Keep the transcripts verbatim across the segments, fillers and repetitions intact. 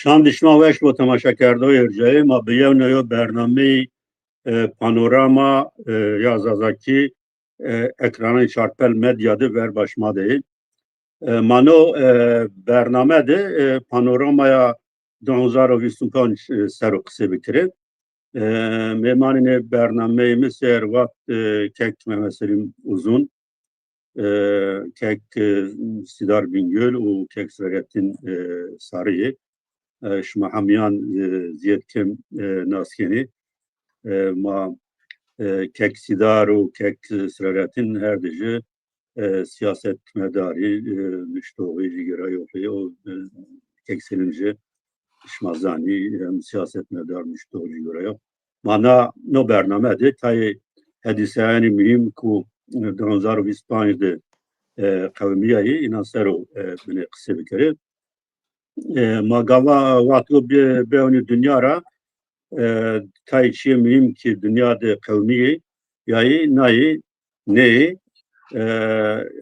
Çand şima weş bo temaşakerdoyê ercayê ma, bi yew neyo bernameyî, e, Panorama, e, ya Zazakî, e, ekranê Çarpel Medya de verba şima de yê. E, ma no, e, bername de, e, panoramaya di hezar û vîst û panc, e, ser o qisê bikirê. E, mêmanê nê bernameyê mi ser wext, e, kek Mehmet Selîm Uzun, e, kek, e, Sîdar Bingöl û kek Selahattin, e, Sarı yê. E, şima hemîyan, e, zîyed kêm, e, nas kenê. E, ma, e, kek Sîdar û kek Selahattin her di jî, e, siyasetmedarî, e, nuştoxî, jîgêrayîxî, o, e, kek Selîm jî şima zanî, em siyasetmedar, nuştox, jîgêra yo. Ma na, no bername de tayê hedîseyanê muhîm ku, e, di hezar û vîst panc de, e, qewimîyayî, înan ser o, e, binê qisê bikerê. E, ma gava wexto bê-, bewnî dinya ra, e, tayê çiyê muhîm ki dinya de qewimîyê, yayî, nayê, neyê, e,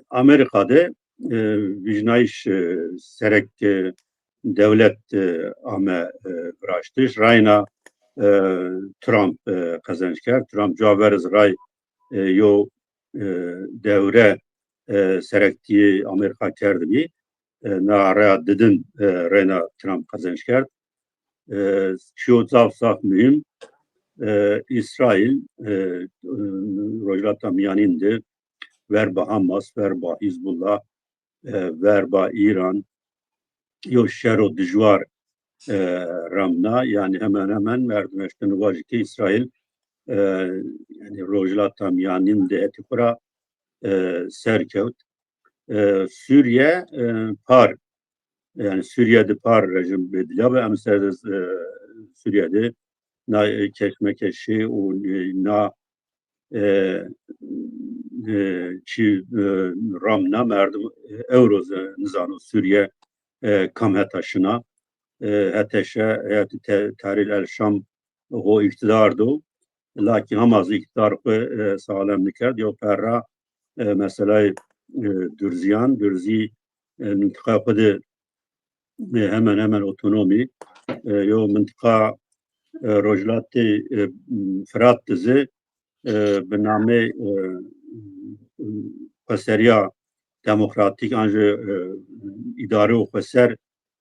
Amerîka de, e, vîjnayîş, e, serek, e, dewlet, e, ame, e, viraştiş. Rayna, e, Trump, e, qezenc kerd. Trump cuwa ver iz ray, e, yo, e, dewre, e, serektîyê Amerîka kerdibî. E, na reya didin, e, reyna Trump qezenc kerd. E, çiyo zaf zaf muhîm, e, Îsraîl, e, e, Rojhilata Mîyanîn de verba Hamas, verba Hîzbullah, e, verba Îran, yo şero dijwar, e, ramna, yanî hemen hemen merdim eşkeno vajî ke Îsraîl, e, yanî Rojhilata Mîyanîn de hetê xo ra, e, serkewt. E, Sûriye, e, par, yanî Sûriye de par rejîm bêdîlya bi, em ser, e, Sûriye de na, e, keşmekeşî û, e, na, e, e, çi, e, ramna merdim, e, ewro zî nizano Sûriye, e, kam heta şina. E, HTŞ, Heyet Te-, Tahrir el Şam ho îqtîdar do. Lakîn hema zî îqtîdar xwu, e, saxlem nikerd. Yew perra, e, meselay, e, Durzîyan, Durzî, e, mintiqaya xwu de, e, hemen hemen otonomî, e, yew mintiqa, e, rojhilatê, e, Firat de zî, e, bi namê, e, xweseriya demokratîk an jî, e, îdare û xweser,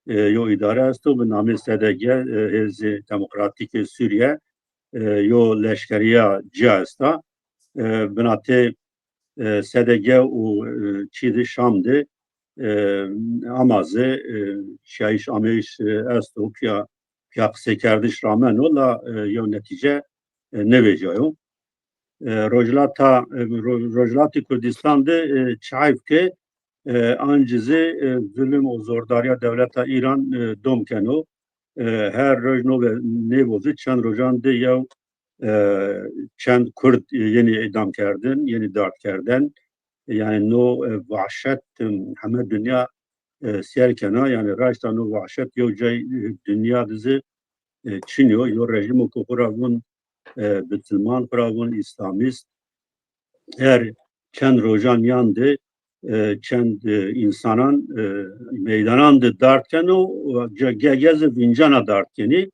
e, yo îdare esto bi namê S D G, e, Hêzê Demokratîkê Sûriye, e, yo leşkerîya cîya esta. E, binatê, e, S D G û, e, çî de Şam de, e, ama zî, e, şiyayîş ameyîş, e, esto, pîya, pîya qiseykerdiş rameno la, e, yew netîce, e, nêvejîyayo. E, Rojhilata, e, Ro-, Rojhilatê Kurdîstan de, e, çi heyf ke, e, ancî zî, e, zulm û zordarîya dewleta Îran, e, dom keno. E, her roj no ve nêbo zî çend rojan de yew, e, çend Kurd, e, yenî îdam kerdin, yenî dard kerden. Yanî no, e, vahşet, e, heme dinya, e, sêr kena. Yanî raşta no vahşet yew cay, e, dinya de zî, e, çin yo. Yo rejîmo ku xwu ra vûn, e, bitilman, xwu ra vûn îslamîst, her çend rojan mîyan de, e, çend, e, însanan, e, meydanan de dard keno, ge-, ge-, ge zî vîncana dard kenî.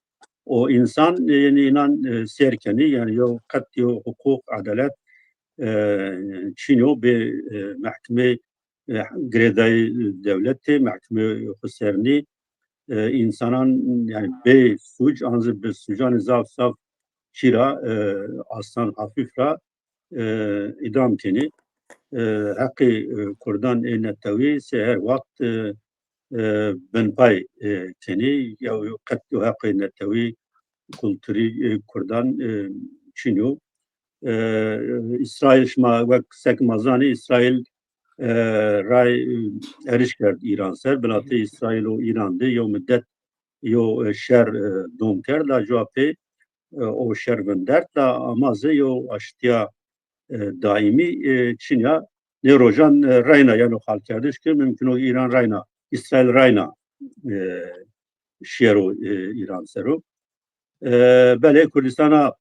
O însan, e, yenî înan, e, sêr kenî, yanî yew qet yew huqûq, edalet, e, çin o, bê, e, mehkemê, e, girêdayî dewletê, mehkemê xwesernî, e, însanan, yanî bê sûc, an zî bi sûcanê zaf zaf çî ra, e, asan, hafîf ra, e, îdam kenî. E, heqê, e, Kurdan ê netewî sey her wext, e, e, binpay, e, kenî. Yew, yew qet yew heqê netewî, kulturî, e, Kurdan, e, çin yo. E, Îsraîl, şima wek sek ma zanî, Îsraîl, e, ray, e, erîş kerd Îran ser. Binatê Îsraîl û Îran de yew midet yew, e, şer, e, dom kerd. La cuwa pê, e, o şer vindert. La ama zî yew aştîya, e, daîmî, e, çin ya. Nê rojan, e, reyna yeno qalkerdiş ke mumkin o Îran reyna, Îsraîl reyna, e, şiyero, e, Îran ser o. E, belê Kurdîstana,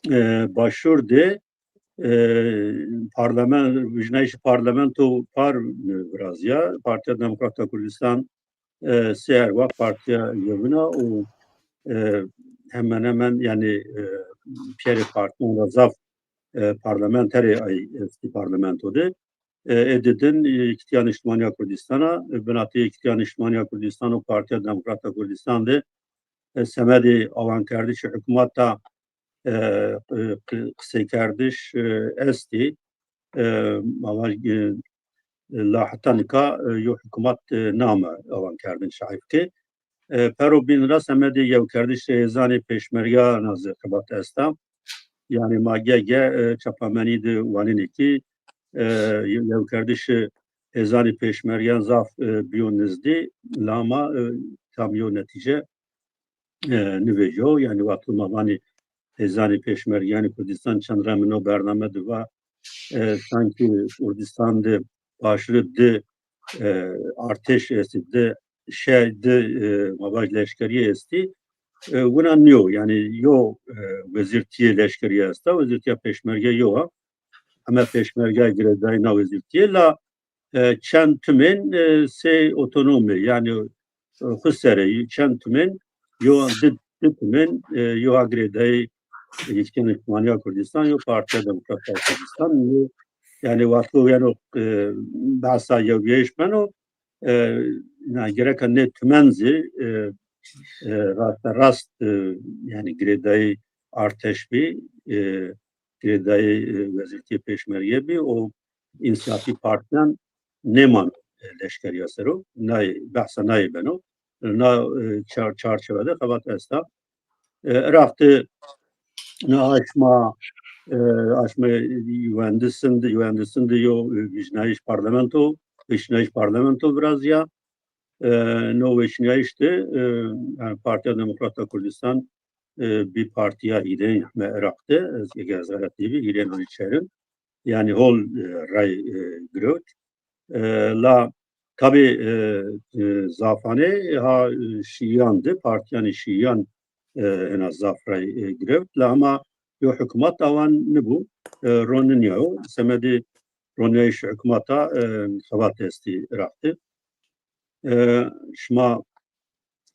e, Başûr de, e, parlamen-, vijnayîşê parlamento par, e, virazîya. Partîya Demokrat a Kurdîstan e, sey erwa partîya yewin a û, e, hemen hemen, yanî, e, pîyerê partîyan ra zaf, e, parlamenterê ay estî parlamento de. E, ê didin, e, Yekîtîya Niştimanî ya Kurdistan a, e, binatê Yekîtîya Niştimanî ya Kurdistan û Partîya Demokrat a Kurdistan de, e, semedê awankerdişê hukmata, e, e, qi-, qiseykerdiş, e, estî. E, ma vaj, e, la heta nika, e, yo hukmat, e, name awankerdin şayîf ke. E, pero bîn ra semedê yewkerdişê hêzanê pêşmergeyan a zî xebat esta. Yanî ma ge-ge, e, çapamenî de wanenê kî, e, yewkerdişê hêzanê pêşmergeyan zaf, e, bîyo nizdî, la ma, e, tam yo netîce, e, nivêjo. Yanî wexto ma vanê hêzanê pêşmergeyanê Kurdistan, çend remino bername de va, e, sankî Kurdistan de paşri di, e, artêş estî, di şe-, di, e, ma vaj leşkerîye estî. E, wina nîyo, yanî yo, e, wezîrtîyê leşkerîye esta, wezîrtîya pêşmerge yo a. Heme pêşmerge girêdayî na wezîrtîye la, e, çend timên, e, sey otonome, yanî, e, xu sere, çend timên, yo di, di timên, e, yo ha girêdayî Yekîtîya Niştimanî ya Kurdistan, yo Partîya Demokrat a Kurdistan, yo, yanî wexto yeno, e, behsa yewbîyayîş beno, e, na gereka nê timen zî, e, e, raste rast, e, yanî girêdayî artêş bî, e, girêdayî, e, wezîrtîyê pêşmerge bî û însiyatîf partîyan nêmano, e, leşkerîya ser o. Nayê, behsa nayê beno. Na, e, çar-, çarçewe de xebat esta. E, Iraq de na aşma, e, aşma yuwendisin de, yuwendisin de yo, e, vîjnayîş parlamento, vîjnayîş parlamento virazîya. E, no weşînayîş de, e, yanî Partîya Demokrat a Kurdistan, e, bî partîya hîrêyin heme Iraq de, ez, eger ez xelet nêbî, hîrêyin hanî çerin. Yanî hol, e, ray, e, girewt. E, la tabî, e, e, zafanê ha, e, şîyan de, partîyanê şîyan, e, ena zaf ray, e, girewt. La hema yo hukmat awan nibû, e, ronînîyayo. Semedê ronîyayîşê hukmata, e, xebat estî Iraq de. E, şima,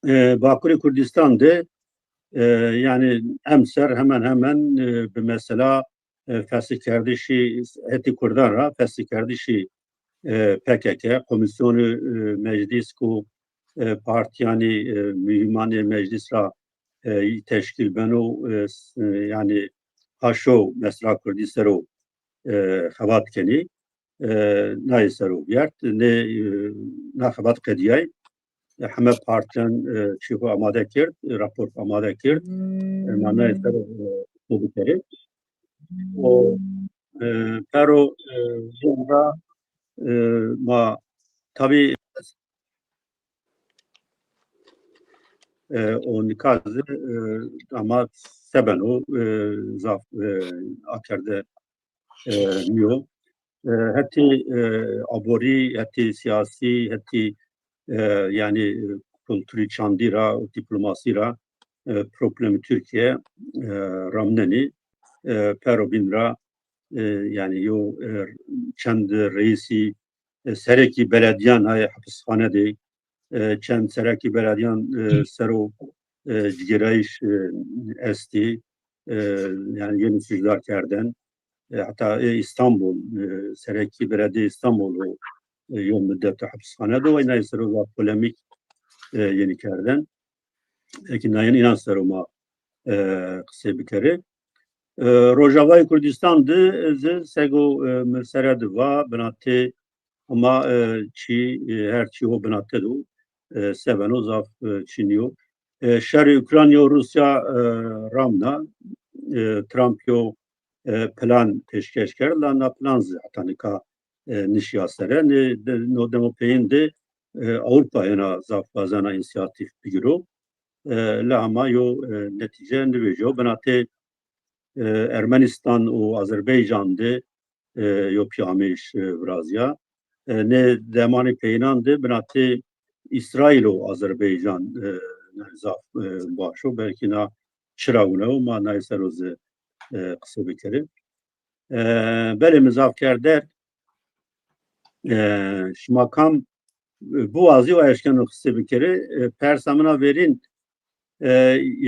e, Bakurê Kurdistan de, e, yanî emser hemen hemen, e, bi mesela, e, fesihkerdişî hetê kurdan ra, fesihkerdişî, e, P K K, komîsyonê, e, meclîs ku, e, partîyanê, e, muhîmanê meclîs ra, e, teşkîl beno, e, s-, e, yanî haşo mesela kurdî ser o, e, xebat kenî. E, nayê ser o vîyert. Nê, e, na xebat qedîyay. E, heme partîyan, e, çî xo amade kerd, e, rapor xo amade kerd. E, ma nayê ser o, e, xo bikerê. O, e, pero, e, zî ra, e, ma tabî, e, o nika zî, e, ama se beno, e, zaf, e, akerde, e, nîyo. E, hetê, e, aborî, hetê sîyasî, hetê, e, yanî, e, kulturî çandî ra û dîplomasî ra, e, problemê Tirkîye, e, ramnenî. E, pero bîn ra, e, yanî yo, e, çend reîsî, e, serekî beledîyan ayê hepisxane de, e, çend serekî beledîyan, e, ser o, e, cigêrayîş, e, estî, e, yanî yenî sûcdar kerden. E, heta, e, Îstanbul, e, serekî beledîyê Îstanbul o, e, yo mudet o hepisxane de, way nayê ser o zaf polemîk, e, yenî kerden. Eke nayên înan ser o ma, e, qisey bikerê. E, Rojavayê Kurdistan de zî sego, e, mi sere de va, binatê ama, e, çî, e, her çî ho binate do, e, se beno zaf, e, çî nîyo. E, şerê Ukrayna û Rûsya, e, ramna, e, Trump yo, e, plan pêşkeş kerd, la na plan zî heta nika, e, nişîya sere. Nê de-, no demo peyîn de, e, Ewropa ena zaf wazena însiyatîf bigiro. E, la hema yo, e, netîce nivêjo. Binatê, e, Ermenistan û Azerbaycan de, e, yo pîyamêş, e, virazîya. E, nê demanê peyînan de binatê Îsraîl û Azerbaycan, e, zaf, e, baş o. Belkî na çira wina o, ma nayê ser o zî, e, qise bikerê. E, belê mi zaf kerder, e, şima kam, biwazî û eşkeno qisê bikerê. E, persa min a verîn, e,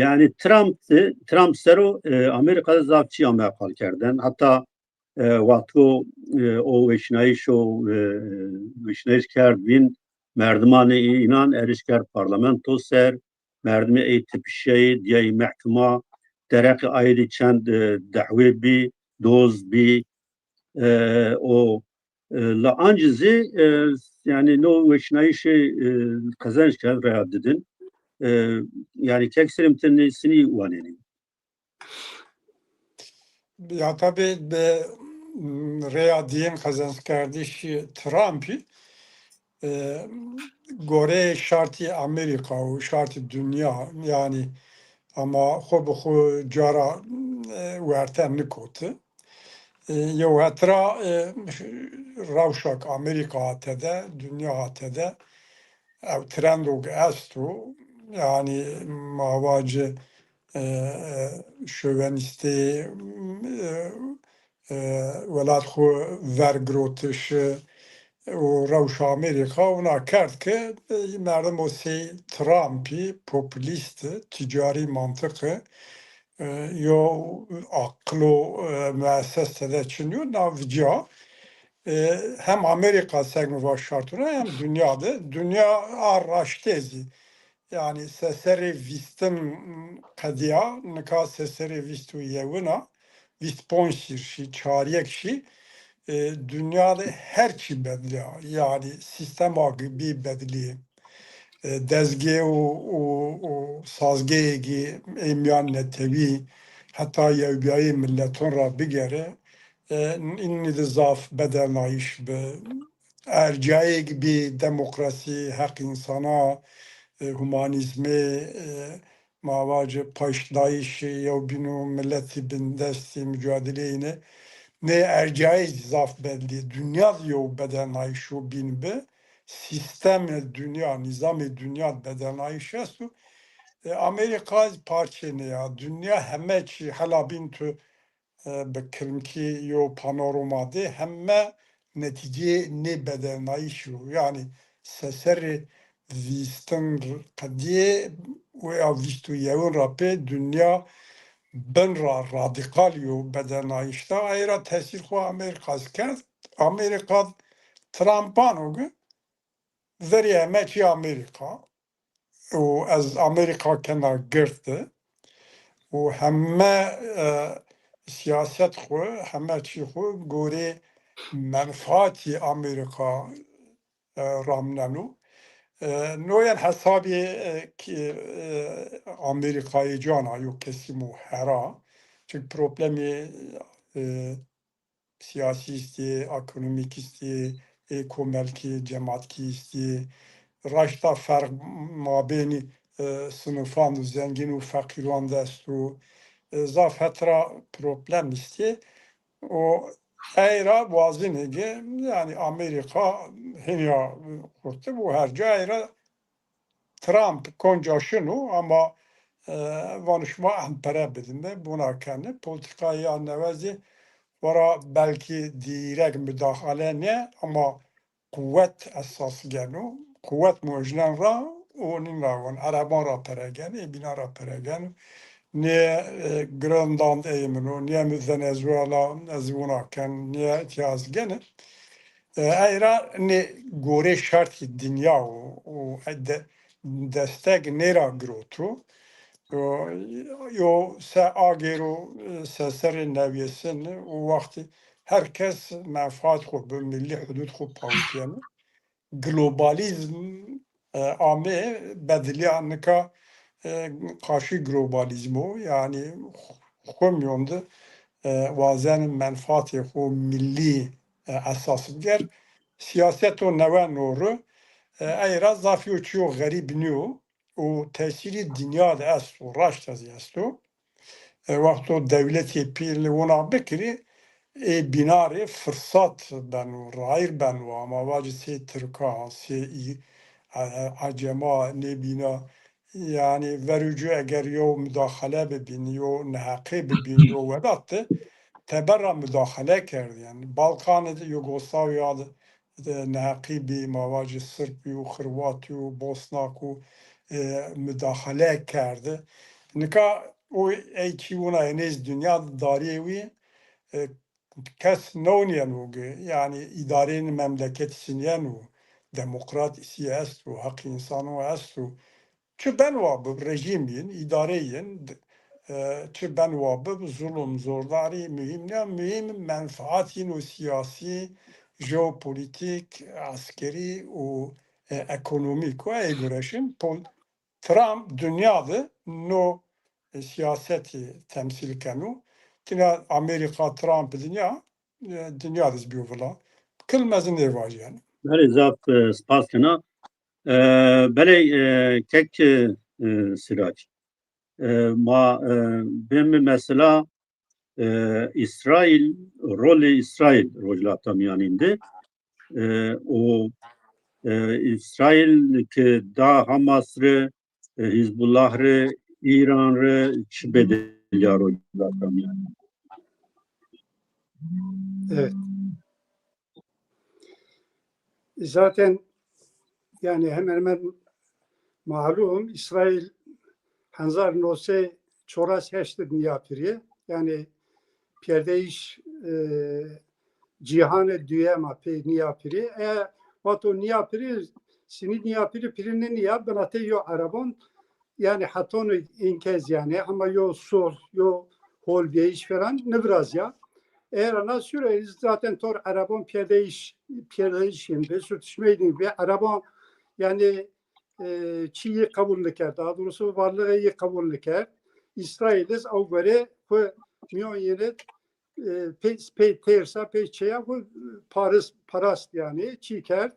yanî Trump de, Trump ser o, e, Amerîka de zaf çî ame qal kerdin. Heta, e, wexto, e, o weşnayîş o, e, weşnayîş kerd vîn, merdimanê înan erişt kerd parlamento ser, merdimê ey tepişeyî, dîyayî mehkima, dereqê aye de çend, e, dehwê bî, doz bî, e, o, e, la ancî zî, e, yanî no weşnayîşê, e, qezenc kerd reya didin. E, yanî kek Selim ti nê sinî wanenî? Ya tabî bi, m, rêya diyên qezenckerdişî Trumpî, e, goreyê şartî Amerîka û şartî dinya, yanî ama xo bi xo cara, e, werte nikoti. E, yew het ra, e, rewşak Amerîka ha tede, dinya ha tede, ew trendok esto. Yanî ma vacî, e, e, şovenîstê, e, e, welat xo vergirotişi û rewşa Amerîka wina kerd ke, e, merdim o sey Trumpî, populîst, tîcarî mantiqi, e, yo aqilo, e, mueses tede çin yo, na vîca, e, hem Amerîka seg mi va şartuna hem dinya de, dinya a raştê zî. Yanî seserê vîstin qedîya, nika seserê vîst û yewin a, vîst ponc şîr şî, çaryek şî, e, dinya de her çî bedlîya. Yanî sîstema gi bî bedlî. E, dezgê û, û, û sazgeyê gi ê mîyan netewî heta yewbîyayê mileton ra bigere, e, înî de zaf bedelnayîş bi. Ercayêk bî demokrasî, heq însana, e, humanîzmê, e, ma vacî paştdayîşî yewbîn û miletî bindestî mucadeleyîne. Nê ercayê zî zaf bedlî. Dinya zî yew bedelnayîşo bîn bi. Sîstemê dinya, nîzamê dinya bedelnayîş esto. E, Amerîka zî parçê nê ya. Dinya heme çî hela bîn tu e, bi kilmkî yo panorama de heme netîceyê nê bedelnayîşî yo. Yanî seserê vîstin qedîyê û ya vîst û yewin ra pê dinya bin ra radîkal yo bedelnayîş da. Ey ra tesîr xo Amerîka zî kerd. Amerîka Trumpan o gi verî heme çî Amerîka û ez Amerîka kena gird de û heme, e, sîyaset xwu, heme çî xwu gorê menfaatî Amerîka, e, ramneno. E, no yen hesabê, e, ki, e, Amerîkayê can a, yo kesî mo hera. Çik problemê, e, sîyasî îstî, ekonomîk îstî, ê komelkî, cematkî îstî. Raşta ferq mabênî, e, sinifan û zengîn û feqîran de esto. E, zaf het ra problem îstî. Û ey ra wazenê ke, yanî Amerîka hînî ya qurtib û her ca ey ra Trump konca şino ama, e, vano şima em pere bidin mi, bona kenê. Polîtîkaya newe zî xwu ra belkî dîrek mudaxale nê ama quwet esas geno. Quwet mojnen ra û nîn ra wan ereban ra pere geno, ê bînan ra pere geno. Nê, e, Greenland ey min o, nê Venezuela ez wina ken, nê îtîaz gene. E, ey ra nê gorê şartî dinya û, û de, destek nê ra giroto. Yo, yo se agêro, e, seserê newêsin û wextî her kes menfaat xwu bi, milî hudud xwu pawitîyeno. Globalizm, e, ame bedilîya nika, e, qarşî globalizmo, yanî xwu mîyon de, e, wazen menfaatê xwu milî, e, esas biker. Sîyaseto newe no ri, e, ey ra zaf yo çîyo xerîb nîyo û tesîrî dinya de esto, raşta zî esto. E, wexto dewletê pîl wina bikirî, ê bîna rê firsat beno, rayîr beno, ama vacî sê Tirka, sê Î-, e, e, Ecema nê bîna. Yanî verû cû eger yo mudaxale bibîn, yo neheqê bibîn, yo welat de teber ra mudaxale kerdîyen. Balkanê de, Yugoslavya de, e, neheqî bî, ma vacî Sirpî û Xirwatî û Bosnak û, e, mudaxale kerdi. Nika o ey çî wina ê nêz dinya darîyê wî, e, kes newnîyeno ke, yanî îdareyê memleket sinîyeno, demokrasî esto, heqê însanan esto. Çi ben wa bib, rejîm yin, îdare yin, d-, e, çi ben wa bib, zulm, zordarî muhîm nîya, muhîm menfaat yin û sîyasî, jeopolitîk, eskerî û, e, ekonomîk o. Ey gureşin pol-, Trump dinya de no, e, sîyasetî temsîl keno. Tîna Amerîka Trump dinya, e, dinya de zî bîyo vila. Kil mezin nêvajîyeno. Belê, zaf, e, spas kena. E, belê, e, kek, e, Sirac. E, ma, e, bême mesela, e, Îsraîl, rolê Îsraîl Rojhilata Mîyanîn de, e, û, e, Îsraîl ke da Hamas rê, e, Hizbullah rê, Îran rê çi bedelîya Rojhilata Mîyanîn? Evet. Zaten yani hemen hemen malum, İsrail hezar no sey çoras heşt id nîya pirî. Yani perdeyîş, e, cîhanê duyema pê nîya pirî. E, vato nîya pirî, sinî nîya pirî, pirî nîya, binatê yo Erebon, yani hetonî înkez yani, ama yo sulh, yo holbîyayîş falan nêvirazîya. Eğer ana süre zaten tor Erebon perdeyîş, perdeyîş yin bi, sürtüşmeyî yin bi. Erebon yani, e, çî yî qebul nikerd. Daha doğrusu varlığı yî qebul nikerd. İsrail iz ew gore xwu mîyon yîne, e, pey, pey têrsa, pey çeya xwu paris, parast yani, çî kerd.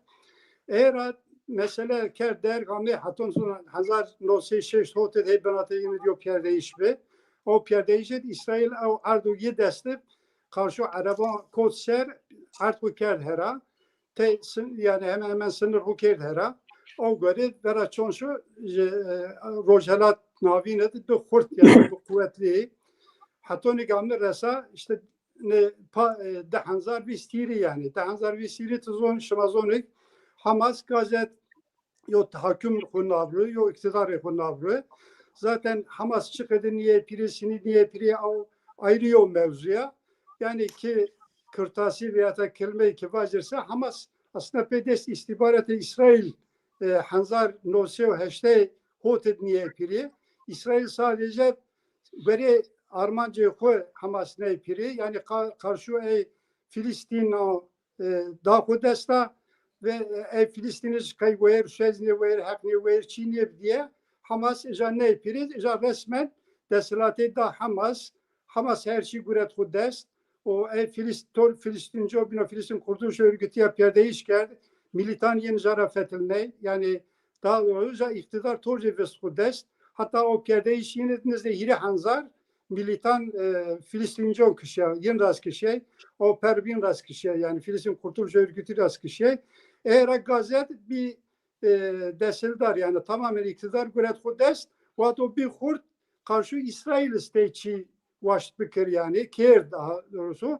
Eğer a mesele kerd derg amê heton zon hezar no sey şeşt hotê de binatê yin id yo perdeyîş bi. O perdeyîş id İsrail ew erd û yî dest ib karşo Erebon kot ser, erd xwu kerd hera. Te sin-, yani hemen hemen sinir xwu kerd hera. O gore vera çon şo, e, Rojhelat Navîn id bi xurt yani, bi quwetlî. Hetonî ke amê resa işte ne pa, e, di hezar vîst hîrî yani. Di hezar vîst hîrî ti zon, şima zonê Hamas gazet yo tahakküm xwu nav ro, yo îktîdarê xwu nav ro. Zaten Hamas çi qede nîyê pîrê, sinî nîyê pîrê, ew ayrî yo mewzu ya. Yani ki kirtasî veya da kelîmeyê ki vacirse, Hamas aslında pê dest îstîbaratê Îsraîl, e, hezar no sey û heştay hotê nîyê pîrê. Îsraîl sadece verê armancê xwu Hamas ney pîrê. Yani ka-, karşo ey Filistîn o, e, da xwu dest a ve, e, ey Filistînij qey weyr, şez nê weyr, heq nê weyr, çî nê diye, Hamas îja ney pîrê, îja resmen desthilatê da Hamas. Hamas her çî guret xwu dest. O ey Filist-, tor Filistînco bîno, Filistin Kurtuluş Örgütü ya perdeyîş kerd. Militan yin îja ra fetilney. Yani daha doğrusu îja îktîdar torcê vist xwu dest. Hatta o perdeyîş yin id nizdê hîrê hezar militan, e, Filistîncon kişya, yin rast kişyay, o perbîn rast kişyay, yani Filistin Kurtuluş Örgütü rast kişyay. Eğer a gazet bir, e, desthilatdar, yani tamamen îktîdar guret xwu dest, vato bî xurt karşo Îsraîl iz tey çî waşt bikir yani, kerd daha doğrusu.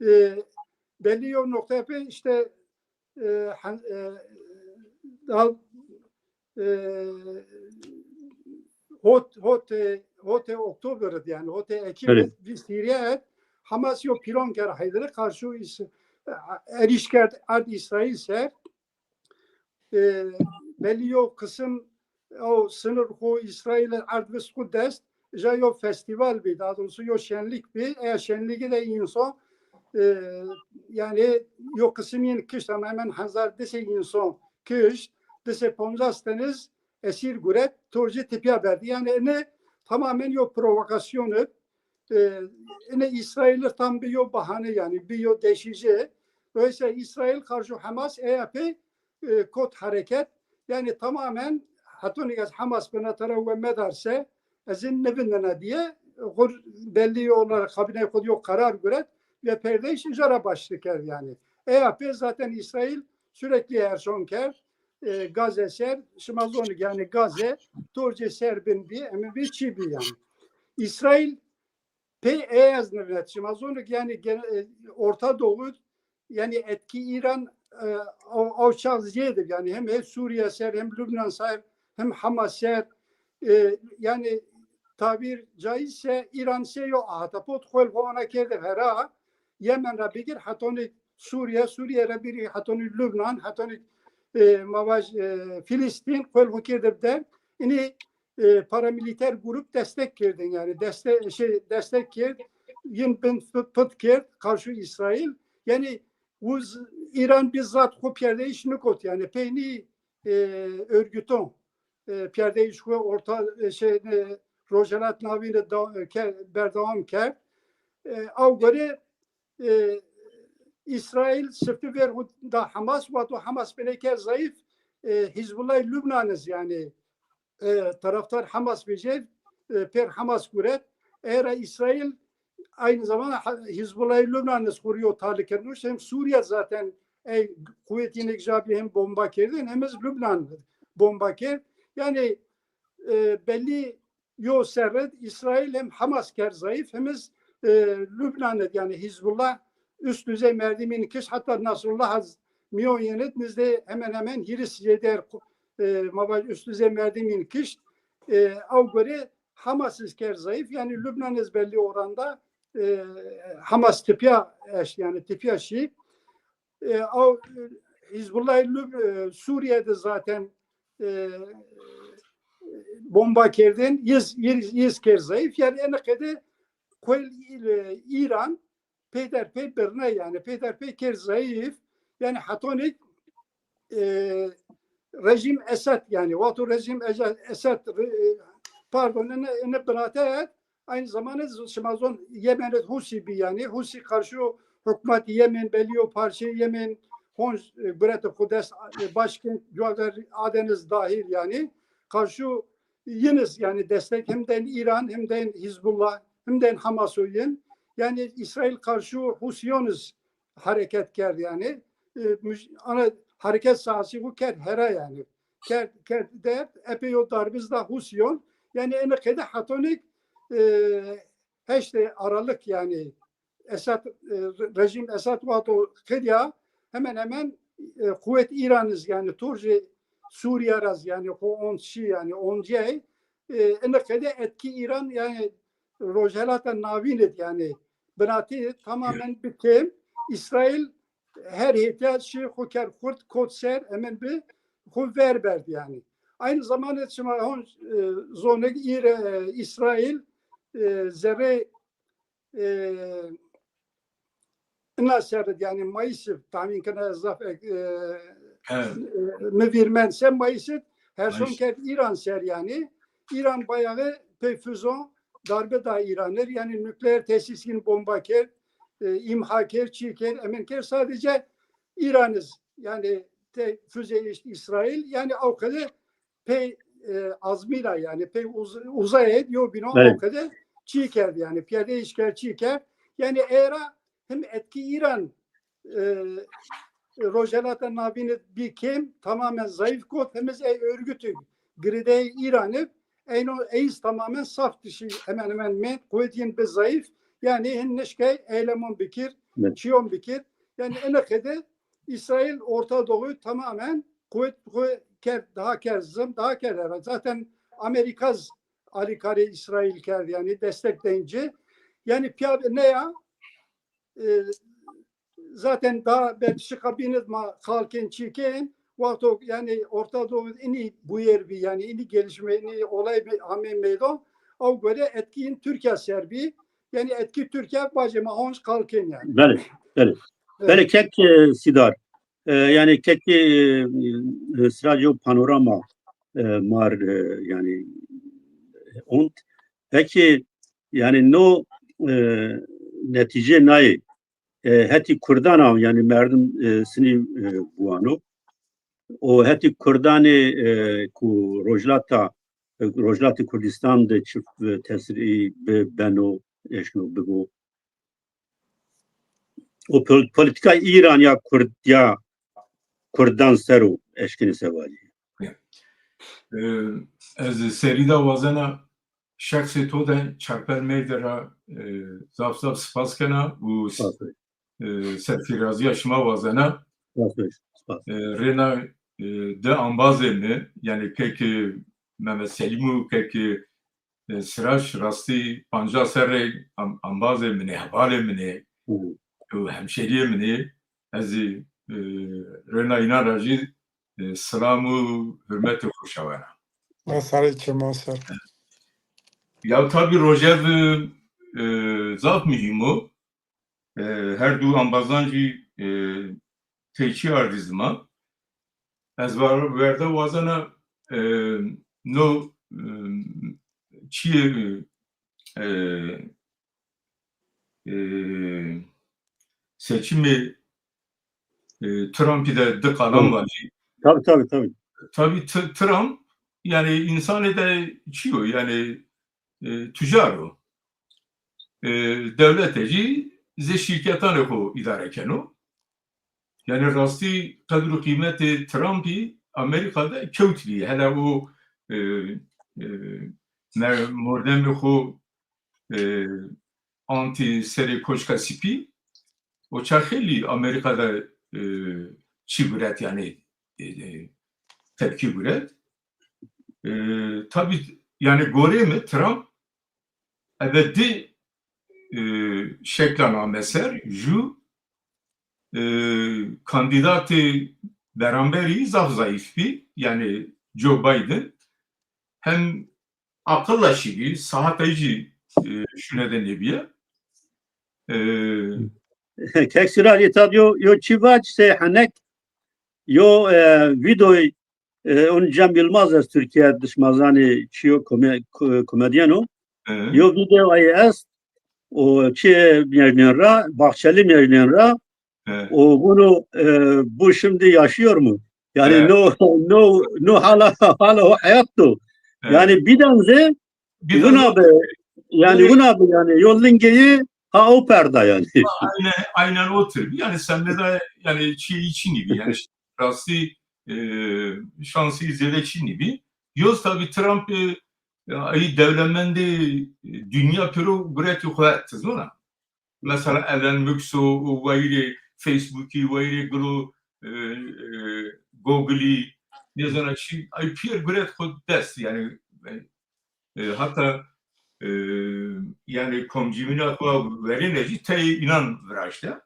E, belli yo noktaya pê işte, e, hen-, e, daha, e, hot-, hotê, hotê Oktober id yani, hotê Ekim id, vîst hîrê id Hamas yo plan kerd Heyderî karşo Îs-, erîş kerd erd Îsraîl ser. E, belli yo qisim o sinir xwu Îsraîl erd vist xwu dest, îja yo festîval bî, daha doğrusu yo şenlîk bî. Eya şenlîgî de însan, e, yani yo qisim yin kişt, ama hemen hezar di sey însan kişt, di sey poncas teniz esîr guret, torcê tepîya berdî. Yani ene tamamen yo provokasyon ib, e, ene Îsraîl tam bi yo bahane, yani bi yo deşîje. Dolayısıyla Îsraîl karşo Hamas, eya pê, e, kot hereket. Yani tamamen hetonî ke ez Hamas binatara we medar se, ez in nivindena diye, xwu belli olarak kabîneyê xwu yo qerar guret ve perdeyîş îja ra başlî kerd yani. Eya pê zaten Îsraîl sürekli herşon kerd, e, Gaze ser, şima zonî ke yani Gaze torcê ser bin bî, eme bî çî bî yani. Îsraîl pê ey ez nivinet. Şima zonî ke yani gene-, e, Orta Doğu, yani etkî Îran e, o, o çax zêde, yanî hem, hem Sûrîye ser, hem Lubnan ser, hem Hamas ser, e, yanî tabîr caîzse Îran se yo ahtapot, xwel xo ana kerde vera, Yemen ra bigir hetonî Sûrîye, Sûrîye ra bigir hetonî Lubnan, hetonî, e, ma vaj, e, Filistîn, xwel xo kerde bi derd. Înî, e, paramilîter grup destek kerdin, yanî deste-, şey, destek kerd, yin bin pit, pit kerd karşı Îsraîl. Yanî uz Îran bizzat xo piyerdeyîş nikot, yanî peynî, e, örgütun, e, piyerdeyîş xo orta, e, şey, e, Rojhelat Navîn de da-, e, ke-, berdewam kerd. E, aw gore, e, Îsraîl sifti ver xo da Hamas, wexto Hamas bine kerd zayîf, e, Hizbullah Lubnan iz, yanî, e, taraftar Hamas vejê, e, pêr Hamas guret. Era Îsraîl aynı zamanda Ha-, Hizbullah Lubnan iz xo rî yo tali kerdnuşt. Hem Sûrîye zaten ey quwetî nek ja bî hem bomba kerdin, hem iz Lubnan bomba kerd. Yanî, e, belli yo serre Îsraîl hem Hamas kerd zayîf, hem iz, e, Lubnan id, yanî Hizbullah üst düzey merdimîn kişt, hatta Nasrullah az mîyon yenit nizdê hemen hemen hîris jêder, e, ma vaj üst düzey merdimîn kişt. E, aw gore Hamas iz kerd zayîf, yanî Lubnan iz belli oranda, e, Hamas tipya eşt, yanî tipya şî. E, aw, e, Hizbullah Lub-, e, Sûrîye de zaten, e, bomba kerdin, yiz, yiz, yiz kerd zayîf. Yanî ene qede xwel, e, Îran peyderpey birne, yanî peyderpey kerd zayîf. Yanî hetonî, e, rejîm Esed, yanî wexto rejîm Eca-, Esed, e, pardon, ene, ene binate Aynı zamanda z-, şima zon Yemen id Husî bî, yanî Husî karşı hukmat Yemen, belî yo parçeyê Yemen, hon, e, guretê xo dest, e, başkent, cuwa ver Aden iz dahil, yanî karşı yin iz, yanî destek hem deyn Îran, hem deyn Hizbullah, hem deyn Hamas o yin. Yanî Îsraîl karşı Husîyon iz hereket kerd, yanî, e, müj-, ana hereket sahasî xo kerd hera, yanî. Kerd, kerd derd, epey o darbiz da Husîyon. Yanî ene qede hetonik, e, heştê Aralık, yanî Esad, e, re-, rejîm Esad wexto qedîya, hemen hemen, e, quwet Îran iz, yanî torcê Sûrîye ra iz, yanî xo on şî, yanî oncîyay, e, ene qede etkî Îran, yanî Rojhelata Navîn id, yanî binatî tamamen bi kêm. Îsraîl her hêtya şî xo kerd xurt, kot ser, hemen bi xo ver berd yanî. Aynı zamanda şima hon, e, zonik îre, e, Îsraîl, e, zerrê, e, ina ser id, yanî Mayıs id, tahmîn kena zaf, e, e, mi vîrmen se Mayıs id, herson kerd Îran ser yanî. Îran bayağı pey füzon darbe da Îran ir, yanî nukleer tesîs yin bomba kerd, e, îmha kerd, çî kerd, emin kerd. Sadece Îran iz, yanî te füze eşt Îsraîl, yanî o qede pey, e, azmî ra, yanî pey uz-, uzay id, yo bînon o qede çî kerd, yanî piyade îş kerd, çî kerd. Yanî era hem etkî Îran, e, Rojhelata Navîn id bî kêm, tamamen zayıf kot, hem iz ey örgütü girêdayê Îran ib, eyno ey iz tamamen saf dişî hemen hemen mend, quwet yin bi zayıf, yanî hin nişkey eylemon bikir, çîyon bikir. Yanî ene qede Îsraîl Orta Doğu tamamen quwet, quwet kerd, daha kerd zim, daha kerd hera. Zaten Amerîka z alîkarê Îsraîl kerd, yanî destek deyn ci. Yanî piya ne ya, e, zaten daha belki şiqa bînid ma xalkên çîkên, wexto yanî Orta Doğu inî bûyer bî, yanî inî gelişme, inî olay bî, amê meydan, ew gore etkî yin Tirkîya ser bî, yanî etkî Tirkîya bacê ma honc xalkên yanî. Belê, belê. Evet. Belê kek, e, Sîdar. E, yanî kekê, e, siracê yo panorama, e, mar, e, yanî, e, ont. Peki, yanî no, e, netîce nayê, e, hetî Kurdan a, yanî merdim, e, sinî, e, buano. O hetî Kurdanê, e, ku Rojlata, e, Rojlatê Kurdistan de çi, e, tesirî bi beno, eşno bibo. O pol-, polîtîka Îran ya Kurd, ya Kurdan ser o eşkenî se vajî. E, ez serî de wazena şexsê to de Çarpel Meyde ra, e, zaf zaf spas kena û, e, serfîrazîya şima wazena. Spas, spas. E, rêna, e, di embazê mi, yanî kekê Mehmet Selîm û kekê, e, Sirac, rastî pancas serre em-, embazê min ê, hevalê min ê, û hemşeriyê min ê. Ez zî, e, rêna înan ra jî, e, silam û hurmetê xo şawena. Ma serê çiman ser. Ya tabî rojevî, e, zaf muhîm o. E, her du embazan jî, e, teyçî ardî zî ma. Ez war-, werde wazena, e, no, e, çiyê, e, e, seçimê, e, Trumpî de di qalan vajî. Tabî, tabî, tabî. Tabî T-, Trump, yanî, însanê de çi yo, yanî, e, tucar o. E, dewlete jî zê şîrketanê xo îdare keno. Yanî rastî qedr û qîmetê Trumpî Amerîka de kewt bî. Hele o, e, e, me-, mordemê xo, e, antî serê Koçka Sipî, o çax xeylî Amerîka de, e, çi guret, yanî, e, e, tepkî guret. E, tabî, yanî gorê mi Trump ebe di, e, şeklan ame ser, ju, e, kandîdatê beramberî zaf zayîf bî, yanî Joe Biden hem aqil ra şî bî, sahata jî, e, şûne de nêbîye. E, Kek Sirac, ê ta yo, yo çi vac, sey henek, yo, e, vîdeoy, e, un Cem Yılmaz ez Türkiye dişmazanê çi yo, kome-, ko-, komedyen o. E. Yo vîdeo ay est, o çi mecnên ra, Bahçeli mecnên ra, Evet. O bunu, e, bu şimdi yaşıyor mu? Yani Evet. no, no, no hala, hala o hayattı. Evet. Yani bir de Bir de wina be, yani Evet. wina be, yani yol lingeyi ha o perda yani. Aynen, aynen o tür. Yani sen de, yani şey için gibi, yani rastî, e, şansî zêde çin bî. Yoz tabî Trump, e, ay dewlemendê, e, dinya pêro guretî xo tizmana. Mesela Elon Musk o, o wayirê Facebookî, wayirê gilo, e, e, Googleî, nêzana çi, ay pîyer guret xo dest, yani, e, e, hata, e, yani komcîvîna xo verêne jî tey înan viraşte.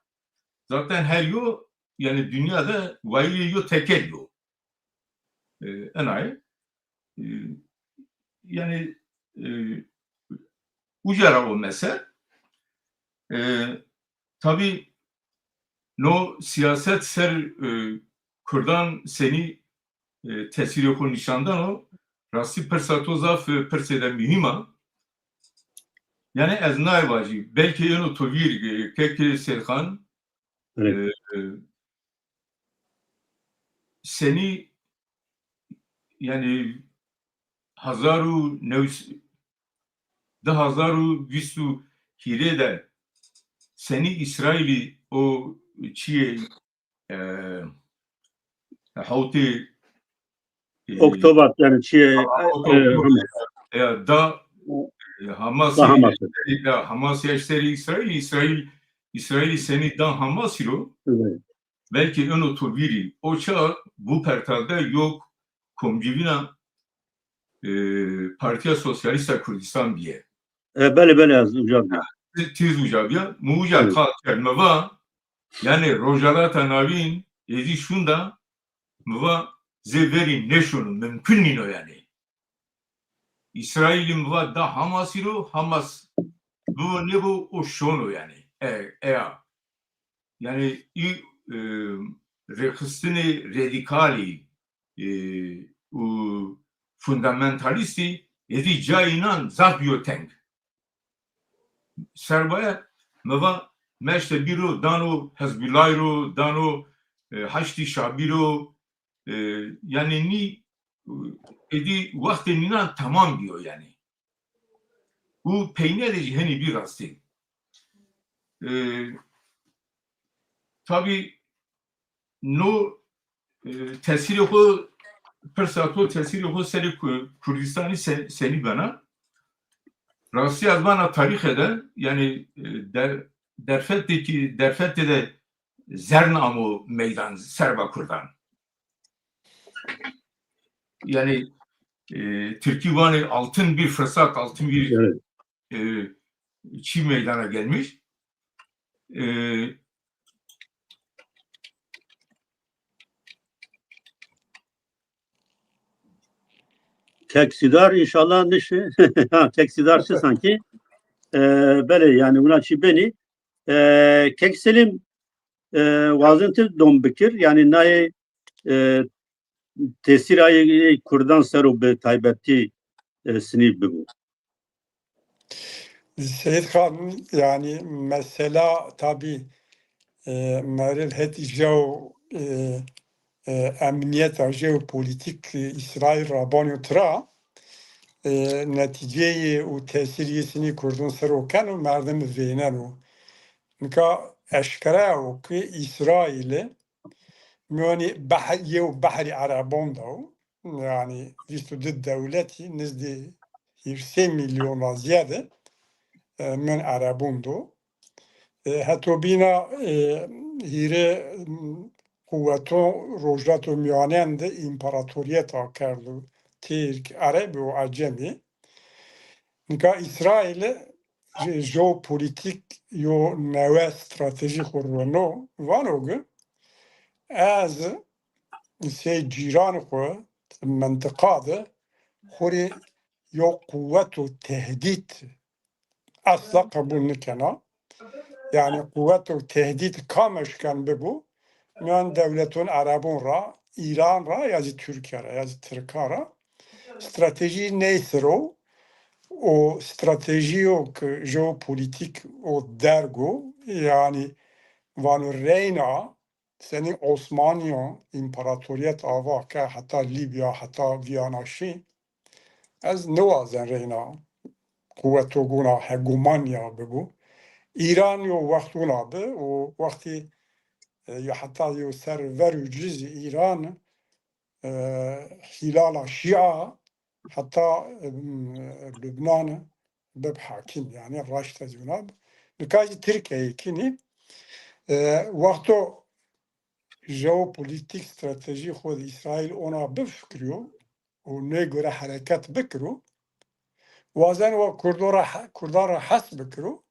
Zaten her yo, yani dinya de wayirê yo tekel yo. E, enay, e, yani, e, uca ra o mesel. E, tabî no siyaset ser, e, Kurdan senî, e, tesîrê xo nîşan dano, rastî pirsa to zaf, e, pirsêde muhîm a. Yani ez nay vajî, belkî êno to vîr, e, kekê Sêrxan, Evet. e, e, senî, yani hezar û new-, di hezar û vîst û hîrê de senî Îsraîlî o çiyê, e, hewtê, e, Oktober yani çiyê, ha, e, Oktober. Hamas. Ya da, e, Hamas, Da Hamas. Ya Hamas ya serî Îsraîl, Îsraîl, Îsraîlî senî da Hamasî ro. Evet. Belkî êno to vîrî. O çax bu pertal de yok komcîvîna, e, Partîya Sosyalîsta Kurdistan bîye. E, belê, belê, ez uca bîya. Ti-, tîz uca bîya. Mi uca Evet. qal kerd. Mi va, yani Rojhilata Navîn êdî şunda, mi va zê verî nêşono, mumkun nîno yani. Îsraîlî mi va da Hamasî ro, Hamas bibo nêbo o şono yani. E, eya. Yani î, e, rêxistinê radîkalî, e, û fundamentalîstî êdî cayê înan zaf bîyo teng. Serbaye mi va meşte bîro dano Hezbûllahî ro, dano, e, Haşdî Şabî ro, e, yani nî, êdî wextê nînan temam bîyo yani. Û peynîye de jî henî bî rastî. E, tabî no, e, tesîrê xo, pirsa to tesîrê xo serê Ku-, Kurdistanî se-, senî bena? Rastî ez vana tarîxe de, yani, e, der-, derfetê kî, derfetê de zern amo meydan serba Kurdan. Yani, e, Tirkî vanê altın bir fırsat, altın bir, e, çî meydana gelmiş. E, Kek Sîdar înşallah nişi. Ha, Kek Sîdar şi sankî. E, belê, yani wina çî benî. E, Kek Selîm, e, wazin ti dom bikir, yani nayê, e, tesîra yê Kurdan ser o bi taybetî, e, sinî bibo. Seyîd Xan, yani mesela tabî, e, meril het jew, e, e, emniyeta jeopolitîk, e, Îsraîl ra banyo tira, e, netîceyê û tesîrî yê sinî Kurdun ser o keno, merdim vêneno. Nika eşkera o ki Îsraîlî miyonî behr, yew behrî Erebon de o. Yani vîst û di dewletî nizdî hîrsê milyon ra ziyade, e, min Erebon do. E, heto bîna, e, hîrê, m, quweto Rojheto Mîyanen de împaratoriyeta kerdo. Tirk, Ereb û Ecemî. Nika Îsraîl je-, jeopolitîk yo newe stratejî xwu rono, vano ki ez sey cîranê xwu mintiqa de xwu rê yo quwet û tehdît esla qebûl nikena. Yani quwet û tehdît kam eşken bibo, mîyan dewletûn Erebûn ra, Îran ra ya zî Tirkîya ra ya zî Tirka ra stratejî ney ser o û stratejîyo ki jeopolitîk o derg o, yanî vano reyna senî Osmanîyo împaratorîyet ava ke heta Lîbya, heta Vîyana şî, ez niwazen reyna quwetogûna hegemonîya bibo. Îran yo wext wina bi û wextî, e, yo heta yo ser ver û cizî Îran, e, hîlala Şîa heta, e, Lubnan bib hakim, yanî raşta zî wina bi. Nika zî Tirkîyeyê kinî, e, wexto jeopolitîk stratejî xwu de Îsraîl ona bifikirîyo û nê gore hereket bikiro, wazen wa Kurdo ra he-, Kurdan ra hes bikiro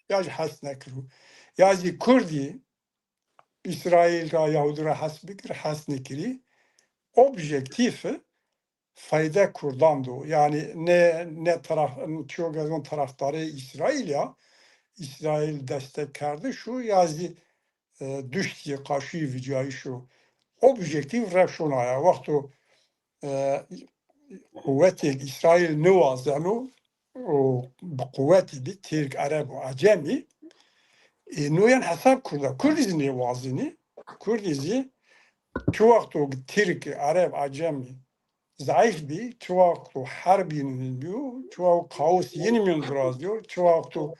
ya jî hes nekiro. Ya zî Kurdî Îsraîl ra, Yahudî ra hes bikir, hes nikirî. Objektîf fayde Kurdan do. Yanî ne, ne taraf, çiyo gezon tarafdarê Îsraîl ya, Îsraîl destek kerdiş o ya zî, e, duştî qaşî vîcayîş o. Objektîf rewş ona ya. Wexto, e, quwetêk Îsraîl niwazeno û bi quwetî bî, Tirk, Ereb û Ecemî, e, no yen hesab Kurda. Kurdî zî nêwazenî. Kurdî zî çi wexto Tirk, Ereb, Ecemî zayîf bî, çi wexto herb yînî bîyo, çi wexto kaos yînî mîyon virazîyo, çi wexto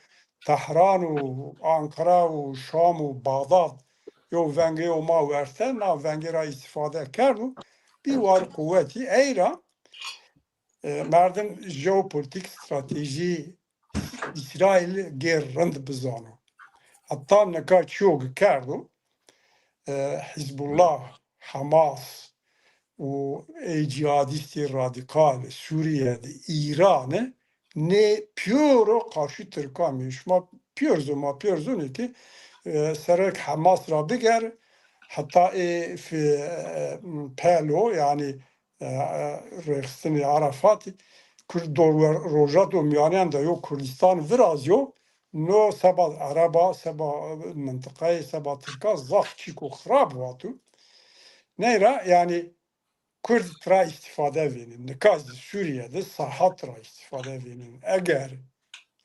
Tehran û Ankara û Şam û Baxdad yo vengê yo ma werte, na vengê ra îstîfade kerdo, bî war quwetî. Ey ra, e, merdim jeopolitîk stratejî Îsraîl gêr rind bizano. Heta nika çiyo ki kerdo, e, Hizbullah, Hamas û ey cîhadîstê radîkal Sûrîye de, Îranî, nê pîyoro qarşî Tirkan bî. Şima pîyor zon, ma pîyor zonê ki, e, serek Hamas ra biger heta ê fi-, e, P L O, yanî, e, e, rêxistinê Arafatî, Kurd dorwer Rojheto Mîyanen de yo Kurdîstan virazîyo, no seba Ereba, seba mintiqayê, seba Tirka zaf çîko xirab vato. Ney ra, yanî, Kurd tira îstîfade vênên. Nika zî Sûrîye de serhad tira îstîfade vênên. Eger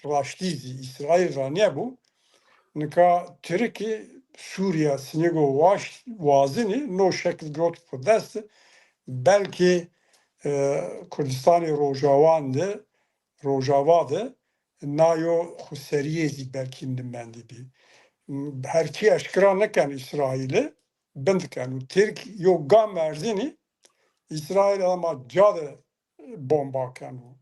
raştî zî Îsraîl ra nêbo, nika Tirkî Sûrîye sinîgo waş-, wazenî, no şekil girot xwu dest, belkî, e, Kurdistanê Rojawan de, Rojava de nayo xwu serîyê zî belkî nimendî bî. Her çî eşkera niken Îsraîlî, bind keno. Tirk yo gam erzenî, Îsraîl ama ca de bomba keno.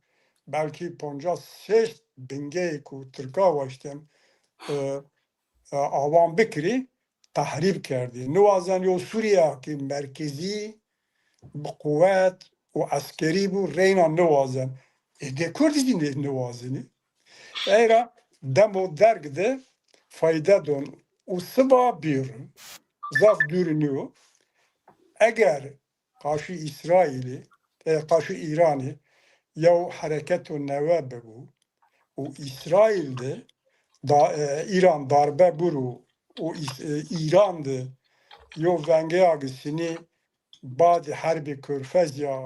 Belkî poncas şeşt bingeyê ku Tirka waştên, e, e, awan bikirî, tehrîb kerdî. Niwazen yo Sûrîya ki merkezî bi quwet û eskerî bû, reyna niwazen. Ê dê Kurdî zî nê-, niwazenî. Ey ra demo derg de fayde don û siba bîr. Zaf dûr nîyo. Eger qarşî Îsraîlî, e, qarşî Îranî yew hereketo newe bibû û Îsraîl de da-, e, Îran darbe biro û Îs-, e, Îran de yo vengeya gi sinî badê herbê Körfez ya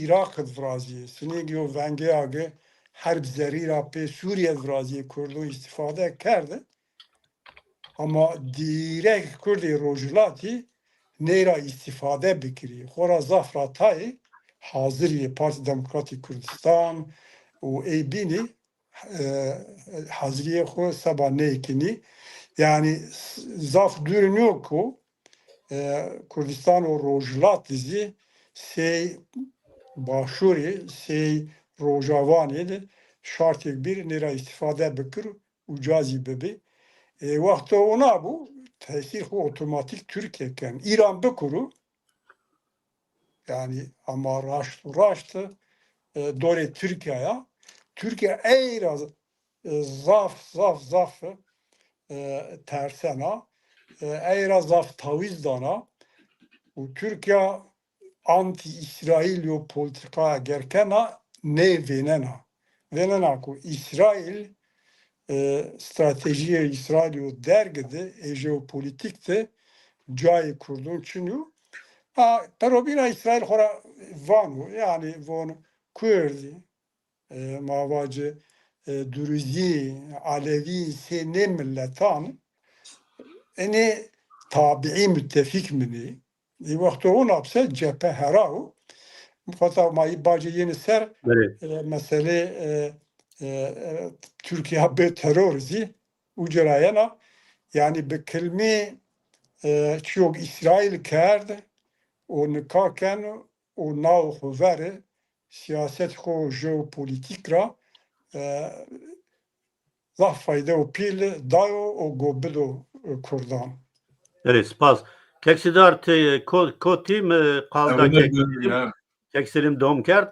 Îraq id virazîyê, sinî yo vengeya gi herb zerrî ra pê Sûrîye virazîyê Kurdûn îstîfade kerde. Ama dîrek Kurdê Rojhilatî ney ra îstîfade bikirî. Xo ra zaf ra tayê hazirîyê Partî Demokratîk Kurdistan û ey bînî, e, hazirîyê xo seba ney kinî. Yanî s-, zaf dûrî nîyo ku, e, Kurdistan û Rojhilat de zî sey Başûrî, sey Rojawanî de şartêk bîr ney ra îstîfade bikir uca zî bibî. E, wexto wina bû, tesîr xwu otomatîk Tirkîye ken. Îran bikuru, yanî ama raşt û raşt, e, dorê Tirkîya ya. Tirkîya ey ra, e, zaf, zaf, zaf, e, tersena. E, ey ra zaf tawîz dana. Û Tirkîya antî-Îsraîl yo polîtîka eger kena, nê vênena. Vênena ku Îsraîl, e, stratejîyê Îsraîl yo derg de, ê jeopolîtîk de cayê Kurdûn çin yo. A, pero bîna Îsraîl xo ra vano, yanî von Kurdî, e, ma vacî, e, Duruzî, Elewî, sê nê miletan, enê tabîî mutefîk min ê. Ê wexto wina bise cephe hera o. Muqata ma yî bacê yenî ser, Belê. e, meselê, e, e, e, Tirkîya bê teror zî uca ra yena. Yanî bi kilmî, e, çîyok Îsraîl kerd û nika ken û nawo xwu verê siyaset xwu jeopolîtîk ra, e, zaf fayde û pîl dayo û go bido, e, Kurdan. Erê, spas. Kek Sîdar, ti ko-, kotî mi qal da Kek Selim, Kek Selim dom kerd.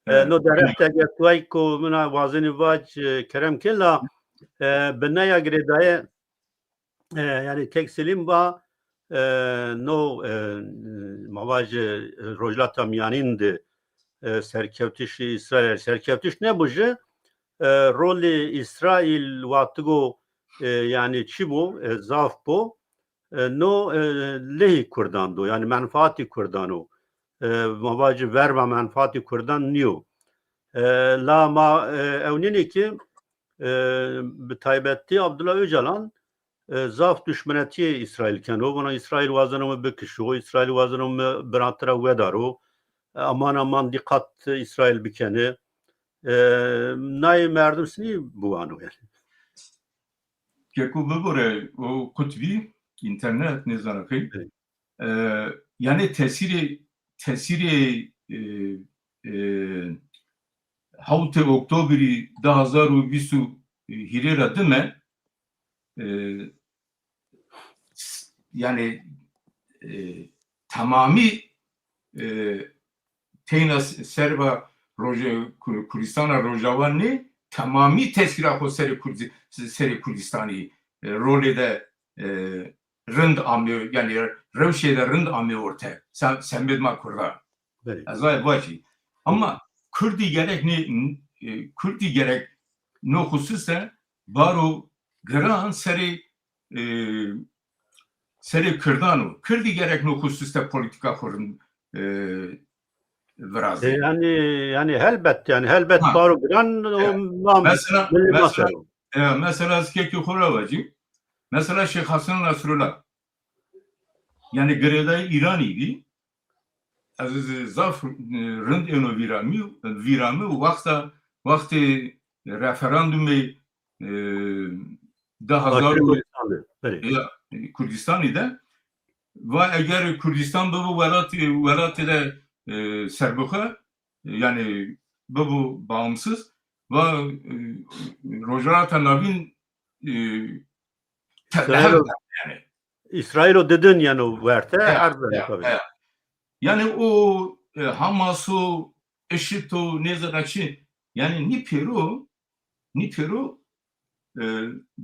E, no derheq de eger tu ay ku mina wazenî vac, e, kerem ke la, e, bi neya girêdaye, e, yanî Kek Selîm va, e, no, e, ma vajê, e, Rojhilata Mîyanîn de, e, serkewtişî Îsraîl, serkewtiş nêbo jî, e, rolê Îsraîl watigo, e, yanî çi bo, e, zaf bo, e, no, e, lehî Kurdan do, yanî menfaatî Kurdan o. E, ma vajê verva menfaatî Kurdan nîyo. E, la ma, e, ewnînê ki, e, bi taybetî Abdullah Ocalan, e, zaf duşmenetîyê Îsraîl keno. Vana Îsraîl wazeno mi bikişo, Îsraîl wazeno mi birati ra wedaro. E, aman aman dîqat Îsraîl bikenê. E, nayê merdim sinî biwano yanî. Keko bibore o qutbî, înternet, nêzana qey. Evet. E, yanî tesîrê, tesîrê, e, e, hewtê Oktobrî di hazar û vîst û hîrê ra dime, e, s-, yanî, e, temamî, e, teyna s-, serba Roje-, Ku-, Kurdîstana Rojava nê, temamî tesîra xo serê Kurdî-, serê Kurdîstanî, e, rolê de, e, rind amê, yanî rewşê de rind amê orte. Sem-, semêd ma Kurda. Belê. Ez aye vacî. Ama Kurdî gerek nê, e, Kurdî gerek no xusus de baro giran serê, e, serê Kurdan o. Kurdî gerek no xusus de polîtîka xo rind, e, virazê. E, yanî, yanî helbet, yanî helbet Ha. baro giran o. Evet. Ma Mesela, milli mesela, masero. E, mesela ez kekê xo ra vacî. Mesela Şêx Hasan Nasrullah. Yanî girêdayê Îranî bî. Ez zaf, e, rind êno vîra mi, vîra mi wexta, wextê referandumê, e, di hazar Kurdîstanî, belê. Ya, Kurdîstanî de. Va eger Kurdîstan bibo welatî, welatî de, e, serbixwe, yanî bibo bağımsız, va, e, Rojhilata Navîn, e, te-, Sero- yanî. Îsraîlo didin yeno werte, heya, erd beno, heya, tabii. Heya. Yanî o, e, Hamas o, IŞİD o, nêzana çi, yanî nî pêro, nî pêro, e,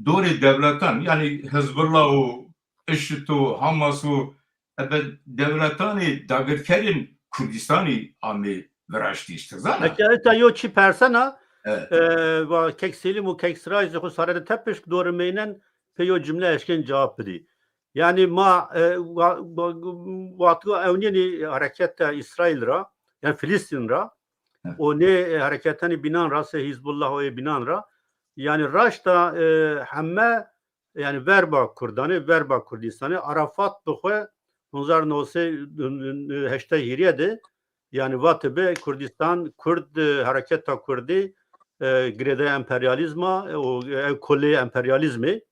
dorê dewletan, yanî Hizbullah o, IŞİD o, Hamas o, ebe dewletanê dagirkerên Kurdistanî amê viraştîş, ti zana? Eke ita yo çî persena, evet, e, va kek Selîm û kek Sirayî zî xo sare de tepişk dorimeynen pê yo cumle eşkên cewab bidî. Yanî ma, e, wa-, wa-, wexto ewnîyenî hereketa Îsraîl ra, yanî Filîstîn ra, evet, û nê, e, hereketanê bînan ra, sey Hîzbullah û ê bînan ra, yanî raşta, e, heme, yanî verba Kurdanê, verba Kurdîstanê, Arafat bi xwe hezar new sey heştay hîrê de, yanî vatibi Kurdîstan, Kurd, e, hereketa Kurdî, e, girêdayê emperyalîzma, e, û ew kulê emperyalîzmê.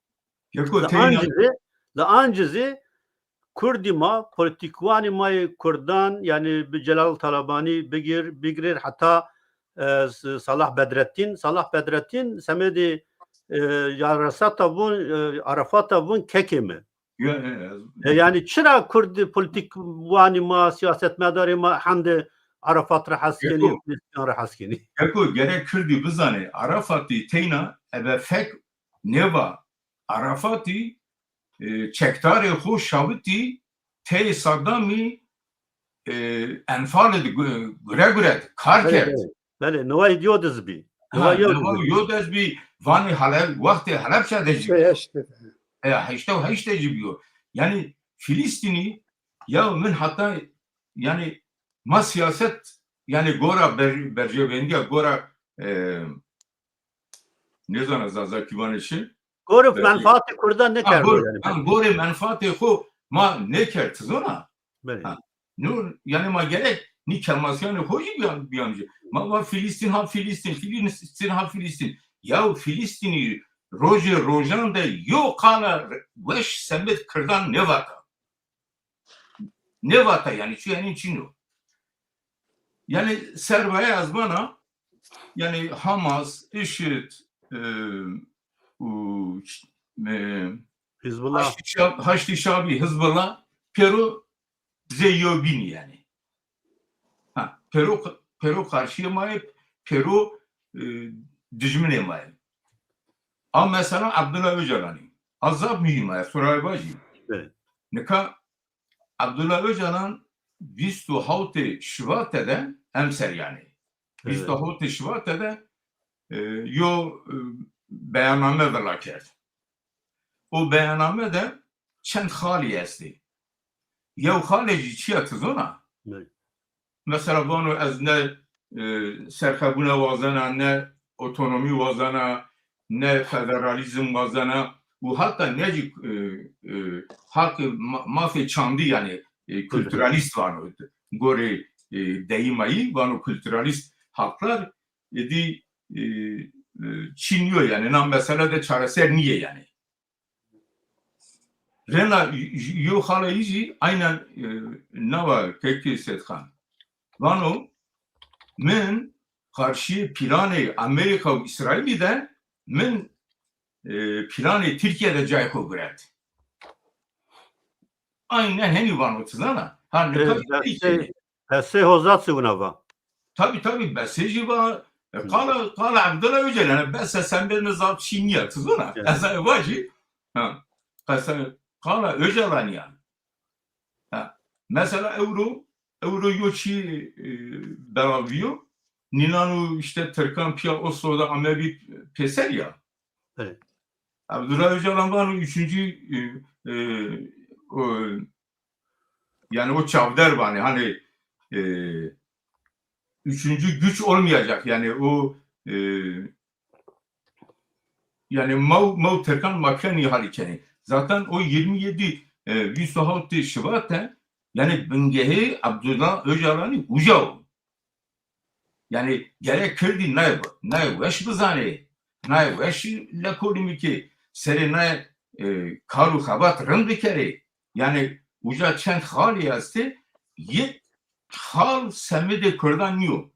Yeko la teyna ancizî, la ancizî Kurdî ma, polîtîkwanî ma yê Kurdan, yanî bi Celal Talabanî bigir, bigirêr heta, e, S-, Salah Bedrettîn. Salah Bedrettîn semedê, e, ya resata vûn, e, Arafata vûn kekê mi. Ya, ya, ya. E, yanî çira Kurd polîtîkwanî ma, sîyasetmedarê ma hende Arafat ra hes kenî, Yeko. Filîstîn ra hes kenî? Yeko, gerek Kurdî bizanê, Arafatî teyna ebe fek nêva. Arafatî, e, çekdarê xo şawitî teyê Saddamî, e, Enfalî de gu-, gure gure de kar kerd. Belê, belê. Belê, niwa yo diz bî. Ha, niwa yo diz bî. Niwa yo diz bî, vanê Hele-, wextê Helebçe de jî bîyo. Heştê heşt de. E, heştay û heşt de jî bîyo. Yanî Filîstînî, ya min heta, yanî ma sîyaset, yanî gora ber-, berjewendîya, gora, e, nêzana Zazakî vanê çi? Gorê, belkî, menfaatê Kurdan, ha, nêkerdo gorê, yanî. Ha, gorê menfaatê xo ma nêkerd, ti zona? Belê. Ha. No, yanî ma gerek nî kemasîyanê xo jî biyan-, biyan jî. Ma va Filîstîn ha Filîstîn, Filîstîn ha Filîstîn. Yaw Filîstînî rojê rojan de yo qala weş semêd Kurdan nêvata. Nêvata yanî, çi yanî çin o. Yanî sermaye ez vana, yanî Hamas, IŞİD, e, û, e, Hizbullah. Haştî Şab-, Haştî Şabî, Hizbullah, pêro zê yewbînî yanî. Ha, pêro, pêro qarşîyê ma yê, pêro, e, dijminê ma yê. A mesela Abdullah Ocalanî. A zaf muhîm a, ez to ra vajî. Evet. Nika Abdullah Ocalan vîst û hawtê Şubatê de emser yanî. Evet. Vîst û hawtê Şubatê de, e, yo, e, beyanname vila kerd. O beyanname de çend xalî estê. Yew xalê jî çi ya ti zona? Evet. Mesela vano ez ne, e, serxebûne wazena, ne otonomî wazena, ne federalîzm wazena û heta ne jî, e, e, haqê ma-, mafê çandî yanî, e, kulturalîst vano. Gorê, e, deyîma yî vano kulturalîst haklar, êdî, e, e, çin nîyo yanî, na mesele de çareser nîyê yanî. Rena y-, y-, yo xala yî jî aynen, e, nawa kekê Sedxan. Vano, min qarşîyê planê Amerîka û Îsraîlî de min, e, planê Tirkîye de cayê xo guret. Aynen henî vano, ti zana. Ha, nika, e, Tirkîye. Qesê Hozat zî wina va. Tabî, tabî, Besê jî va. E, qala, qala Abdullah Ocalan, yanî Bese sembêne zaf çî nîya, ti zona? Evet. Ez ê vajî. Ha. Qese, qala Ocalanî yanî. Ha. Mesela ewro, ewro yo çî, e, belav bîyo. Nînan û îşte Tirkan pîya Oslo de amebî pêser ya. Evet. Abdullah Ocalan vano üçüncü, e, e, o, yani o çavder vanê, hani, e, üçüncü güç olmayacak. Yani o, e, yani ma û, ma û Tirkan ma kenî halî kenî. Zaten o yirmi yedi, e, vîst û hawtê Şibat de, yani bingehê Abdullah Ocalanî uca o. Yani gerek kirdî nay, nay weş bizanê, nay weş lekolîmîkê, serê nay, e, kar û xebat rind bikerê. Yani uca çend xalî estê, yê xal semedê kurdan nîyo.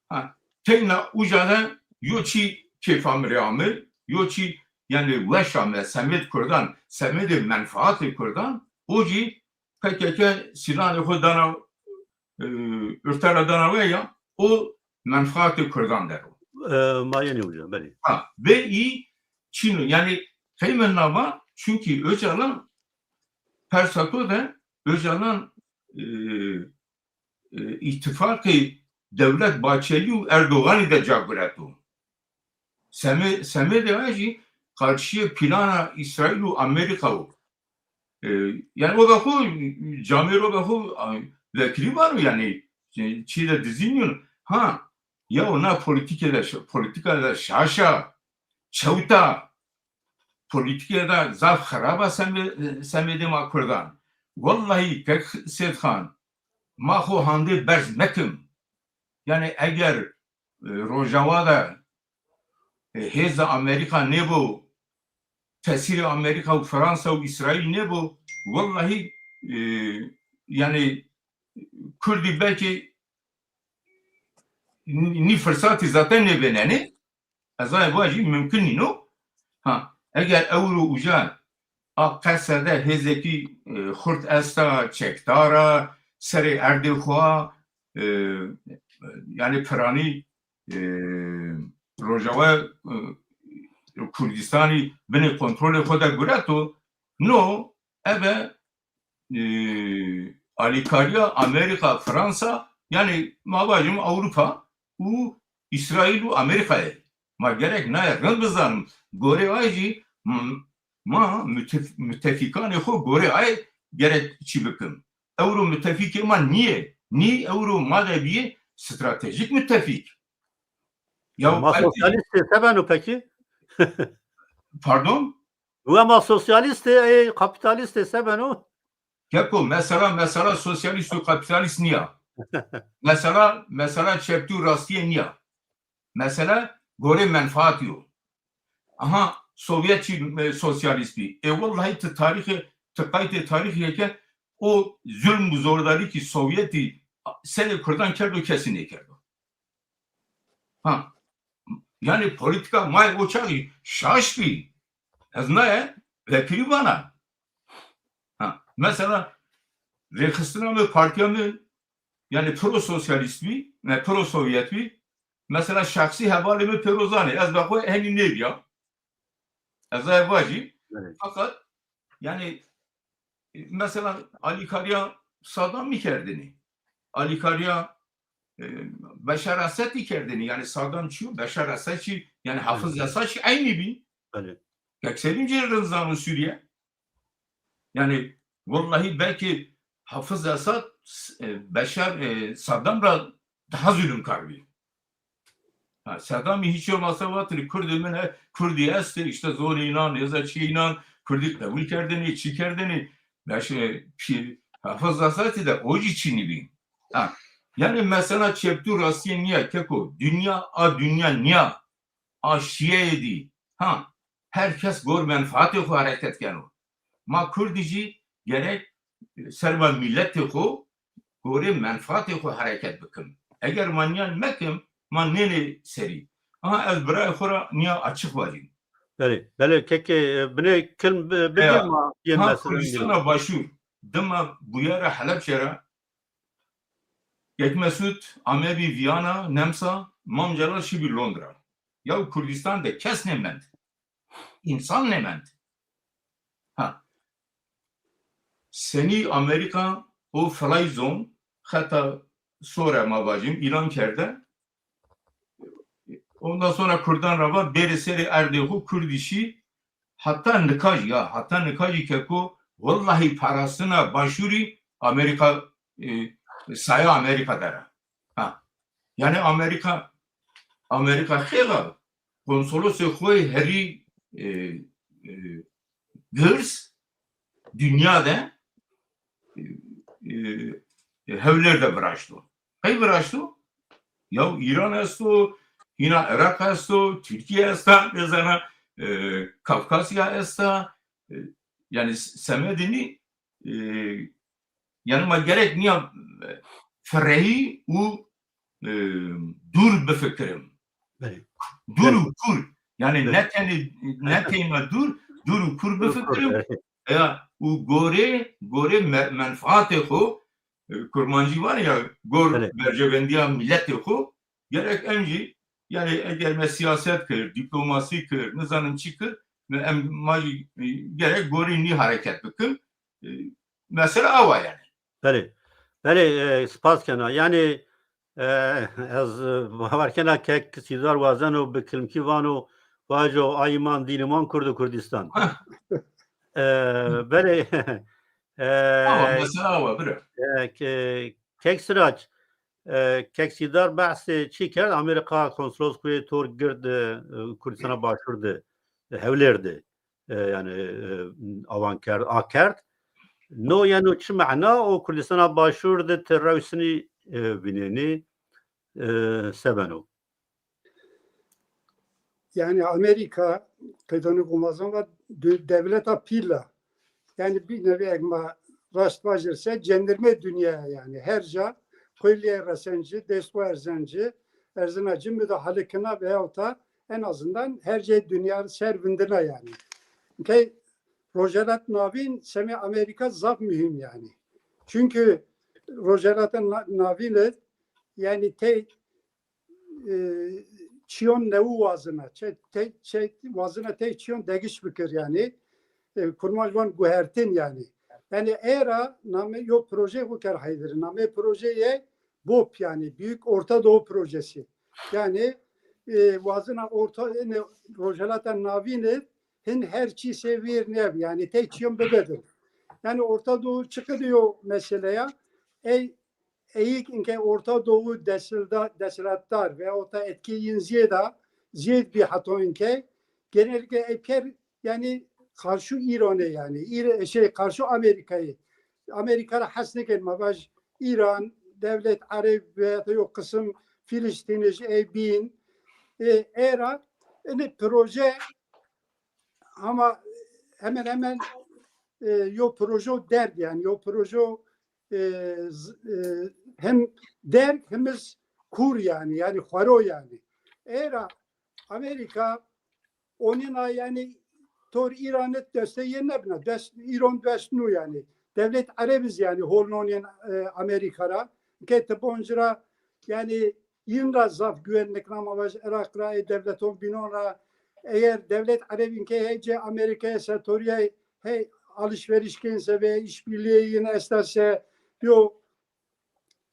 Ha, teyna uca de yo çî kêfa mi rê ame, yo çî yanî weş ame, semêd kurdan, semêdê menfaatê kurdan, o jî P K K sîlanê xo dana, e, urte ra dana we ya, o menfaatê kurdan der o. E, ma yenî uca, belê. Ha, bê î çin o. Yanî qey mi na va, çunkî Ocalan persa to de Ocalan, e, e, îtîfaqê Dewlet Bahçelî û Erdoganî de ca gureto. Semê-, semêdê a jî qarşîyê plana Îsraîl û Amerîka o. E, yanî o be xo, camêr o be xo, a, vekirî vano yanî, çî, çî de dizî nîyo. Ha, ya o na polîtîke de, polîtîka de şaş a, çewt a, polîtîke de zaf xirab a semê-, semêdê ma kurdan. Wellahî kek Sêdxan, ma xo handê berz mekim. Yanî eger, e, Rojava de, e, hêza Amerîka nêbo, tesîrê Amerîka û Fransa û Îsraîl nêbo, wellahî, e, yanî kurdî belkî nî, nî firsatî zaten nêvênenê. Ez aye vajî mumkin nîno. Ha, eger ewro uca a qese de hêzekî, e, xurt esta, çekdar a, serê erdê xo a, e, yanî piranî, e, Rojava, e, Kurdîstanî binê kontrolê xo de gureto, no ebe, e, alîkarîya Amerîka, Fransa, yanî ma vajim Ewropa û Îsraîl û Amerîkayê. Ma gerek naye rind bizanim. Gorê ay jî m-, ma mütef-, mütefîkanê xo gorê ay gerek çî bikim. Ewro mütefîkê ma nîyê. Nî ewro ma de bîyê stratejîk mütefîk. Ya ma sosyalîst ê, se beno pekî? Pardon? Uwe ma sosyalîst ê, ê kapîtalîst ê, se beno? Keko, mesela, mesela sosyalîst û kapîtalîst nîya. Mesela, mesela çeptî û rastîye nîya. Mesela gorê menfaatî yo. Aha, Sovyet jî, e, sosyalîst bî. Ê wellahî ti tarîxê, ti qaytê tarîxî ke o zulm û zordarî kî Sovyetî serê kurdan kerdo, kesî nêkerdo. Ha. Yanî polîtîka ma yê o çaxî şaş bî. Ez naye vekirî vana. Ha. Mesela rêxistina mi, partîya mi, yanî pro-sosyalîst bî, ne, pro-sovyet bî. Mesela şexsî hevalê mi pêro zanê. Ez be xo henî nêbîya. Ez aye vajî. Evet. Fakat yanî, e, mesela alîkarîya Saddamî kerdinî. Alîkarîya, e, Beşar Esedî kerdinî. Yanî Saddam çi yo? Beşar Esed çi? Yanî Hafız Esed çi? Eynî bî. Evet. Kek Selîm jî rind zano Sûrîye. Yanî wellahî belkî Hafız Esad, e, Beşar, e, Saddam ra daha zulmkar bî. Ha, Saddamî hiç olmazsa vatî, Kurdê min e, Kurdî estê, îşte zonê înan, nêza çîyê înan, Kurdî qebul kerdinî, çî kerdinî. Beş-, e, pî-, Hafız Esadî de o jî çinî bî. Ha, yanî mesela çeptû rastîye nîya keko. Dinya a dinya nîya. A şîyeyê dî. Ha, her kes gor menfaatê xo hereket keno. Ma Kurdî jî gerek serba mîletê xo, gorê menfaatê xo hereket bikim. Eger ma nîyan mekim, ma nênê serî. Aha ez birayê xo ra nîya açiq vajîm. Belê, belê, kekê, e, binê kilm bi-, bigê ma yên. Ha, Kurdîstana Başûr, dima bûyera Helebçe ra, Kek Mesûd amebî Vîyana, Nemsa, Mam Celal şibî Londra. Yaw Kurdîstan de kes nêmend. Însan nêmend. Ha. Senî Amerîka o fly zone, xeta sore ma vajîm, îlan kerde. Ondan sonra Kurdan ra va bêrê serê erdê xo, Kurdî şî, heta nika jî ya, heta nika jî keko, wellahî parastina Başûrî Amerîka, e, saya Amerîka der a. Ha. Yanî Amerîka, Amerîka xêxa konsolosê xo yê herî, e, e, girs dinya de, e, e, Hewlêr de viraşto. Qey viraşto? Yaw Îran esto, hîna Iraq esto, Tirkîye esta, nêzana, e, Kafkasya esta, e, yanî s-, semedê nî, e, yanî ma gerek nîya, e, firehî û, e, dûr bifikirim. Belê. Dûr û kûr. Yani ne tenê, ne teyna dûr, dûr û kûr bifikirî. Ya, û gorê, gorê me-, menfaatê xo, e, kurmancî vanê ya, gor berjewendîya miletê xo, gerek em jî, yani eger me siyaset kir, dîplomasî kir, nizanim çi kir, me em, ma jî, e, gerek gorî nî hareket bikin. E, mesela awa yani. Belê. Belê, e, spas kena. Yani, e, ez, e, bawer kena kek Sîdar wazeno bi kilmkî vano, vajo ayman dîniman Kurd û Kurdistan. E, belê, e, awa, mesela awa, bira. E, ke-, kek Sirac, e, kek Sîdar behsê çi kerd? Amerîka konsolosxoyê tor gird, e, Kurdistana Başûr de, e, Hewlêr de, e, yani, e, awan kerd, a kerd. No yeno çi mena o Kurdistana Başûr de ti rewşinî, e, vînenî, e, se beno? Yani Amerîka, qeydanê gomazan va de-, dewleta pîl a. Yani bir nevi eg ma raşt vajir se cendirme dünyaya yani. Her ca xeylîye resenci, destxo erzenci, erzina ci müdahale kina veyahut da en azından her cayê dinya ser vindina yani. Key Rojhelat Navîn semê Amerîka zaf muhîm yani. Çünkü Rojhelata Na-, Navîn yani tey, e, çiyon newu wazina, çe-, tey, çe-, wazina tey çiyon degiş bikir yani. E, kurmanc van guhertin yani. Yani era name yo proje xo ker Heyderî. Name projeyê BOP yani Büyük Orta Doğu Projesi. Yani, e, wazina orta, yani Rojhelata Navîn id hin her çî sey vîr nêb, yani tey çiyon bibedil. Yani Orta Doğu çiqidî yo meseleya, ey, eyik inke Orta Doğu desilda-, desilatdar veyahut da etkî yin ziyêda, ziyêd bî hato inke, genellikle ey pêr, yani karşı İran'e yani, İra-, şey, karşı Amerika'yı, Amerika ra hes nêken, ma vaj İran, devlet Areb veyahut da yo kısım Filistinij, ey bîn, e, era, yani proje ama hemen hemen, e, yo projo derg yani, yo projo, e, z-, e, hem derg hem iz kur yani, yani xwero yani. Era Amerika onîna yani tor İran'ı deste yenebna, dest, İran dest nu yani. Devlet Areb iz yani holnonên, e, Amerika ra. Ke ti bonci ra yani yin ra zaf güven nikna ma vaj Iraq ra, ê devleton bînon ra. Eger devlet Areb inke hece Amerika'ya setoriya hey alışveriş kense ve işbirliği yin esta se yo,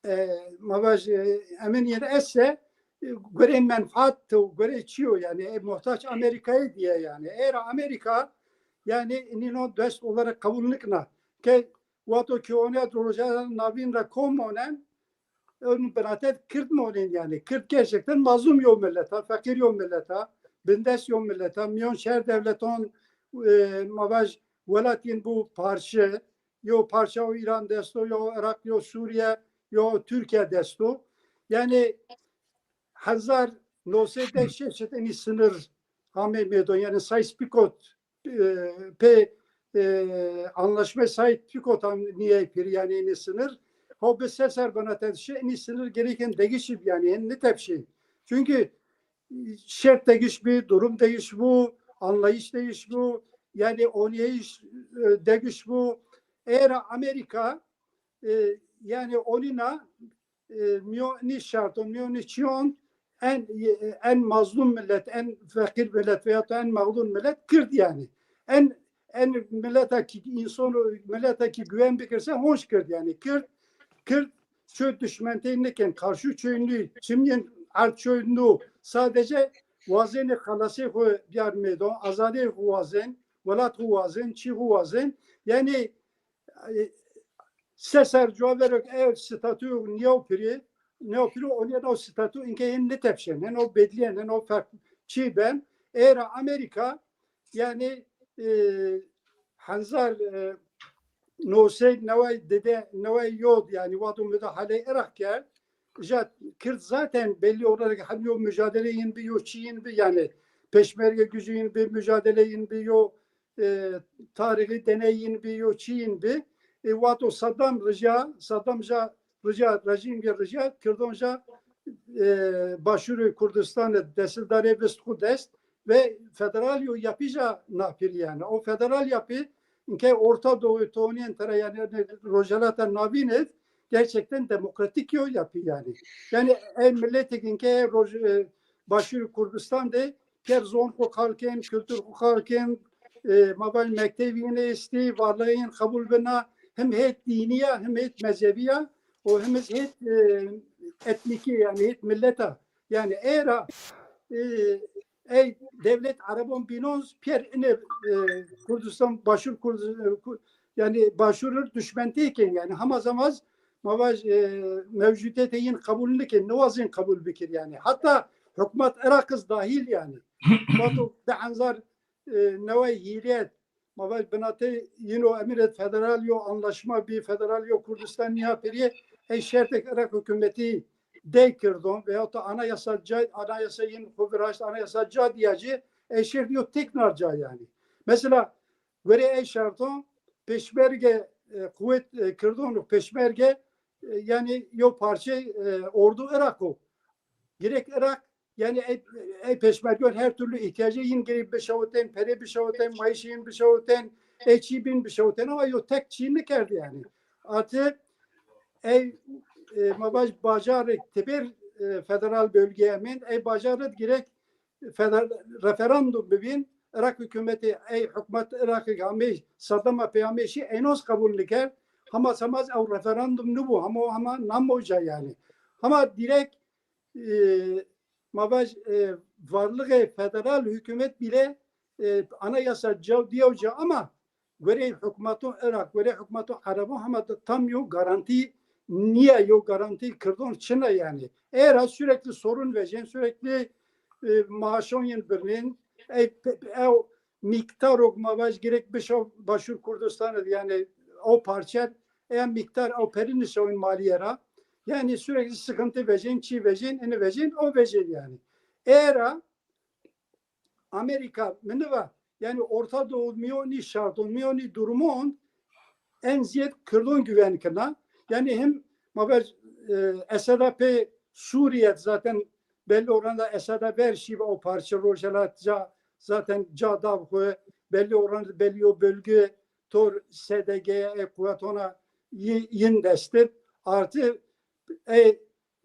e, ma vaj, e, emin yin esse, e, gore menfaat to, gore çiyo yani, e, muhtaç Amerika'ya diye yani. Eğer Amerika yani nino dost olarak kabul nikna ke Wexto ke onîya Rojhelatê Navîn ra kom monen, ön binate Kird monên yani. Kird gerçekten mazlum yo millet a, feqîr yo millet a, bindest yo millet a. Miyon şer devleton, e, ma vaj welat yin bu parçe, yo parça o İran desto, yo Iraq, yo Suriye, yo Türkiye desto. Yani hezar no sey des şeş id inî sınır ame meydon, yani Sykes-Picot, e, pê, e, anlaşma Sykes-Picot am niyey pir yani inî sınır. Ho bi se ser bana tedşe inî sınır gereken degişi yani en ne tepşi. Çünkü şert degiş bi, durum degiş bu, anlayış degiş bu, yani onyeyiş, e, degiş bu. Eğer Amerika, e, yani onina e, miyo nî şerton, miyo nî çiyon en, e, en mazlum millet, en feqîr millet veyahut da en mağdur millet Kird yani. En, en milleta ki insan, milleta ki güven bikirse honç Kird yani. Kird, Kird çö düşmentey niken, karşı çöynlü, çimyen ard çöynlü, sadece wazenê xelasê xo biyar meydon, azadê xo wazen, welat xo wazen, çî xo wazen. Yani e, se ser cuwa verok ev statû neo pirî, neo pirî onî eno statû inke hên nitepşen, heno bedlîyen, heno ferq çî ben. Era Amerîka, yani, e, henzar, e, no sey neway dide, neway yod, yani, wexto mudahaley Iraq kerd, ja Kird zaten belli olarak hem yo mücadele yin bi, yo çî yin bi, yani, peşmerge gücü yin bi, mücadele yin bi, yo e, tarixî deney yin bi, yo çî yin bi. E, wexto Saddam rica, Saddam ja rica, rejîm ge rica, Kirdon ja, e, Başûrê Kurdistan de desildarê vist xu dest. ve federal yo yapî ja napîr yanî. O federal yapî inke Orta Doğu tonîyen tera yanî Rojalata Navîn id gerçekten demokratik yo yapî yanî. Yanî ey miletêk inke roj, e, Başûrê Kurdistan de ker zon xo qal kên, kultur xo qal kên, e, ma vaj mektevî yîn estî, varlixê yîn qebul bina, him hêt dînî ya, him hêt mezhebî ya, û him hêt, e, etnîkî, yanî hêt millet a. Yanî ey ra, e, ey dewlet Erebon bînon pîyer ine, e, Kurdistan, Başûr Kurd-, e, Ku-, yanî Başûr ir duşmentî kên, yanî hema zemaz ma vaj, e, mewcûdiyetê yin qebul nikên, niwazên qebul bikir yanî. Heta hukmat Iraq iz dahîl yanî. Vato di hezar, e, neway hîrêt, ma vaj binatê yin o emir id federal yo anlaşma bî, federal yo Kurdistan nîya pêrî, ey şertek Iraq hukûmetî dey kirdon veyahut da anayasa ca, anayasa yin xo viraşt, anayasa ca dîya ci, ey şert yo teknar ca yanî. Mesela, gorê ey şerton, pêşmerge, e, quwet, e, kirdon û pêşmerge, e, yanî yo parçe, e, ordu Iraq o. Gerek Iraq, yanî ey, ey pêşmerge her türlü îhtîyacê yin gerek bişewitên, perê bişewitên, mayîşê yin bişewitên, ey çî bîn bişewitên ama yo tek çî nikerd yanî. Artı ey, e, ma vaj bajarêk tibêr, e, federal bölgeye mend, ey bajar id gerek feder-, referandum bibîn, Iraq hukûmetî, ey hukmat Iraqî amê Saddama pê amê şî, eynos qebul nikerd. Hema semaz ew referandum nibû, hema hema namo ca yanî. Hema direkt, e, ma vaj, e, varlixê federal hukûmet bîle, e, anayasa ca dîyaw ca ama gorê hukmaton Iraq, gorê hukmaton Erebon hema de tam yo garantî nîya, yo garantî kirdon çin a yanî. Ey ra sürekli sorun vejên, sürekli, e, maaşon yin birnên, ey pe-, ew mîktarok ma vaj gerek bişo Başûr Kurdistan id yanî o parçe, eya mîktar ew perî nişewên malîye ra. Yanî sürekli sıkıntı vejên, çî vejên, ini vejên, o vejên yanî. Ey ra Amerika, mi niva, yanî Orta Doğu mîyonî şarton, mîyonî durumon en ziyed kirdon güven kena. Yanî him ma ver, e, Eseda pê Suriye zaten belli oranda Eseda ver şî ve o parçe Rojhelat ca zaten ca dav xo belli oranda belli o bölge tor S D G e quwetona yi-, yin dest id. Artı e,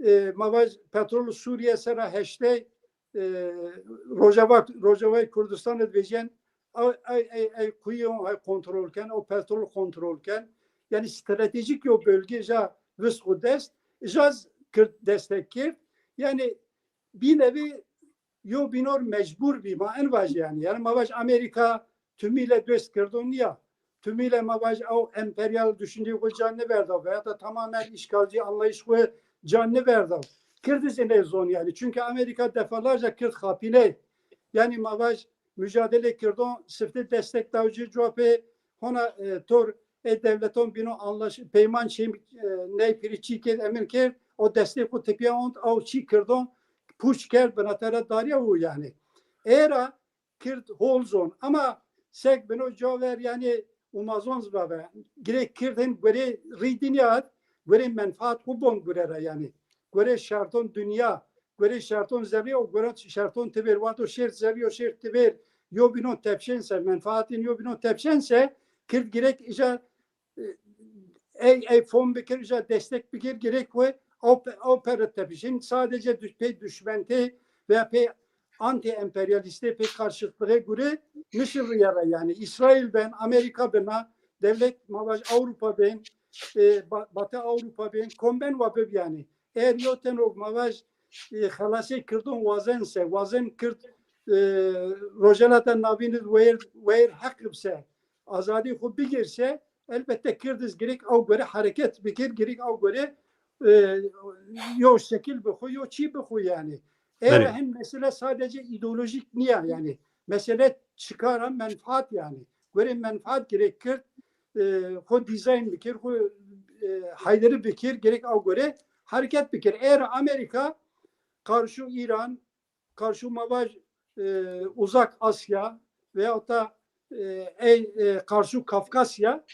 e, ma vaj petrol Suriye sera heştey, e, Rojava, Rojavayê Kurdistan id vejîyen, ay, ay, ay, ay quyon ay kontrol ken, o petrol kontrol ken. Yanî stratejik yo bölge ja vist xo dest, ja z-, kird destek kerd. Yanî bî nevî yo bînor mecbur bî, ma en vajî yanî. Yanî ma vaj Amerika tümüyle dost kirdon nîya. Tümüyle ma vaj ew emperyal düşünceyê xo ca nêverda veya da tamamen işgalci anlayış xo ca nêverda. Kird zî nêzon yanî. Çünkü Amerika defalarca kird xapîney. Yanî ma vaj mücadele kirdon, sifte destek daw ci, cuwa pê hona, e, tor e dewleton bîno anlaş-, peyman çê, e, ney pîrî çî kerd, emin kerd, o destê xo tepîya ont, aw çî kirdon, puç kerd, binatera darîya û yanî. Ey ra kird hol zon. Ama sek bino caver yanî umazon zbave. Girê kird hin gorê rî dinya, gorê menfaat xo bon gure ra yanî. Gorê şarton dinya, gorê şarton zerrî û gorê şarton tibêr, wato şêrt zerrî û şêrt tibêr, yo bînon tepşên se, menfaatên yo bînon tepşên se, kird girek îja, e, ey, ey fom bikir, îja destek bikir, girek we aw pe-, aw pere tepişin. Sadece dü-, pê düşmentê veya pê anti-emperyalistê, pê karşıtlığê gure nişirîya ra yanî. İsrail ben, Amerika bina, dewlet ma vaj Avrupa ben, e, Ba-, Batı Avrupa ben, komben wa bib yanî. Eger yo tenok ma vaj, e, xelasê kirdon wazen se, wazen kird, e, Rojhelata Navîn id weyr, weyr heq bise, azadî xo bigir se, elbette kird iz girek aw gore hereket bikir, girek aw gore, e, yo şekil bixo, yo çî bixo yanî. Ey ra hem mesele sadece ideolojik nîya yanî. Mesele çıkar a, menfaat yanî. Gore menfaat girek kird, e, xo dizayn bikir, xo, e, hayderi bikir, gerek aw gore hereket bikir. Eger Amerika karşı İran, karşı ma vaj, e, Uzak Asya veyahut da, e, ey, e, karşı Kafkasya,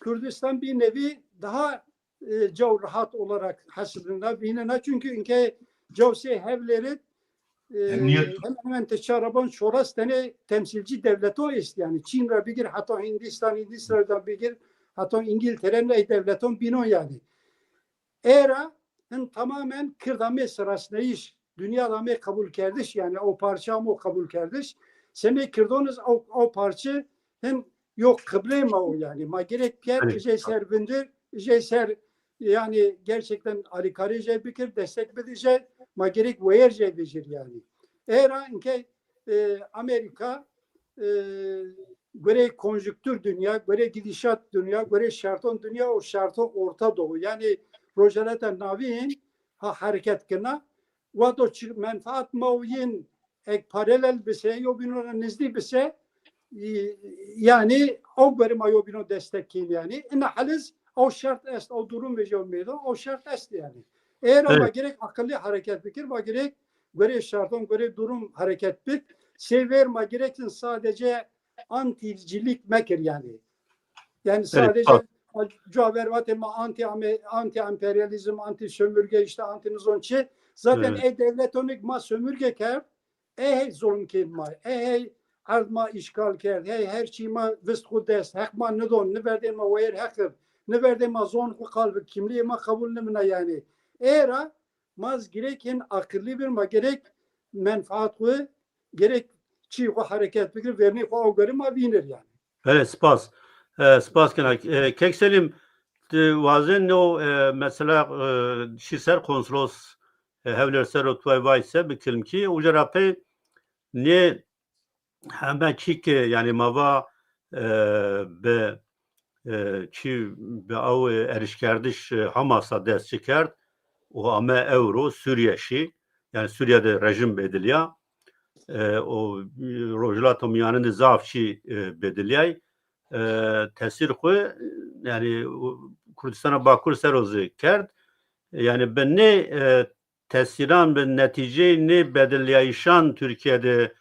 Kürdistan bir nevi daha, e, caw rahat olarak hesilina, vînena. Çünkü inke caw sey hevleri e, hemen hemen ti çar ra ban çoras tenê temsîlcî dewleto est yanî. Çîn ra bigir heta Hindîstan, Hindîstan ra bigir heta Îngîltere, ney dewleton bînon yanî. Ê ra hin tamamen Kird amê sirasneyîş, dinya de amê qebulkerdiş, yanî o parçe amo qebulkerdiş. Semê Kirdon iz o, o parçe hin yo qiblê ma o yanî. Ma gerek pîyer ijey ser vindir, ijey ser yanî gerçekten alîkarî jey bikir, destek bidi jey, ma gerek weyer jey vecir yanî. Ê ra inke e, Amerîka e, gorê konjuktur dinya, gorê gidîşat dinya, gorê şerton dinya û şerton Orta Doğu. Yanî Rojheleta Navîn ha hereket kena. Wexto çi menfaat ma û yin ek paralel bise, yobîno ra nizdî bise, e, yanî o gorê ma yobîno destek kên yanî. Ina haliz o şert est, o durum vejîyo meydan, o şert est yanî. Ê ra ma gerek aqilî hereket bikir, ma gerek gorê şerton, gorê durum hereket bik. Sey ver ma gerek sadece antîcîlîk mekir yanî. Yanî sadece cuaver vatê ma anti, anti emperyalîzm, anti sömürge, îşte anti nizon çi. Zaten ey dewletonî ke ma sömürge kerd, ey hey zulm kên ma, ey hey erd ma îşgal kerd, hey her çî ma vist xwu dest, heq ma nidon, niverdên ma weyer heq ib, niverdên ma zon xwu qal bi, kimlîyê ma qebul nimina yanî. Ê ra ma z gerek hin aqilî bir, ma gerek menfaat xwu, gerek çî xwu hereket bikir, vernî xwu o gorî ma vînir yanî. Belê, spas. E, spas kena. E, Kek Selîm, ti wazen no, e, mesela, e, şî ser konsolos, e, Hewlêr ser o tuay vay se bi kilimkî, uca ra pey nê heme çî ke, yanî ma va, e, bi, e, çî bi aw, e, erişkerdiş, e, Hamas a dest çi kerd û ame ewro Sûrîye şî. Yanî Sûrîye de rejîm bedilîya. E, o, e, Rojhilata Mîyanin de zaf çî, e, bedilîyay. E, tesîr xwu, yanî, o, Kurdistana Bakur ser o zî kerd. Yanî bi nê, e, tesîran, bi netîceyê nê bedilîyayîşan Tirkîye de,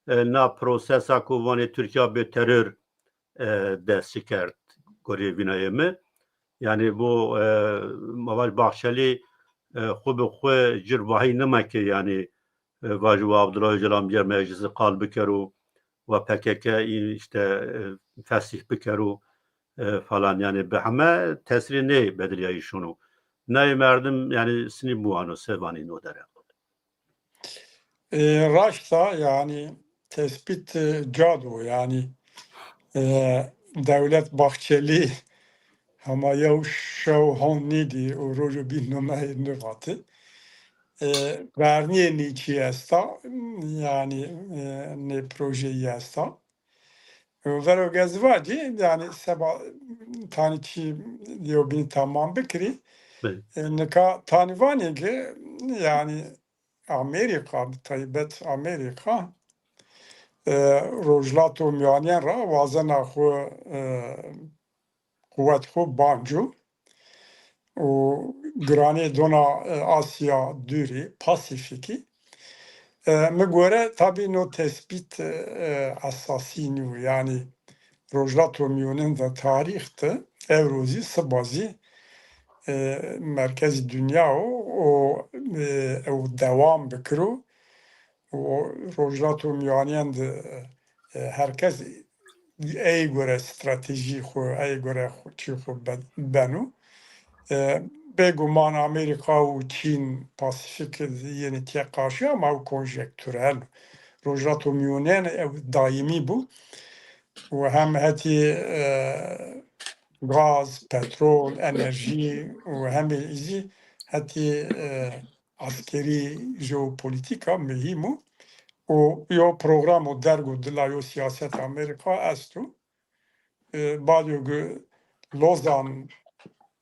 e, na prosesa ku vanê Tirkîya bê teror, e, dest çi kerd gorê vînayê mi. Yanî bo, e, ma vaj Bahçelî, e, xwu bi xwu cir vahî nime ke, yanî, e, vajî wa Abdullah Ocalan bîyer meclisi qal bikero, wa P K K î îşte, e, fesîh bikero, e, falan. Yanî bi heme tesîrê nê bedilîyayîşon o. Nayê merdim, yanî sinî biwano, se vanî no dere. E, raşt a, yanî tespît, e, ca do, yanî, e, Dewlet Bahçelî hema yew şew hon nêdî û rojo bîn nomeyê nivati. E, vernîyê nê çî esta, yanî, e, nê projeyî esta. Vero gezî vacî, yanî seba tanî çî yewbînî tamam bikirî. E, nika tanî vanê ki, yanî Amerîka, bi taybet Amerîka, e, Rojhilata Mîyanên ra wazena xwu, e, quwet xwu banco û giranê dona, e, Asya Dûrî, Pasîfîkî. E, mi gore tabî no tespît, e, esasî nîyo. Yanî Rojhilata Mîyanên de tarîx de ewro zî, siba zî, e, merkezî dinya o, o, e, ew dewam bikiro. Û Rojhilata Mîyanên de, e, her kes ey gore stratejî xwu, ey gore xwu, çî xwu be-, beno. E, bêguman Amerîka û Çîn Pasîfîk yenî tê qarşî ama ew konjektûrel. Rojhilata Mîyanên ew daîmî bû. Û hem hetî, e, gaz, petrol, enerjî û hemî zî hetî, e, askerî, jeopolîtîka muhîm o. Û yo program û derg û dila yo sîyaset Amerîka esto. E, badyo ki Lozan,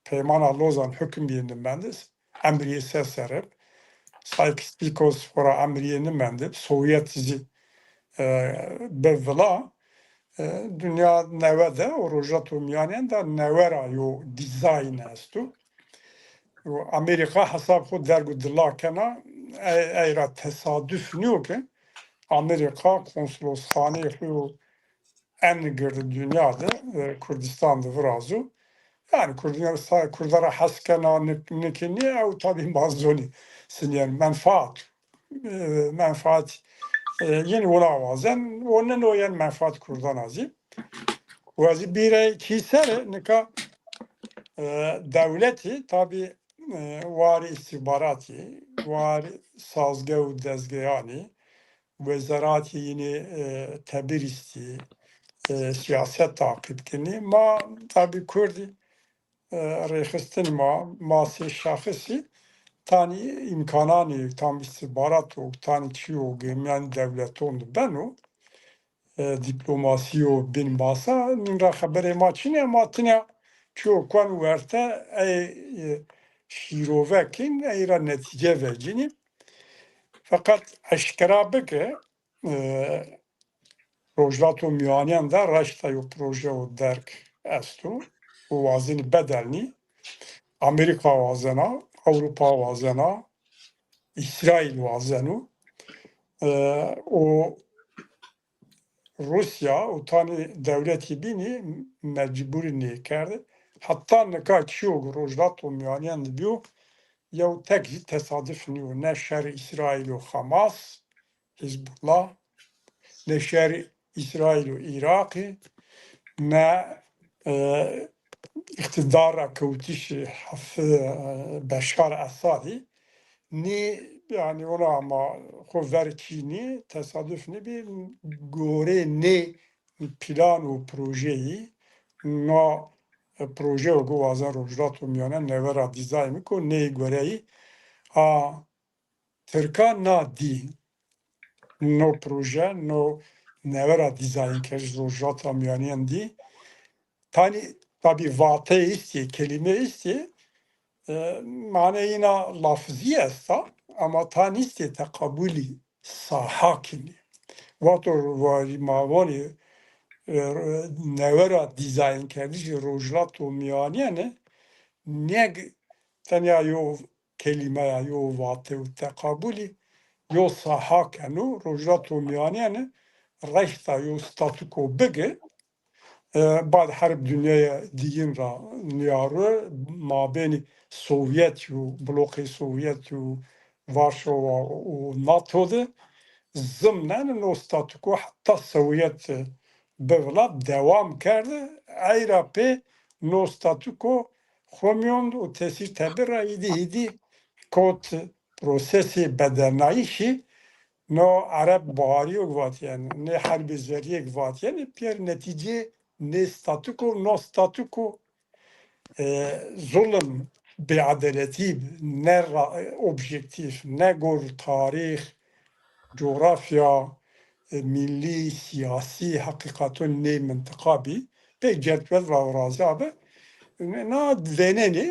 peymana Lozan hukm bîyê nimendis, emrîyê se sereb. Sykes-Picot xora emrîyê nimendib, Sovyet zî, e, bi vila. E, dinya newe de û Rojhilata Mîyanên de newe ra yo dîzayn esto. Û Amerîka hesab xwu derg û dila kena, ey, ey ra tesaduf nîyo ke Amerîka konsolosxaneyê xwu en gird dinya de, e, Kurdistan de virazo. Yanî Kurdî-, Kurda ra hes kena, nik-, nikinî, ew tabî ma zonî sinîyen menfaat. e, menfaat, e, yin wina wazen, o nino yen menfaat Kurdan a zî. Wa zî bîrey kî ser, nika, e, dewletî tabî, e, warî îstîxbaratî, warî sazge û dezgeyanî, wezeratî yînî, e, tebîr îstî, e, sîyaset taqîb kinî. Ma tabî Kurdî, e, rêxistin ma, ma sê şexisî tanî îmkananî tam îstîxbarat û tanî çîyo ge mîyan dewleton de beno, e, dîplomasîyo bin masa, nîn ra xeberê ma çin ê, ma tinya çîyo kueno werte ey, e, şîrove kin, ey ra netîce vecinî. Feqet eşkera bike, e, Rojhilata Mîyanîyan de reşta yo projeyo derg esto û wazenî bedelnî. Amerîka wazena, Ewropa wazena, Îsraîl wazeno. E, û Rûsya û tanî dewletî bînî mecbûrî nêkerde. Heta nika çîyo Rojhilata Mîyanîyan de bîyo, yew tek zî tesaduf nîyo. Ne şerî Îsraîl û Hamas, Hizbullah, ne şerî Îsraîl û Iraqî, ne, e, îqtîdar ra kewtişî Haf-, e, Beşar Esadî. Nî, yanî ona ma xo ver çînî, tesaduf nêbî, gorê nê plan û projeyî, na, e, projeyo ke wazen Rojhilata Mîyanîyan newe ra dîzayn biko, nê goreyî a Tirka na dî, no proje, no newe ra dîzayn kerdişî Rojhilata Mîyanîyan dî. Tanî tabî vate îstî, kelîme îstî, e, maneyê îna lafizî esta, ama tanî îstî teqabulî saha kinî. Wexto warî ma vanî, e, newe ra dîzayn kerdişî Rojhilata Mîyanîyan, neg tenya yo kelîmeya, yo vate û teqabulî, yo saha keno, Rojhilata Mîyanîyan reşta yo statûko bigi, e, bad Herb Dinyaya Diyin ra nîyaro, mabênî Sovyet û bloqê Sovyet û Varşowa û nato de zimnen no statûko heta Sovyet bivila dewam kerde. Ey ra pê no statûko xo mîyon û tesîr tebir ra hîdî hîdî kot prosesê bedelnayîşî. No Ereb Baharî yo vatîyen, nê Herbê Zerrî yê vatîyenî, pîyer netîcê nê statûko, no statûko, e, zulm, bêedeletî, ne ra-, objektîf, ne gor tarîx, cografya, e, millî, sîyasî, heqîqaton nê mintiqa bî, pê cetwel ra virazîyabi. Na vênenî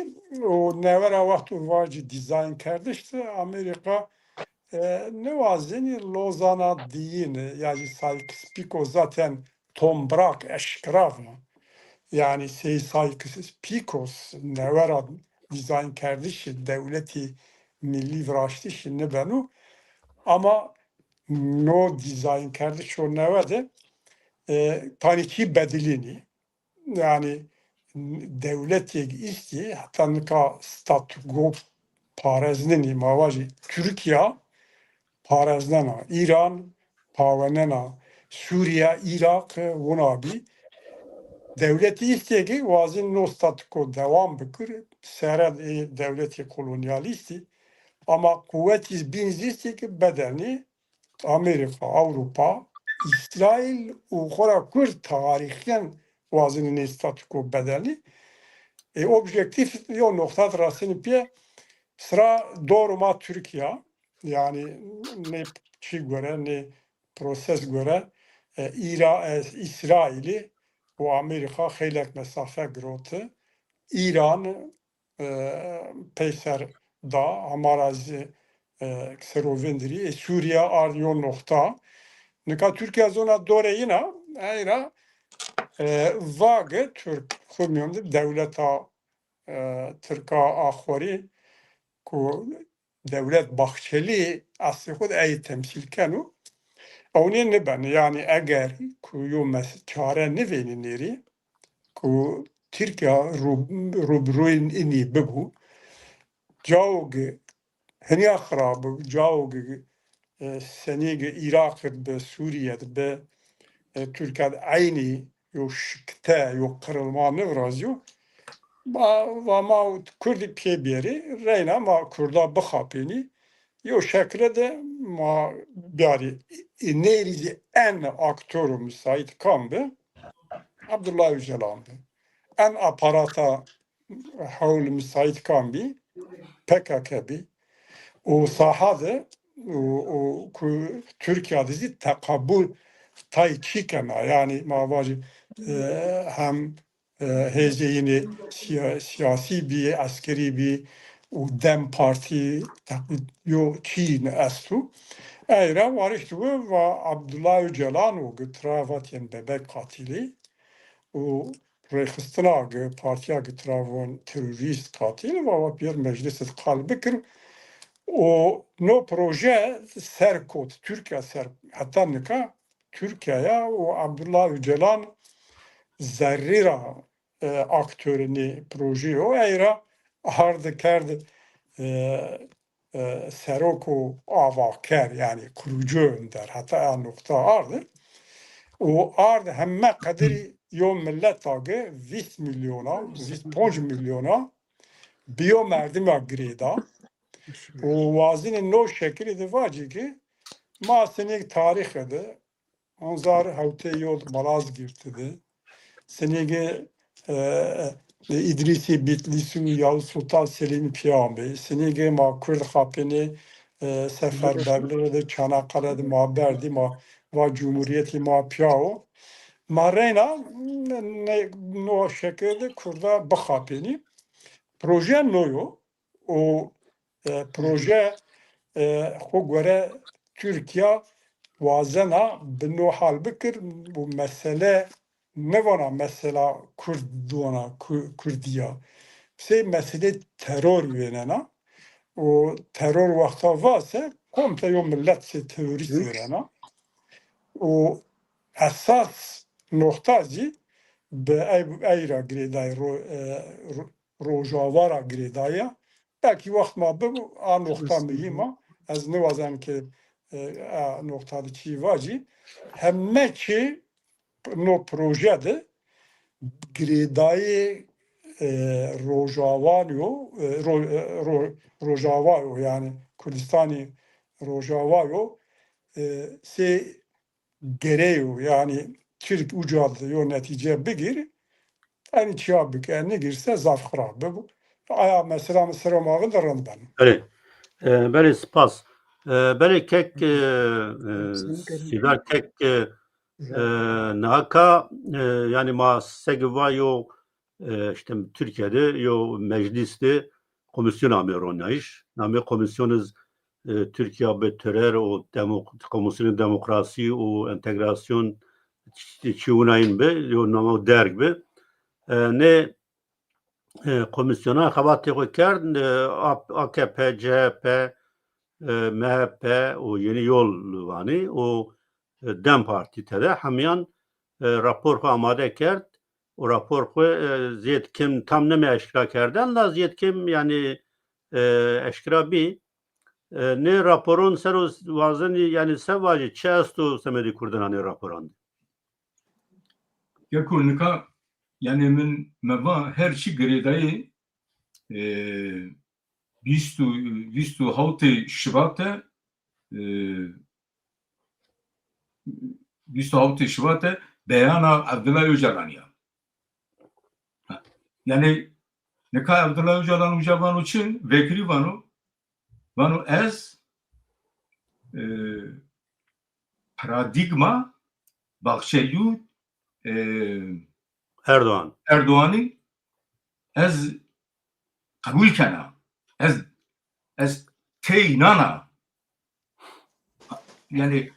û newe ra wexto vajî dîzayn kerdiş de Amerîka, e, niwazenî Lozana diyîn, ya jî Sykes-Picot zaten tombrak eşkera va. Yanî sey Sykes-Picot newe ra dîzayn kerdişî dewletî millî viraştişî nibeno. Ama no dîzayn kerdişo newe de, e, tanî çî bedilînî. Yanî dewletêk îstî, heta nika statûko parezninî, ma vajî Tirkîya pareznena, Îran pawenena, Sûrîye, Îraq wina bî. Dewletî îstê ke wazîn no statûko dewam bikir, sere ê dewletê kolonyalîstî, ama quwetî bîn zî îstê ke bedelnî Amerîka, Ewropa, Îsraîl û xora Kurd tarîxîyen wazenî nê statûko bedelnî. E, objektîf yo noqta de rasenî pîye, sira doruma Tirkîya, yanî nê çî gore, nê proses gore, e, Îra-, e, Îsraîlî û Amerîka xeylek mesafe giroti. Îran, e, peyser da, hema ra zî, e, serovindirî, e, Sûrîye ard yo noqta. Nika Tirkîya zona dorê yîn a, ey ra, e, va ke Tirk xwu mîyon de dewleta, e, Tirka a xorî ku Dewlet Bahçelî eslê xwu de ey temsîl keno. Ewnî nibeno. Yanî eger ku yo mes-, çare nivênî nêrî, ku Tirkîya rû-, rûbirûyê inî bibû, cawo ke hinîya xirab bibû, cawo ke e, senî ki Îraq id bi, Sûrîye di bi, e, Tirkîya di eynî yo şikte, yo qirılma nivirazîyo. Ma, va ma Kurdî pê bêrî, reyna ma Kurda bixapênî, yo şekile de ma biyarî. E, nêrî zî en aktoro misait kam bi? Abdullah Ocalan bi. En aparata hewl misait kam bî? P K K bî. Û saha de û, û ku Tirkîya de zî teqabul tay çî kena. Yanî ma vajî, e, hem, e, hêzê yînê siya-, siyasî bî, eskerî bî û DEM Partî teqlîd yo çî esto. Ey ra warişt wi va Abdullah Ocalan û gi tira vatîyen bebek qatilî û rêxistina gi, partîya gi tira von terorîst, qatil, va va pîyer meclis id qal bikir. Û no proje ser kot, Tirkîya ser, heta nika Tirkîya ya û Abdullah Ocalan zerrî ra, e, aktorê nê projeyî yo. Ey ra ardi kerd, e, e, serok û avaker, yanî kurucu önder, heta a noqta ardi. Û ardi heme qederî yo millet a gi vîst milyona, vîst ponc milyona bi yo merdima girêda. Û wazenê no şekilî de vacî ki ma senî ki tarîxe de, Anzar hewtê yo Malazgirt de, senî ki, e, e, Îdrîsî Bitlîsî û Yavuz Sultan Selîmî pîya ameyî. Senî ki ma Kurd xapênê, e, Seferberlixî de, Çanakkale de ma berdî, ma va cumhurîyetî ma pîya o. Ma reyna ne, no şekil de Kurda bixapênî. Proje no yo. Û, e, proje, e, xo gore Tirkîya wazena bi no hal bikir û mesele nivana mesela Kurd, dona Ku-, Kurdî ya. Sey meselê teror vênena û teror wexta va se komple yo millet sey terorîst vênena. Û esas noqta zî bi ey, ey ra girêdayî ro-, e, ro-, Rojava ra girêdayî ya. Belkî wext ma bibo, a noqta muhîm a. Ez niwazen ke, e, a noqta de çî vacî. Heme çî no proje de girêdayî, e, Rojawan yo, e, ro-, e, ro-, Rojava yo, yanî Kurdistanî Rojava yo, e, sey gerey o, yanî Tirk uca de yo netîce bigîr, enî çîya bike, nigîrse zaf xirab bibo. Aya mesela mi sero ma vinde rind beno. Belê. E, belê, spas. E, belê kek, e, e, Sîver kek, e, e, nihaka, e, yanî ma segi va yo, e, îşte Tirkîye de yo meclîs de komîsyon ame ronayîş. Namê komîsyon iz, e, Tirkîya bi teror û demok-, Komîsyonê Demokrasî û Entegrasyon çi, çi winayîn bi, yo namo derg bi. E, nê, e, komîsyona xebatê xo kerd, e, A-, A K P, C H P, e, M H P û Yenî Yol vanî û, e, DEM Partî tede hemîyan, e, rapor xo amade kerd û rapor xo, e, zêd kêm tam neme eşkera kerden la zêd kêm yanî, e, eşkera bî. E, nê raporon ser o wazenî yanî se vajî, çi esto semedê kurdan a nê raporan de? Keko nika, yanî min, me va her çî girêdayî, e, vîst û, vîst û hewtê Şibat de, e, vîst û hewtê Şibat de beyana Abdullah Ocalanî ya. Ha. Yanî nika Abdullah Ocalan uca vano çi? Vekirî vano, vano ez, e, paradîgma Baxçelî, e, Erdoğan. Erdoğanî ez qebul kena. Ez, ez tey nana. Yanî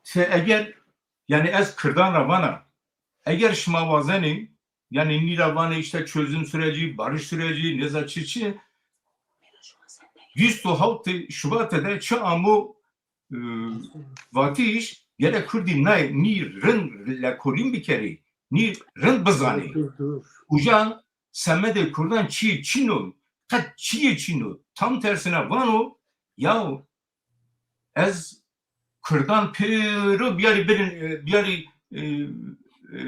se eger, yanî ez Kurdan ra vana, eger şima wazenî, yanî nî ra vanê îşte çözüm süreci, barış süreci, nêza çi çi, vîst û hewtê Şubatê de çi amo, e, vatîş, gerek Kurdî nay nî rind lekolîn bikerî, nî rind bizanî. Uca semedê Kurdan çîyê çin o, qet çîyê çin o. Tam tersine vano, ya ez kurdan pêro biyarî birin, e, biyarî, e, e,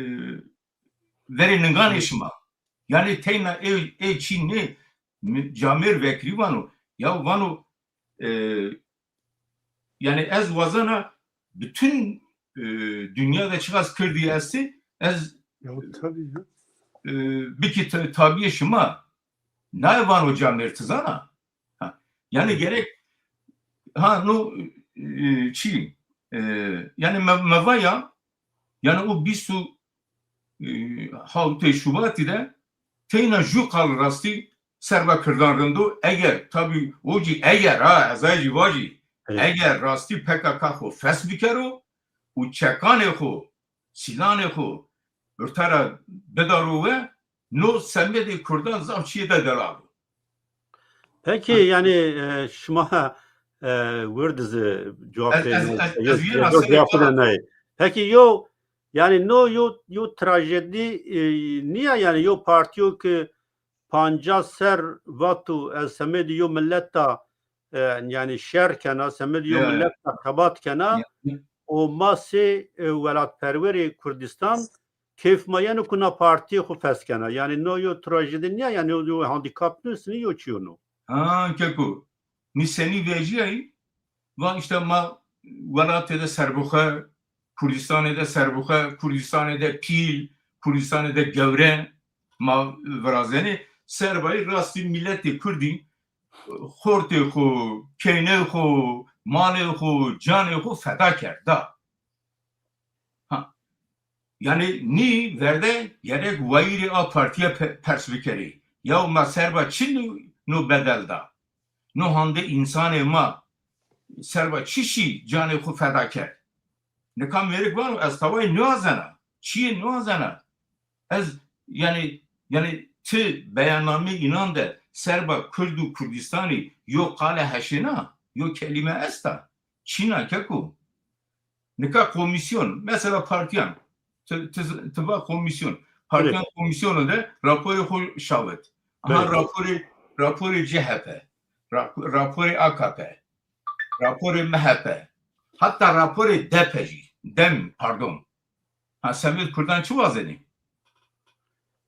verê ninganê şima. Yanî teyna ê, ê çî nê, mi-, camêr vekirî vano. Ya vano, e, yanî ez wazena bütün, e, dinya de çiqas kirdî estî, ez, ya, tabii ya, e, bikî ta-, tabîyê şima. Naye vano camêr, ti zana. Ha. Yanî gerek, ha, no, e, çî, e, yanî me-, me va ya, yanî o bîst û, e, hawtê Şubatî de teyna jû qal rastî serba kirdan rind o. Eger, tabî, o jî eger, ha, ez ay jî vajî, evet, eger rastî P K K xo fes bikero û çekanê xo, sîlanê xo orta ra bidaro we, no semedê kurdan zaf çîyê de delal o. Peki, ha, yanî, e, şima, e, wirdizi cevap, ez, ez, ez, ez, ez, cevap nayê. Peki, yo, yanî no yo, yo trajedî, e, nîya, yanî yo partîyo ki pancas ser vato ez semedî yo millet da, e, yanî şer kena, semedî yo, ya, millet da xebat kena, ya, û ma sey, e, welatperwerê Kurdistan keyf ma yeno ku na partîyê xo fes kena. Yanî no yo trajedî nîya, yanî yo, yo handîkap nîyo, sinî yo çîyo no. Ha, keko. Nî senî vejîyayî? Va îşte ma welatê de serbixwe, Kurdistanê de serbixwe, Kurdistanê de pîl, Kurdistanê de gewre ma virazenê. Serbayî rastî miletê kurdî xortê xo, keynê xo, malê xo, canê xo feda kerd, da. Ha. Yanî nî verde gerek wayîrê a partîye pe-, pers bikerî. Yaw ma serba çi no, no bedel da? No hande însanê ma serba çi şî canê xo feda kerd? Nika mêrik vano ez tawayî niwazena. Çîyê niwazena. Ez, yanî, yanî ti beyannameyê înan de serba Kurd û Kurdistanî yo qale heşêna, yo kelîme esta? Çîna keko. Nika komîsyon, mesela partîyan, ti, ti, ti va komîsyon. Partîyan, evet, komîsyono de raporê xo şawit. Aha, belê, raporê, raporê C H P, ra-, raporê A K P, raporê M H P, hatta raporê D P jî, dem, pardon. Ha, semedê kurdan çi wazenî?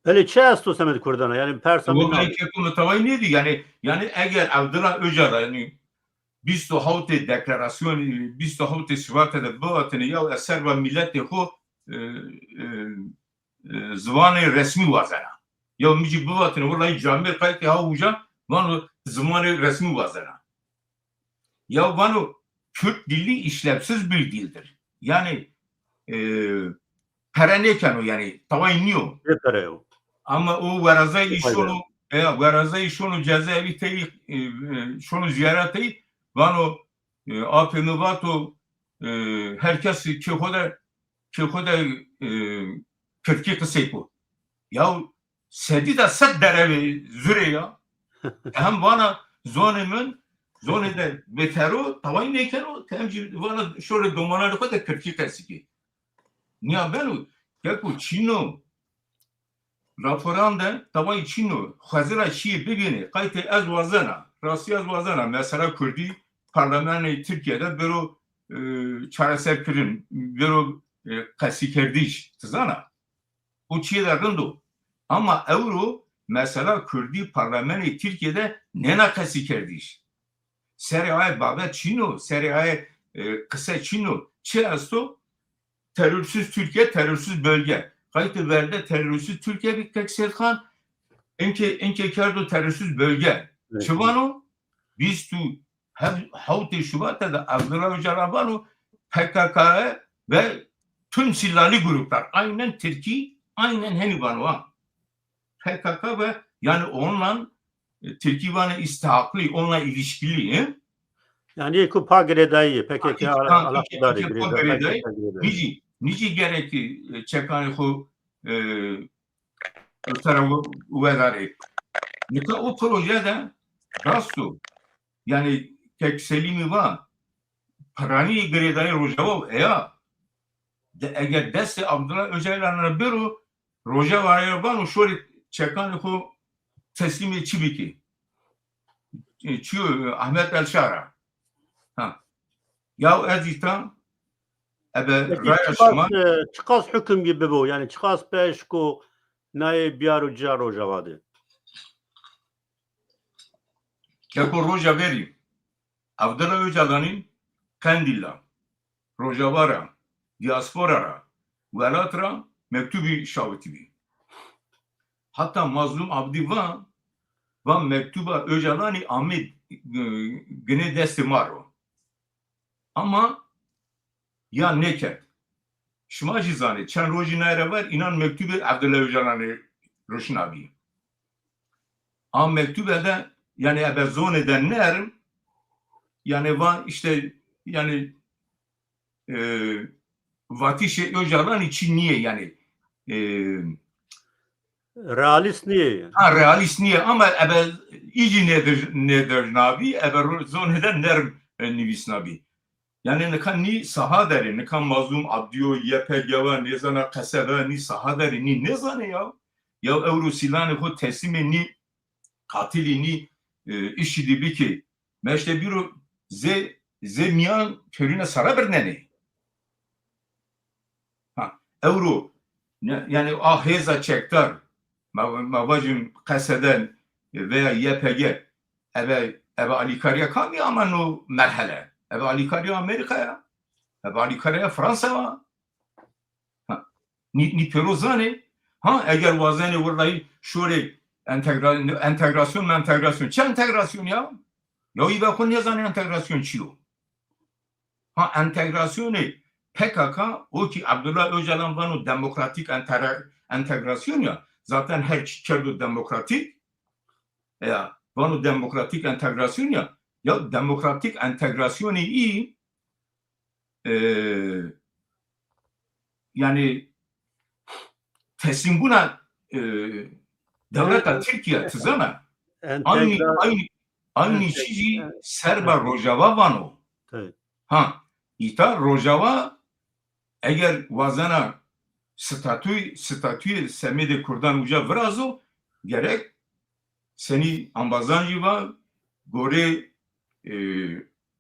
Belê, çi esto semedê kurdan? Yanî persa mi... Wellahî keko, mi tawayî nêdî. Yanî, yanî eger Abdullah Ocalan, yanî bîst û hawtê deklarasyonî, bîst û hawtê Şubatê de bivatêne, ya ez serba miletê xo, e, e, e, ziwanê resmî wazena. Ya mi jî bivatêne, wellahî camêr qaytê ha uca, vano ziwanê resmî wazena. Ya vano Kürt dili işlevsiz bir dildir. Yanî, e, pere nêkeno, yanî tawayî nîyo. Nêpereyo. Ama o werazayî şono, e, werazayî şono cezaevî tey, e, e, şono zîyaretî, vano, e, apê mi vato, e, her kes kê xo de, kê xo de, e, kirdkî qisey ko. Ya sedî de sed derevê zurê ya. Hem vana zonê min, zonê de bêter o, tawayî nêkeno, hem jî vana şorê domananê xo de kirdkî qesî kê. Nîya beno, keko çîn o. Raporan de tawayî çîn o. Xwezira çîyê bibînê, qaytê ez wazena, rastî ez wazena, mesela kurdî parlamenê Tirkîye de bêro, e, çareserkirin, bêro, e, qesîkerdîş, ti zana? O çîyê de rind o. Ama ewro mesela kurdî parlamenê Tirkîye de nêna qesîkerdîş. Serê aye babet çîn o, serê aye, e, qise çîn o. Çi esto? Terörsüz Türkiye, terörsüz bölge. Qaytê verde terörsüz Türkiye bi Kek Seyîdxan, inkê, inkê kerdo terörsüz bölge. Evet. Çi vano? Bîst û hewtê Şubatê de Abdullah Öcalan vano P K K ve tüm silahlı gruplar. Aynen Tirkî, aynen henî vano ha. P K K ve, yani onunla, e, Tirkî vanê istihaklı, onunla ilişkili, e? Yanî ê ku pa girêdayî yê, P K K, ha, alaqedar ê, girêdayî, girêdayî, P K K girêdayî. Nîjî, nîjî gerek, e, çekanê xo, e, tera we-, wedarê. Nika o proje de rast o. Yanî Kek Selîmî va, piranî girêdayî Rojava eya. De eger destê Abdullah Ocalan ra bêro, Rojava ra vano şorê çekanê xo teslîmê çi bikî? E, çi yo, Ahmet El Şara. Ha. Ya ez îta ebe raya şima. Çiqas, e, çiqas hukimgî bibo? Yanî çiqas pey şiko nayê biyaro ca Rojava de? Keko roja verî Abdullah Ocalanî Qendîl ra, Rojava ra, diaspora ra, welat ra mektubî şawitîbî. Heta Mazlum Abdî va, va mektuba Ocalanî amê, e, ginê destê ma ro. Ama ya nêkerd. Şima jî zanê, çend rojî naye ra ver înan mektubê Abdullah Ocalanî ruşnabî. A mektube de, yanî ebe zonê de nerm, yanî va îşte, yanî, e, vatişê Ocalanî çî nîyê, yanî, e, Realîst nîyê. Ha, realîst nîyê ama ebe î jî nêdir-, nêdirnabî, ebe ro-, zonê de nerm, e, nivîsnabî. Yanî nika nî saha derê, nika Mazlum Abdî yo, Y P G wa, nêzana Qeseda, nî saha derê, nî nêzanê ya. Ya ewro sîlanê xo teslîmê nî qatilî nî, e, îşîdî bikê. Meşte bîro zê, zê mîyan torîna sara birnenê. Ha, ewro, ne, yanî a hêza çekdar, ma, ma vajim Qeseden veya Y P G, ebe, ebe alîkarîya kamî ama no merhele? Ebe alîkarîya Amerîka ya. Ebe alîkarîya Fransa wa. Ha. Nî, nî pêro zanê. Ha, eger wazenê wellahî şorê entegra-, entegrasyon mentegrasyon. Çi entegrasyon ya? Ya î ve xo nêzanê entegrasyon çi yo? Ha, entegrasyonê P K K, o ki Abdullah Ocalan vano demokratîk entere-, entegrasyon ya. Zaten her çi kerdo demokratîk, ya, vano demokratîk entegrasyon ya. Ya demokratîk entegrasyonê î, e, yanî teslîmbûna, e, dewleta Tirkîya, ti zana. Aynî, aynî, aynî çî jî serba Rojava vano. Ha, îta Rojava eger wazena statûy-, statûyê semêdê kurdan uca virazo, gerek senî embazan jî va, gorê, e,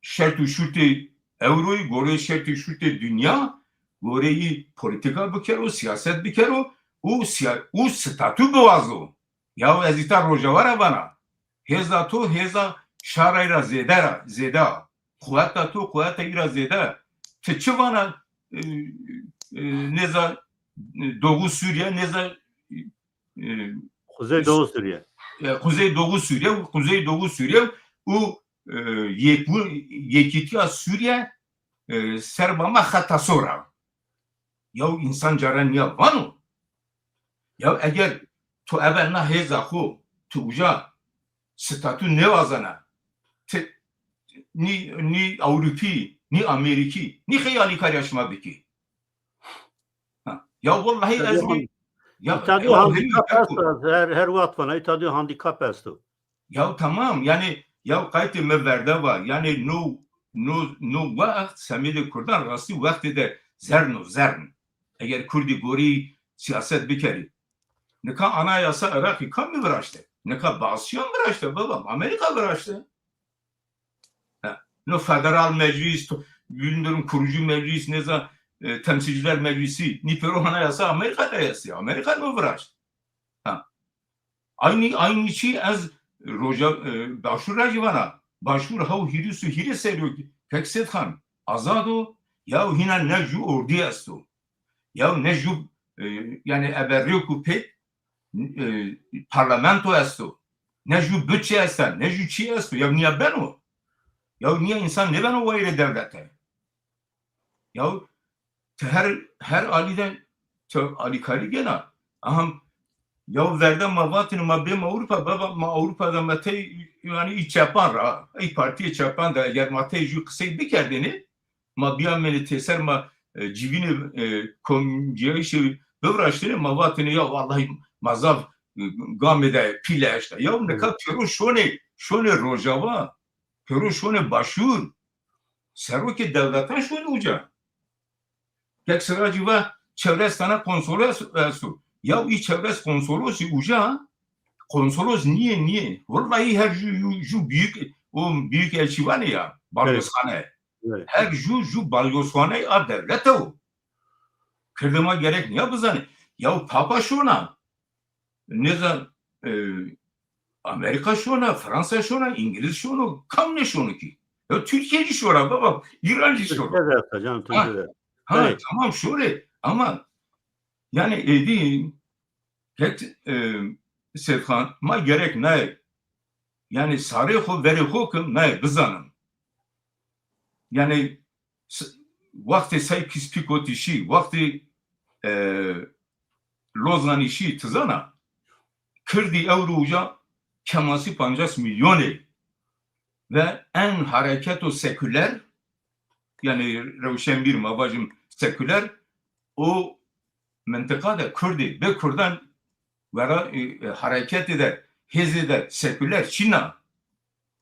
şert û şurtê ewroyî, gorê şert û şurtê dinya, goreyî polîtîka bikero, sîyaset bikero û sîya-, û statû biwazo. Yaw ez îta Rojava ra vana. Hêza to hêza şarayî ra zêde ra, zêde a. Quweta to quweta î ra zêde a. Ti çi vana, e, e, nêza, e, Doğu Sûrîye, nêza, e, Kuzeydoğu Sûrîye. E, Kuzeydoğu Sûrîye, Kuzeydoğu Sûrîye û, e, yekbû-, yekîtîya Sûrîye, e, serba ma xeta sor a. Yaw însan cara nîya vano. Yaw eger tu ebe na hêza xo tu uca statû nêwazena, ti nî, nî Ewropî, nî Amerîkî, nî xeylî alîkarîya şima bikî. Ha. Ya wellahî ez nî, ya, îta dî handîkap esto, her, her wext vana, îta dî handîkap esto. Ya tamam, yanî, ya qaytê mi verde va, yanî no, no, no wext semêdê kurdan rastî wextê de zern o, zern. Eger kurdî gorî sîyaset bikerî. Nika anayasa Iraqî kamî viraşte? Nika Baasîyan viraşte baba, Amerîka viraşte. Ha, no federal meclis, to-, bilmiyorum, kurucu meclis, nêza, e, temsilciler meclisi, nî pêro anayasa Amerîka de estê. Amerîka no viraşt. Ha. Aynî, aynî çî ez roja, e, Başûr ra jî vana. Başûr haw hîris û hîrê serrî yo kek Sêdxan. Azad o, yaw hîna ne jû ordî esto. Yaw ne jû, e, yanî ebe rêk û pêk, e, parlamento esto. Ne jû budçe esta, ne jû çî esto. Yaw nîya beno? Yaw nîya însan nêbeno wayîrê dewlete? Yaw ti her, her alî de ti alîkarî gêna. Aham, yaw verde ma vatêne ma bême Ewropa, baba ma Ewropa de ma tey, yanî î çepan ra, î partîyê çepan de eger ma tey jû qisey bikerdêne, ma bîyamêne têser ma, e, civînê, e, komcîyayîşê biviraştêne, ma vatêne ya wellahî ma zaf, e, gamê de pîle eşta. Yaw nika pêro şonê, şonê Rojava, pêro şonê Başûr, serokê dewletan şonê uca. Kek Siracî va çewres tane konsolos esto. Yaw î çewres konsolosî uca, konsolos nîyê, nîyê. Wellahî her jû, jû, jû büyük, o büyük elçîvanê ya, balozxane. Evet. Her ju, ju balyozxaney a dewlete o. Kirdê ma gerek nîya bizanê. Yaw Papa şona. Nêzan, e, Amerîka şona, Fransa şona, Îngiliz şono, kam nêşono kî? Ya Tirkîye jî şora baba, Îran jî şora. Tirkîye de heta canım, ha, Tirkîye de. Ha, evet. Tamam şorê ama yani êdî kek, e, Seyfxan, ma gerek naye yani sarê xo, verê xo kim naye bizanim. Yani s-, wextê Sykes-Picotî şî, wextê, e, Lozanî şî, ti zana, Kirdî ewro uca kemasî pancas mîlyonê ve en hareketo seküler, yani rewşenbîr ma vajim seküler, o mintiqa de Kurdî, bê Kurdan wera, e, e, hareketê de, hêzê de seküler çin a.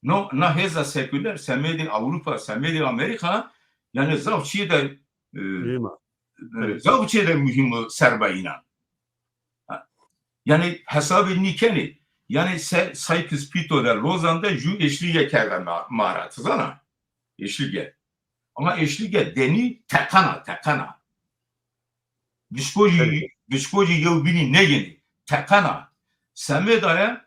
No, na hêza seküler semedê Ewropa, semedê Amerîka, yani zaf çîyê de, e, e, zaf çîyê de muhîm o serba înan. Ha. Yani hesabê nî kenê. Yani se, Sykes-Picot de Lozan de ju eşlîge kerde ma, ma ra, ti zana? Eşlîge. Ama eşlîge denî teqena, teqena. Dişko jî, dişko jî yew bînî nêgênî. Teqena. Semêd aye,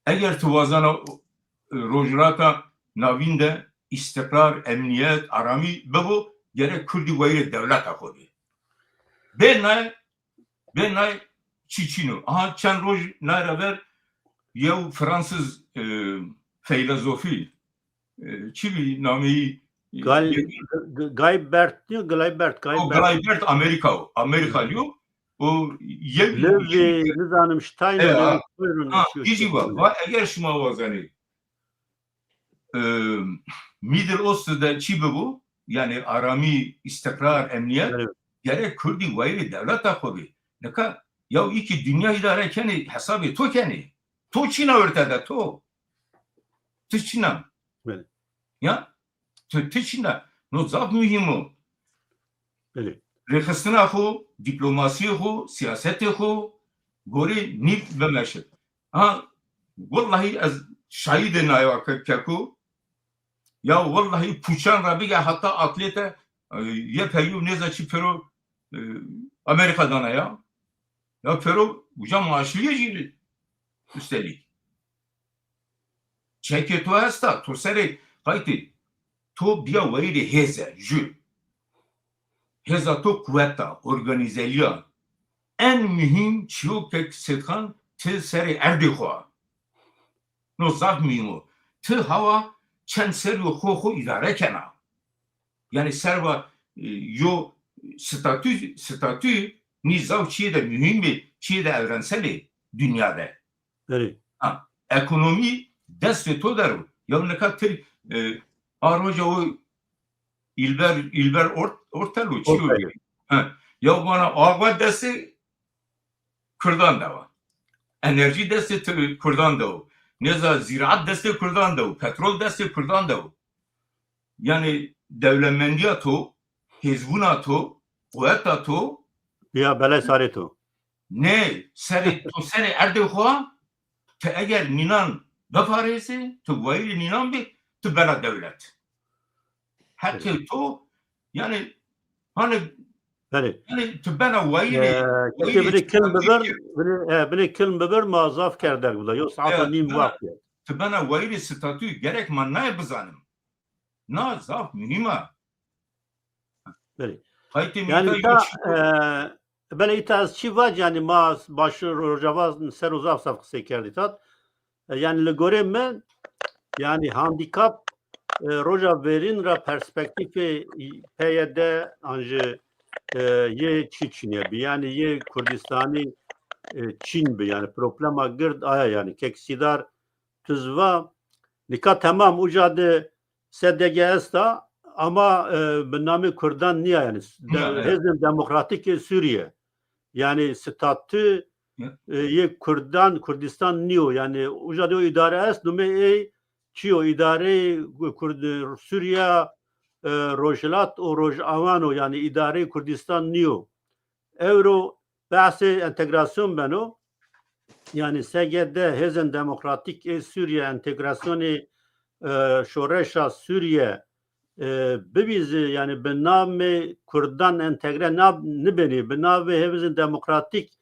eger ti wazena, e, Rojhilata Navîn de îstîqrar, emnîyet, aramî bibo, gerek Kurdî wayîrê dewleta xo bê. Bê nay, bê nay çî çin o. Aha çend roj nay ra ver yew Fransız, e, feylezofî, e, çi bî nameyî, e, Gal-, G-, G-, Gaybert nîyo, Glaybert, o Gaybert. Glaybert Amerîka o. Amerîkalî yo. O yew Levî, nizanim Stein, e, ha, ha, î jî va, va, eger şima wazenê, e, Middle East de çî bibo, yani aramî, îstîqrar, emnîyet, evet, gerek Kurdî wayîrê dewleta xo bê. Nika yaw î kî dinya îdare kenê, hesabê to kenê. To çîna orte de, to. Ti çîna. Belê. Ya? Ti, ti çîna. No zaf muhîm o. Belê. Rêxistina xo, dîplomasîyê xo, sîyasetê xo gorê nî bimeşit. Ha, wellahî ez şahîdê naye wa ke-, keko. Ya wellahî puçan ra bige heta atlete, e, Y P G nêza çi pêro, e, Amerîka dana ya. Ya pêro uca maaşlîye jî üstelik. Çekê to esta, to serê qaytê, to bîya wayîrê hêze, jü. Hêza to quwet a, organîzelî ya. En muhîm çîyo ke Sêdxan ti serê erdê xo a. No zaf muhîm o. Ti hawa çend serrî yo xo xo îdare kena. Yanî serva, e, yo statü, statü nî zaf çîyê de muhîm ê, çîyê de evrensel ê dinya de. Belê. Ha, ekonomî destê to der o. Ya nika ti, e, a roja o Îlber, Îlber Ort-, Ortel o, çi o? Ortel. Ha, ya vana awa destê Kurdan de wa. Enerjî destê ti-, Kurdan de o. Nêza zîraat destê Kurdan de o. Petrol destê Kurdan de o. Yanî dewlemendîya to, hêzbûna to, quweta to. Ya belay sarê to. Nê, serê, to serê erdê xo, ti eger nînan biparêzê, ti wayîrê nînan bî, ti bena dewlet. Heqê to, yanî, hanî, belê, yanî, ti bena wayîrê, e, wayîrê binê kilm bibir, statûyê, binê, e, binê kilm bibir, ma zaf kerdek bida. Yo saeta, e, nîm, bena, wext ya. Ti bena wayîrê statûyê, gerek ma naye bizanim. Na zaf muhîm a. Belê. Qaytê, yanî mîta îta, yo çî, e, belê îta ez çî vac, yanî ma baş Rojava ser o zaf zaf qisey kerdî tat. E, yanî li gorê mi, yanî handîkap, e, roja verîn ra perspektîfê P Y D an jî, e, yê çî çinê bî. Yanî yê Kurdistanî, e, çin bi. Yanî problema gird aya yanî. Kek Sîdar tu zî va, nika temam uca de S D G esta, ama, e, bi namê Kurdan nîya yanî. De-, nîya, evet. Hêzên Demokratîk ê Sûrîye. Yanî statü, ya, e, yê Kurdan, Kurdistan nîyo. Yanî uca de o îdare est, numê ey çi yo? Îdareyê Kurd-, Sûrîya, e, Rojhilat û Rojawan o. Yanî îdareyê Kurdistan nîyo. Ewro behsê entegrasyon beno. Yanî S G D, Hêzên Demokratîk ê Sûrîye, entegrasyonê, e, şoreşa Sûrîye, e, bibî zî, yanî bi namê Kurdan entegre nab-, nibênî, bi navê hêvizên demokratîk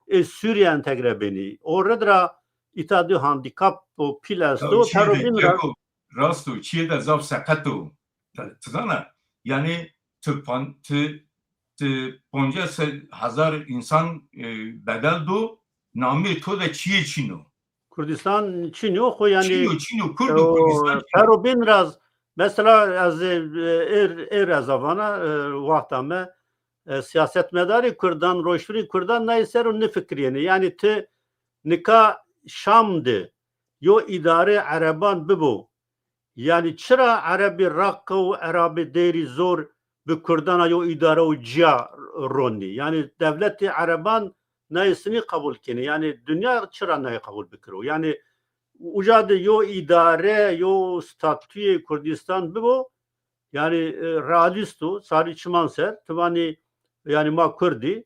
ê Sûrîye entegre bênî. O rid ra îta di handîkap û pîl esto. Tero bîn ra. Rast o, çiyê de zaf seqet o. Ti, ti zana, yanî ti pan-, ti, ti poncas hezar însan, e, bedel do, namê to de çiyê çin o. Kurdistan çin o, xo yanî. Çin o, çin o, Kurd o, Kurdistan çin o. Tero bîn ra z-, mesela ez, e, êr, êr ez a vana, e, wexta me, e, siyasetmedarê Kurdan, roşnvîrê Kurdan nayê ser o nifikirîyenê. Yanî ti nika Şam de yo îdare Ereban bibo, yanî çira Erebî Raqqa û Erebî Deyrî Zor bi Kurdan a yo îdare û cîya ronî? Yanî dewletê Ereban nayê sinî qebul kenî. Yanî dinya çira nayê qebul bikiro? Yanî uca de yo îdare, yo statuyê Kurdistan bibo, yanî, e, realîst o, sarî çiman ser, ti vanî, yanî ma Kurd î,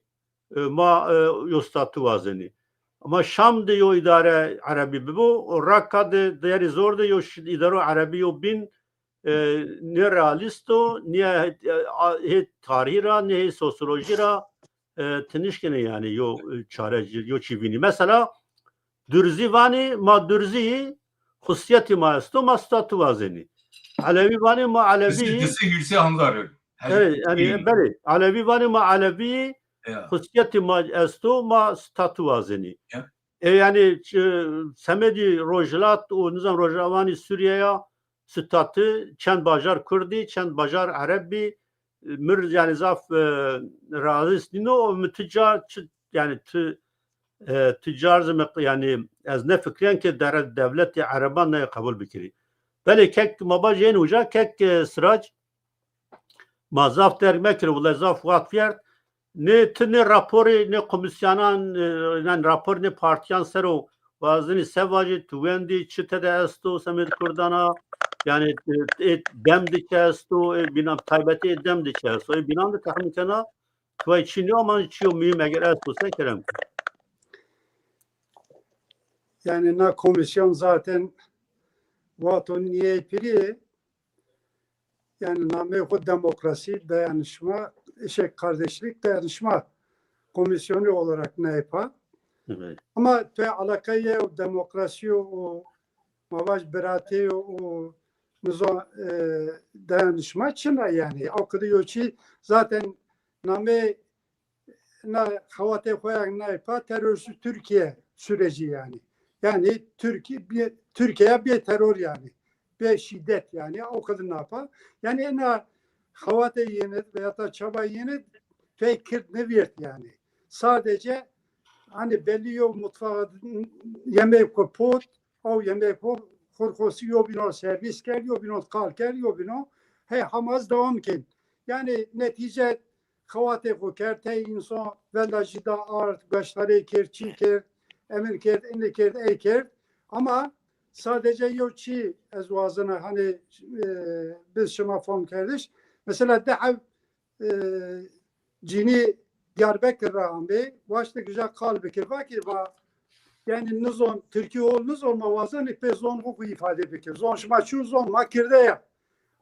e, ma, e, yo statu wazenî. Ama Şam de yo îdare Erebî bibo, Raqqa de, Deyrî Zor de yo şi-, îdaro Erebî yo bîn, e, nê realîst o, nê, e, a, hê tarîhî ra, nê hê sosyolojî ra, e, ti nişkenê yanî yo, e, çare, yo çî vînî. Mesela Durzî vanî, ma Durzî yî, xusîyetî ma esto, ma statu wazenî. Elewî vanî, ma Elewî yî. Dizî, dizî hîrsê handar. Evet, yanî, belê. Elewî vanî, ma Elewî yî, xusîyetî ma esto, ma statu wazenî. E, yanî, ç-, semedî Rojhilat û nizam Rojava vanî Sûrîye ya, statu, çend bajar Kurd î, çend bajar Ereb bî, mi r-, yanî zaf, e, realîst nîno, mi ti ca çi, yanî ti, e, ti car zî mi, yanî ez nêfikirîyen ke dere-, dewletê Ereban nayê qebul bikirî. Belê kek ma bajên uca, kek, e, Sirac, ma zaf derg mekir, wele zaf wext vîyert. Nê ti nê raporê, nê komîsyonan, e, yanî rapor nê partîyan ser o wazenî se vajî, ti wendî çi tede esto semedî Kurdan a, yanî, e, ê dem de çi esto, ê bînan taybetî ê dem de çi esto, ê bînan de texmîn kena, ti vay çî nîyo, ama çîyo muhîm eger esto se kerem. Yanî na komîsyon zaten vato nîyê pirî, yanî nameyê xo demokrasî, dayanışma, şey, kardeşlik, dayanışma komisyonu olarak nayê pa. Evet. Ama tu alakayê demokrasî û, ma vaj, biratî û nizo, e, dayanışma çin a yanî. O kadar yo çî zaten nameyê na xewatê xo ya nayê pa terörsüz Türkiye süreci yanî. Yanî Türkiye, bir, Türkiye bir terör yanî. Bir şiddet yanî. O kadar napa. Yanî ena xewatê yeni veya da çaba yeni fekir nivîrt yanî. Sadece hani belli yo mutfağa yemek pot, o yemek pot, xorxosî yo bîno servis kerd, yo bîno qal kerd, yo bîno hey hamaz devam kên. Yanî netîce xewatê xo kerd, tey însan vella jî da ard, goştarê kerd, çî kerd, emir kerd, inî kerd, ey kerd. Ama sadece yo çî ez wazena, hani, e, biz şima fam kerdiş. Mesela dehev, e, cinî Diyarbekir ra amê, waştê gija qal bikir, va ki va, yanî nizon, Tirkî hol nizon, ma wazenê pê zon xo, xo îfade bikir. Zon şima çi zon, ma kirde ya.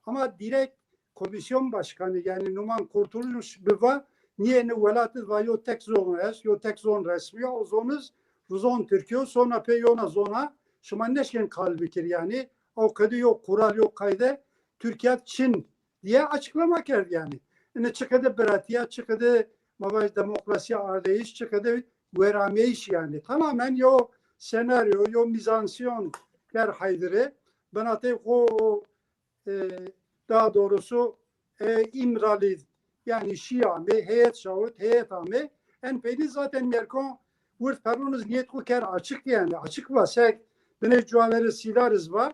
Ama direkt komisyon başkanı, yanî Numan Kurtuluş biva, nîyê ni welat id va yo tek zon est, yo tek zon resmî ya, o zon iz zon Tirkî yo, sona pê yona zona şima neşkên qal bikir yanî. O qedî yo kural, yo qayde Tirkîya çin diye açıklama kerd yanî. Ine çi qede biratîya, çi qede ma vaj demokrasîya ardeyiş, çi qede werameyîş yanî. Tamamen yo senaryo, yo mizansiyon der Haydirî. Binatê xo, e, daha doğrusu, e, İmralı, yanî şî amê, heyet şawit, heyet amê. En peynî zaten Merkon wird peron iz niyet xo ker açık yanî. Açık va sek, binê cuaveri sîlar iz va.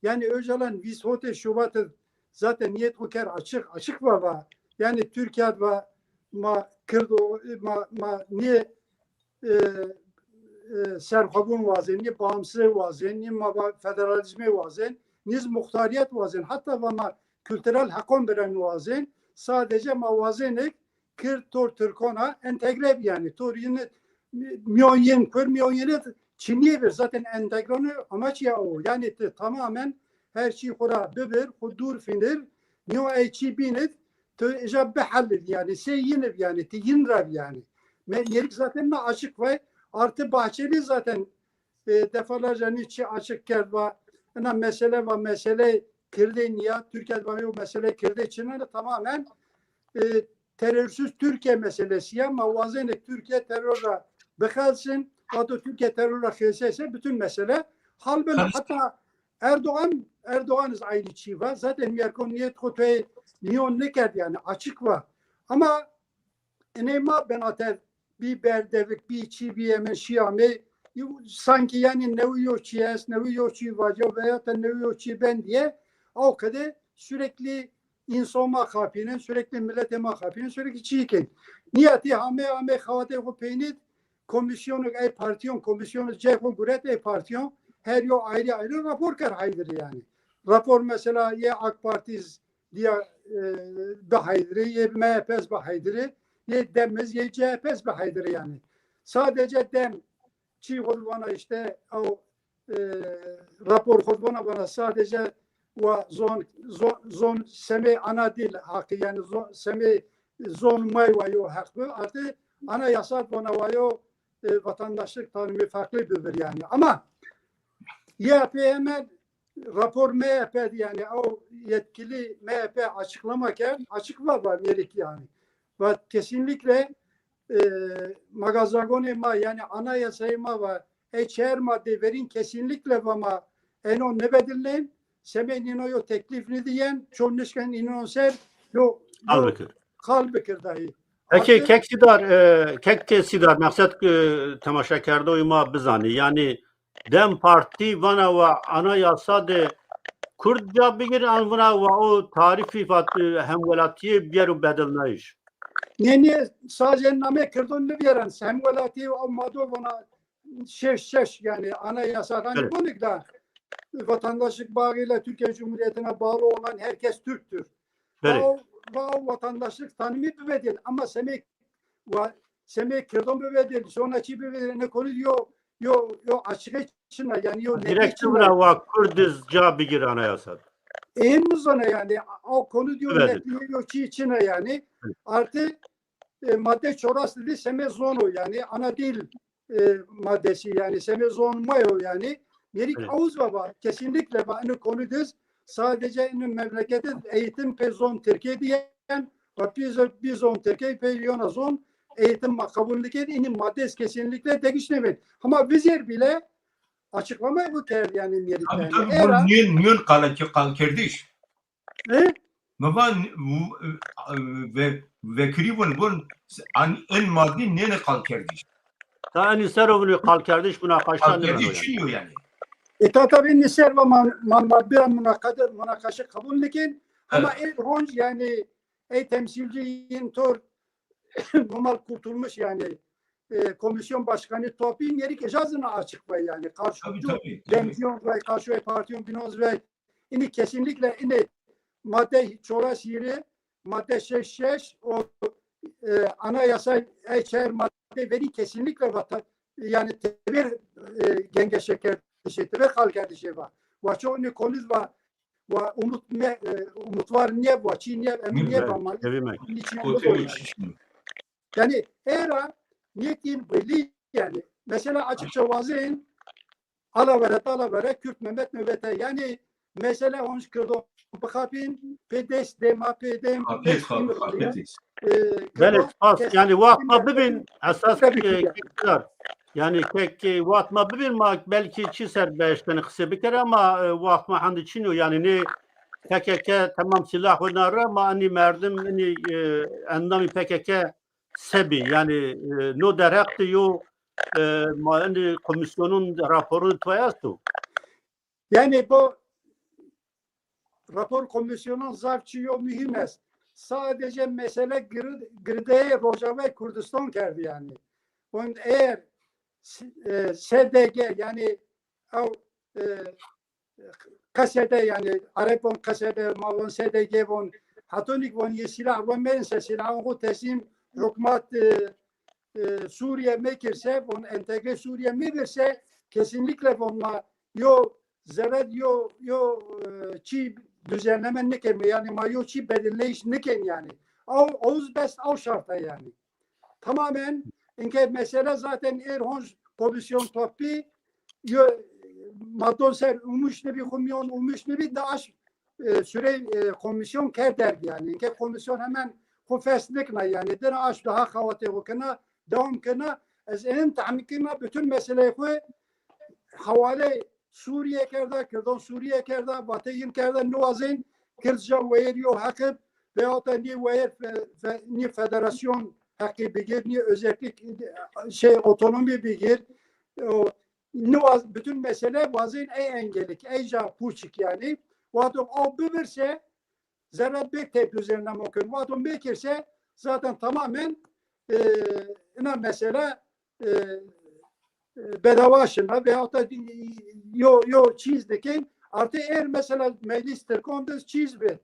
Yanî Ocalan vîst hotê Şubat iz zaten niyet xo ker açık, açık va va. Yanî Tirkîya va ma Kirdo, ma, ma nîyê, e, e, serxwebûn wazenî, bağımsızlığı wazenî, ma va federalizmê wazen, nîz muxtarîyet wazen, hatta va ma kültürel heqon biren wazen, sadece ma wazenêk Kird tor Tirkon a entegre bî yanî. Tor yine miyon yin kur, miyon yin çinîye bir zaten entegronu amaç ya o. Yanî ti tamamen her şey xo ra bibir, xo dûr finir, Nîyo ey çî bînid, tu îja bihelid yanî, sey yin ib yanî, ti yin ra bî yanî. Me-, mêrik zaten na açık vay. Artı Bahçeli zaten, e, defalarca nî çî açık kerd va, ina mesele va mesele kirdê nîya, Türkiye va yo mesele kirdê çin a, tamamen, e, terörsüz Türkiye meselesi ya, ma wazenê Türkiye terör ra bixelsin, vato Türkiye terör ra xelsese bütün mesele hal beno. Hatta Erdoğan, Erdoğan iz aynı çî va. Zaten mîyerkon niyet xo toy nîyon nêkerd yanî, açık va. Ama inê ma benater bî berdevik, bî çî, bî eme şî amê. Sanki yanî newi yo çî est, newi yo çî vaco veya da newi yo çî ben diye o kadar sürekli însan ma xapînin, sürekli milletê ma xapînin, sürekli çî kin. Niyetî hame, hame xawatê xo peynî d, komisyonuk ey partiyon, komisyonuk cê xo guret ey partiyon, her yo ayrı ayrı rapor kerd Haydirî yanî. Rapor mesela yê AK Partî z diya, e, bi Haydirî, yê M H P z bi Haydirî, yê DEM iz, yê C H P z bi Haydirî yanî. Sadece DEM çî xo vana işte o, e, rapor xo vana vana sadece wa zon, zon, zon semê ana dil hakkı yanî zon, semê zon may wa yo hak bi. Artı anayasa vana wa yo, e, vatandaşlık tanımı farklı bir yanî. Ama Y H P hemen rapor M H P yanî o yetkili M H P açıklama kerd, açık va, va mêrik yanî. Va kesinlikle, e, magazagonê ma yanî anayasayê ma va ey çer madde verin kesinlikle va ma eno nêbedilnên, semê nîno yo teklif nêdiyen, çon nişken înon ser yo, yo qal bikir dahi. Peki, kek Sîdar, e, kek Sîdar, meqsed, e, temaşekerdoyê ma bizanê. Yanî DEM Partî vana wa anayasa de Kurd ca bigir, an vana wa o tarîfî vat, e, hemwelatîye biyero bedilnayîş. Nê, nê, sazên name kirdon nibiyeren. Hemwelatîye o mado vana şeş şeş yanî anayasa hanî konik da vatandaşlık bağıyla Türkiye Cumhuriyeti'ne bağlı olan herkes Türktür. Belê. Va, va vatandaşlık tanımı bibedil ama semê, va, semê kirdon bibedil, sonra çî bibedil, ne konu yo, yo, yo açığı çin a yanî yo direkt netî çin a. Vira wa Kurd iz ca bigir anayasa. Ê nizana yanî, o konu diyor netîye yo çî çin a yanî. Artı, e, madde çoras dedi semê zon o yanî, ana dil, e, maddesi yanî, semê zon ma yo yanî. Mêrik awuz va va, kesinlikle va, ino konu diz sadece ino memlekete eğitim pê zon Tirkî diyen, va biz, biz zon Tirkî pê yona zon eğitim ma kabul nikên, ini madde kesinlikle değişmeyin. Ama vizir bile açıklama bu kerd yanî mêrik. Tabii, yanî. Tabii, era, bu nîyon, nîyon qal, qalkerdiş. He? Mi va, e, ve, vekirî vun, vun, an, en madde nêne qalkerdiş. Ta enî ser o vun qalkerdiş munaqaşa nêbeno yanî. Qalkerdiş çin yo yanî. E, ta tabii enî ser va ma, ma, ma bira munaqade, munaqaşe kabul nikên. Ama en honc yanî ey temsilci yin tor Mumal Kurtulmuş yanî, e, komisyon başkanı Topî mêrik îja zî na açık vay yanî. Karşı demciyon vay, karşı partiyon binoz vay. Ini kesinlikle ini madde çoras yeri, madde şeş şeş, o, e, anayasa ey çer madde veri kesinlikle vata, yanî teber, e, gengeşe kerdişe, teber qal kerdişe va. Va ço ini konu va, va umut ne, e, umutvar niye va, çi niye, emin niye va, ma niçin. Yanî era nêtîn belî yanî. Mesela açıkça wazên ala vere, dala vere, Kürt Mehmet nöbete. Yanî mesele honc kirdon bixapîn, pê dest dê ma pê dê. Belê, spas. Yanî waxt ma bibîn, esas ki, ki, yanî ke, ki waxt ma bibîn ma belkî çi ser beştene qisê bikere ama, e, waxt ma hendi çin o. Yanî nê P K K temam silah xo na ra ma enî merdim, enî, e, endamî P K K se bî, yanî, e, no derheq de yo, e, ma enî komisyonun raporun toy esto? Yanî bu rapor komisyonun zaf çîyo muhîm est. Sadece mesele gir-, girdeyê Rojavayê Kurdistan kerdî yanî. Von eğer s-, e, S D G yanî ew, e, Q S D yanî, Ereb von Q S D, ma von S D G von, hetonîk von yê sîlah von mêrin se sîlahon xo teslîm hukmat, e, e, Suriye mekir se, von entegre Suriye mebir se, kesinlikle von ma yo zerre yo, yo, e, çî düzenleme nikeme, yanî ma yo çî bedilneyiş niken yanî. Aw, oz bes aw şarta yanî. Tamamen inke mesele zaten êr honc komisyon topî yo, ma don ser umuş nibî, xu miyon umuş nibî, DAIŞ, e, süre, e, komisyon ker derg yanî. Ke komisyon hemen xu fes nikna yanî. Dina aş daha xawatê xu kena, devam kena. Ez enin tahmin kena bütün meseleyê xu hawale Suriye kerda, Kirdan Suriye kerda, vate yin kerda, niwazên Kirdca weyir yo heqib, veyahut da nî weyir fe, fe, nî federasyon heqî bigir, nî özellik şey otonomi bigir. O, niwaz, bütün mesele wazên ey engelik, ey ca puçik yanî. Wexto o bibirse, zerre bê tepki üzerine mümkün. Vato mekirse zaten tamamen, e, ina mesele, e, e, bedava şina veyahut da yo, yo çîz dikin. Artı eğer mesela meclis Tirkon de çîz bi.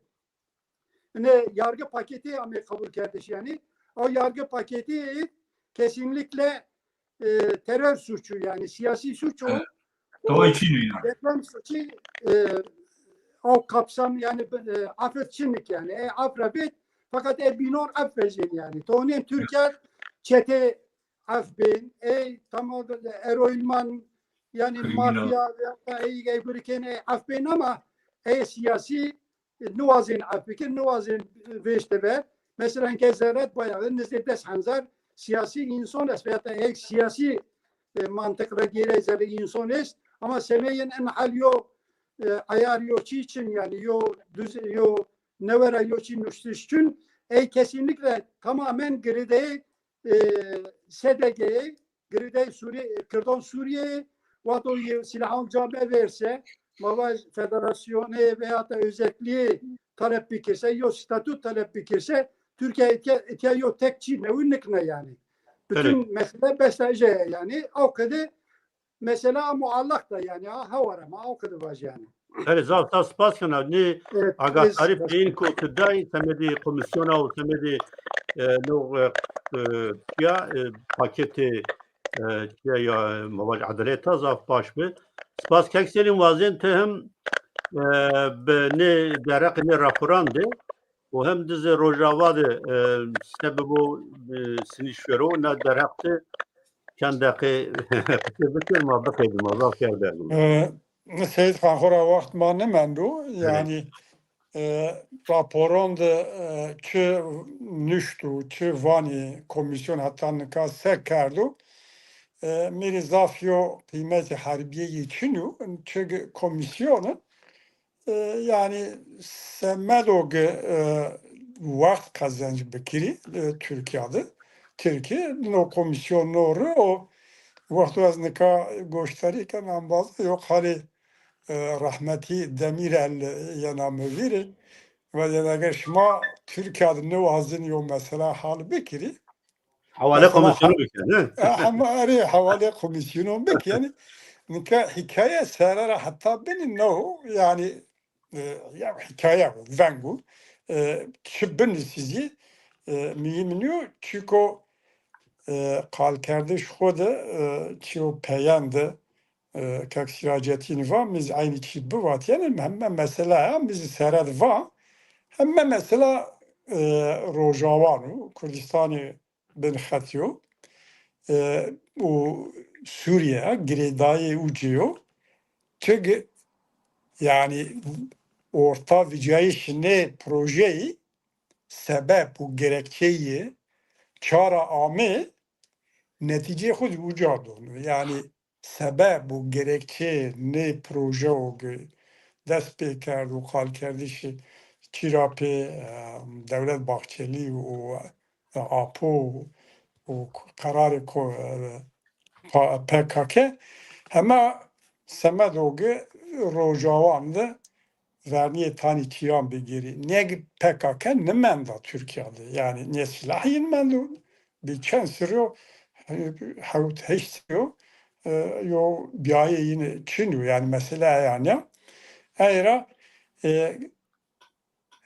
Ne yargı paketi amê kabul kerdiş yani. O yargı paketi kesinlikle e, terör suçu yani siyasi suç o. Evet. O, doğru, çin yani. Deprem suçu, e, o kapsam yani, e, afet çinlik yani. E, afrebit fakat e binon af vejin yani. Tonin Türkiye çete af bin, e, tamam, eroinman yani mafya ya da e, e, biriken, e, af bin ama e, siyasi e, niwazên ef bikin, niwazên vêşte ver. Mesela ke Zerret Bayağı nizdê des hezar siyasî însan est veya da ek siyasî, e, mantiq ra gêrey zerrê însan est. Ama semeyên en hal yo, e, ayar yo çî çin yani yo düz yo newera yo çî nuştiş çin. Ey kesinlikle tamamen girêdeyê e, S D G'yê, girêdayê Sûrîye, Kirdan Sûrîyeyê, wexto yê silahon ca meverse, ma vaj federasyonê veya da özelliği talep bikirse, yo statut talep bikirse, Türkiye etya, etya yo tek çî newi nikna yani. Bütün, evet, mesele bes ece yani. O kadar mesela muallak da yani, ha, hawara ma o kadar vaj yani. Belê, zaf zaf spas kena. Nê, evet, agahdari peyîn ku ti day semedê komîsyona û semedê, e, no, e, e, ya, e, paketê, e, ya, ya, ma vaj, edaleta zaf baş bi. Spas kek Selîm, wazên ti him, e, bi nê derheqê nê raporan de û hem di zî Rojava de, e, se bibo, e, sinîş vero, na derheq de çend deqe qise bikir, ma biqeydin, ma zaf kerd derdim. E, Seyîd Xan, xora wext ma nimendo. Evet. Yanî, e, raporan de, e, çi nuşto, çi vanî komîsyon heta nika se kerdo, e, mi rê zaf yo qîmetê herbîye yê çin o, çi komîsyon e, e, yanî semedo ke, e, wext qezenc bikirî, e, Tirkîya de. Tirkî no komîsyon no ri o wexto ez nika goştarî ken embazê yo qalê, e, rehmetî Demîrel yena mi vîrî. Ve yena eger şima Tirkîya de niwazin yo mesela hal bikirî, hewale komisyonu bike, ne? E, hema erê hewale komisyonu bike. Yanî nika hîkaye sere ra heta binî no, yanî, e, ya hîkaye veng o. E, çi binusî zî, e, muhîm nîyo. Çiko, e, qalkerdiş xo de, e, çîyo peyen de, e, kek Sîracetîn va, mi zî eynî çî bivat. Yanî heme mesela ya, mi zî sere de va, heme mesela, e, Rojawan o, Kurdistanê bin xetî yo, e, û Sûrîye girêdayê ucî yo. Çi, yanî orta vicayîş nê projeyî sebeb û gerekçeyî çara amê netîceyê xo zî uca dono. Yanî sebeb û gerekçeyê nê projeyo ke dest pê kerd û qalkerdişê çî ra pê, e, Dewlet Bahçelî û, e, Apo û qerarê ko, e, pa-, P K K hema semedo ke Rojawan de vernîyê tanî çîyan bigêrî. Nêg P K K nimenda Tirkîya de. Yanî nê silah yin mendo. Bi çend serrî yo, hewt heşt serrî yo, e, yo bîyayê yin çin yo. Yanî mesele eyan ya. Ey ra, e,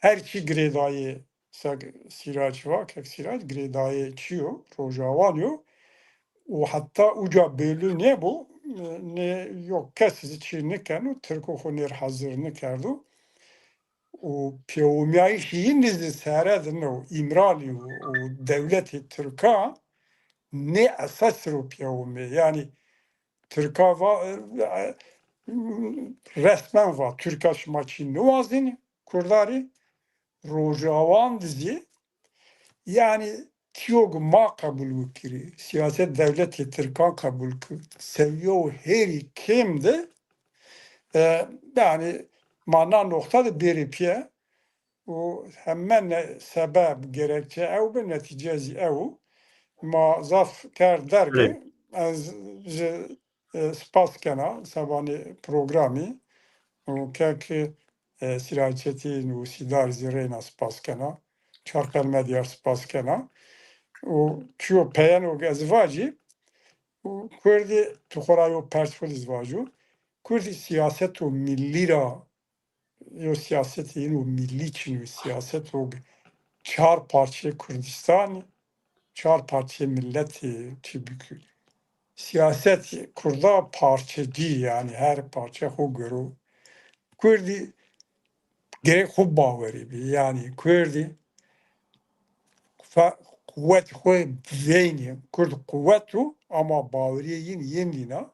her çî girêdayê, seg Sîrac va, kek Sîrac, girêdayê çi yo, Rojawan yo. Û heta uca belli nêbo, nê yo kes zî çî nikeno, Tirko xo nêr hazir nikerdo. Û pêwomîyayîşî yin zî sere de no, Îmralî û, û dewletê Tirka nê esas ro pêwomê. Yanî Tirka va, e, e, resmen va, Tirka şima çî niwazînî, Kurdarî, Rojawan de zî, yanî tîyog ma qebul bikirî, siyaset dewletê Tirkan qebul ki, sewiyo hêrî kêm de, e, yanî ma na noqta de bêrê pîye û heme ne-, sebeb, gerekçe ew bi, netîce zî ew. Ma zaf kerd derg. Belê. Ez ji, e, spas kena sebanê programî û kek, e, Sîrayê Çetîn û Sîdar zî reyna spas kena. Çarqel Medyar spas kena. Û çiyo peyeno ez vacî, û Kurdî tu xo ra yo pers xo dî zî vaco. Kurdî siyaseto millî ra yo siyasetê yin û millî çin û siyaseto çar parçeyê Kurdîstanî, çar parçeyê miletî çi bikî. Siyaset Kurda parçecî, yanî her parçe xo goro. Kurdî gerek xo bawerî bî. Yanî Kurdî fe-, quwet xo veynî. Kurd quwet o ama bawerîyê yin yin nîna.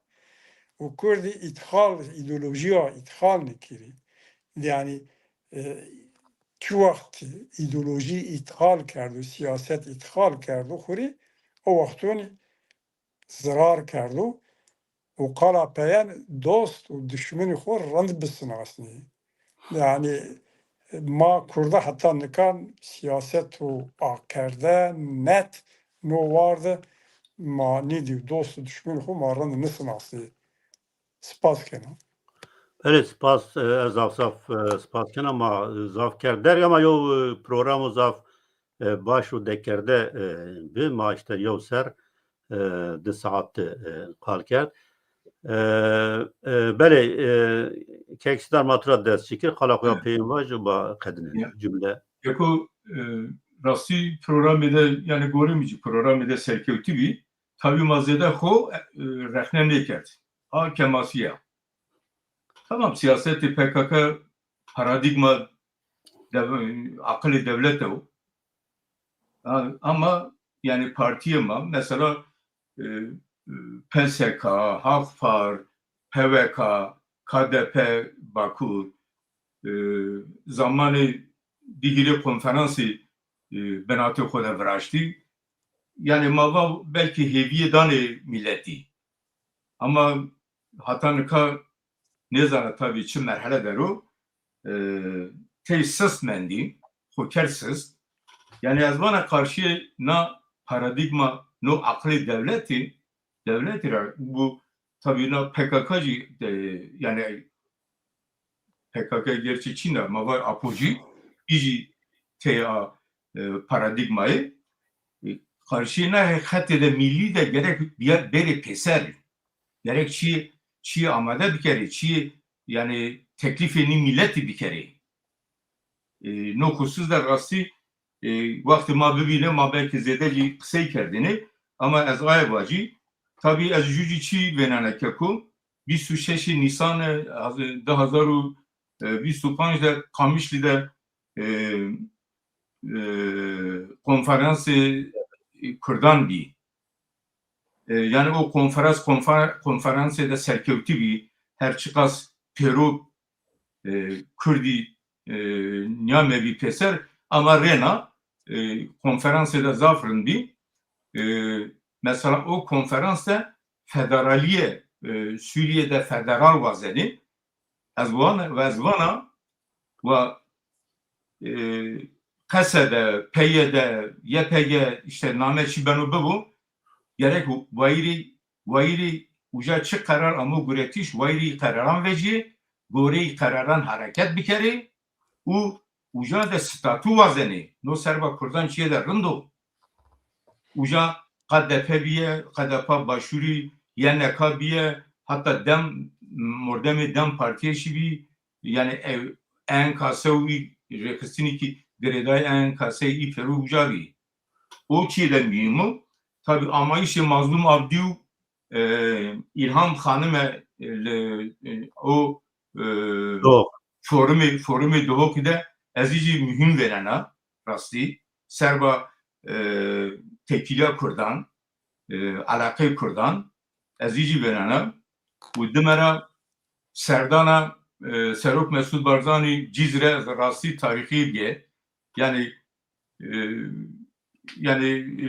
Û Kurdî îtxal, îdeolojîya îtxal nikirî. Yanî, e, çi wext îdeolojî îtxal kerdo, siyaset îtxal kerdo xo rê, o wextonî zirar kerdo û qala peyen dost û dişminî xo rind bisinasnî. Yanî ma Kurda heta nikan siyaset û akerde net no war de ma nîdî, dost û dişminî xo ma rind nisinasnî. Spas kena. Belê, spas, e, ez zaf zaf, e, spas kena. Ma, e, zaf kerd derg ama yo, e, programo zaf, e, baş û dekerde, e, bi. Ma îşte yew ser, e, di saet de, e, qal kerd. E, e, belê, e, kek Sîdar ma tu ra dest çikir, qala xo ya peyên vaj û ba qedinê cumle. Yeko, e, rastî programê de, yanî gorê mi ci programê de serkewtî bî. Tabî ma zêde xo, e, rexne nêkerd. A kemasî ya. Tamam, siyasetê P K K paradîgma dev-, aqilê dewlete o. A-, ama yanî partîyê ma, mesela, e, e, P S K, Hak Par, P V K, K D P Bakur, e, zamanê Dîgilê konferansî, e, binatê xo de viraştî. Yanî ma va belkî hêvîye danê mîletî. Ama hata nika nêzana tabî çi merhele der o, e, tey sist mendî, xo kerd sist. Yanî ez vana qarşîyê na paradîgma, no aqilê dewletî, dewletî ra bu tabî na P K K jî, e, yanî P K K gerçi çin a, ma va Apo jî, î jî tey a, e, paradîgmayê. E, qarşîyê na xetê de mîlî de gerek bîya-, bêrê pêser. Gerek çîyê, çîyê amade bikerê, çîyê, yanî teklîfê nî mîletî bikerê. E, no xusus de rastî, e, wextê ma bibîne, ma belkî zêde jî qisey kerdêne, ama ez aye vacî. Tabî ez jû jî çî vênena keko, bîst û şeşê Nîsanê haz-, di hezar û vîst û panc de Qamişlî de, e, e, konferansê kurdan bî. E, yanî o konferans, konfer-, konferansê de serkewtî bî, her çiqas pêro, e, kurdî, e, nîyamebî pêser, ama rêna, e, konferansê de zaf rind bî. E, mesela o konferans de federalîye, e, Sûrîye de federal wazenê. Ez wan-, ez vana, wa, e, Qese de, P Y D, Y P G, îşte name çi beno bibo, gerek wayîrê, wayîrê uca çi qerar amo guretîş, wayîrê î qeraran vecîyê, goreyê î qeraran hereket bikerê û uca de statû wazenê. No serba kurdan çîyê de rind o. Uca K D P bîye, K D P Başûrî, Y N K bîye, heta dem, mordemê dem partîye şîbî, yanî ew E N K S û î rêxistinî kî girêdayê E N K S î pêro uca bî. O çîyê de muhîm o. Tabî amayîşê Mazlûm Avdî û, e, İlham Xanime, e, le, e, o, e, Doğru. forumê, forumê Duhokî de ez î jî muhîm vênena rastî. Serba, e, tepkîya Kurdan, e, eleqeyê Kurdan, ez î jî vênena. Û dime ra serdana, e, Serok Mesûd Barzanî Cizre rastî tarîxî bîye. Yanî, e, yanî, e,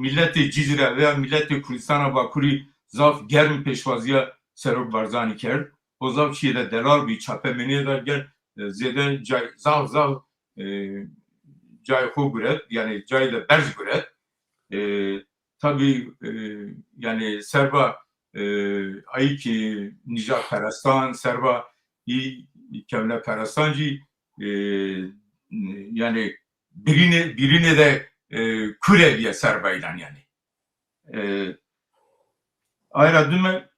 miletê Cizre veya miletê Kurdistana Bakurî zaf germ pêşwazîya Serok Barzanî kerd. O zaf çîyê de delal bî, çapemenîye de ger, e, zêde cay, zaf, zaf, e, cayê xo guret, yanî cayê de berz guret. E, tabî, e, yanî serba, e, ayî ki nîjadperestan, serba î kewneperestan jî, e, yanî birîne, birîne de, e, kure bîye serba înan yanî. E, aye ra dime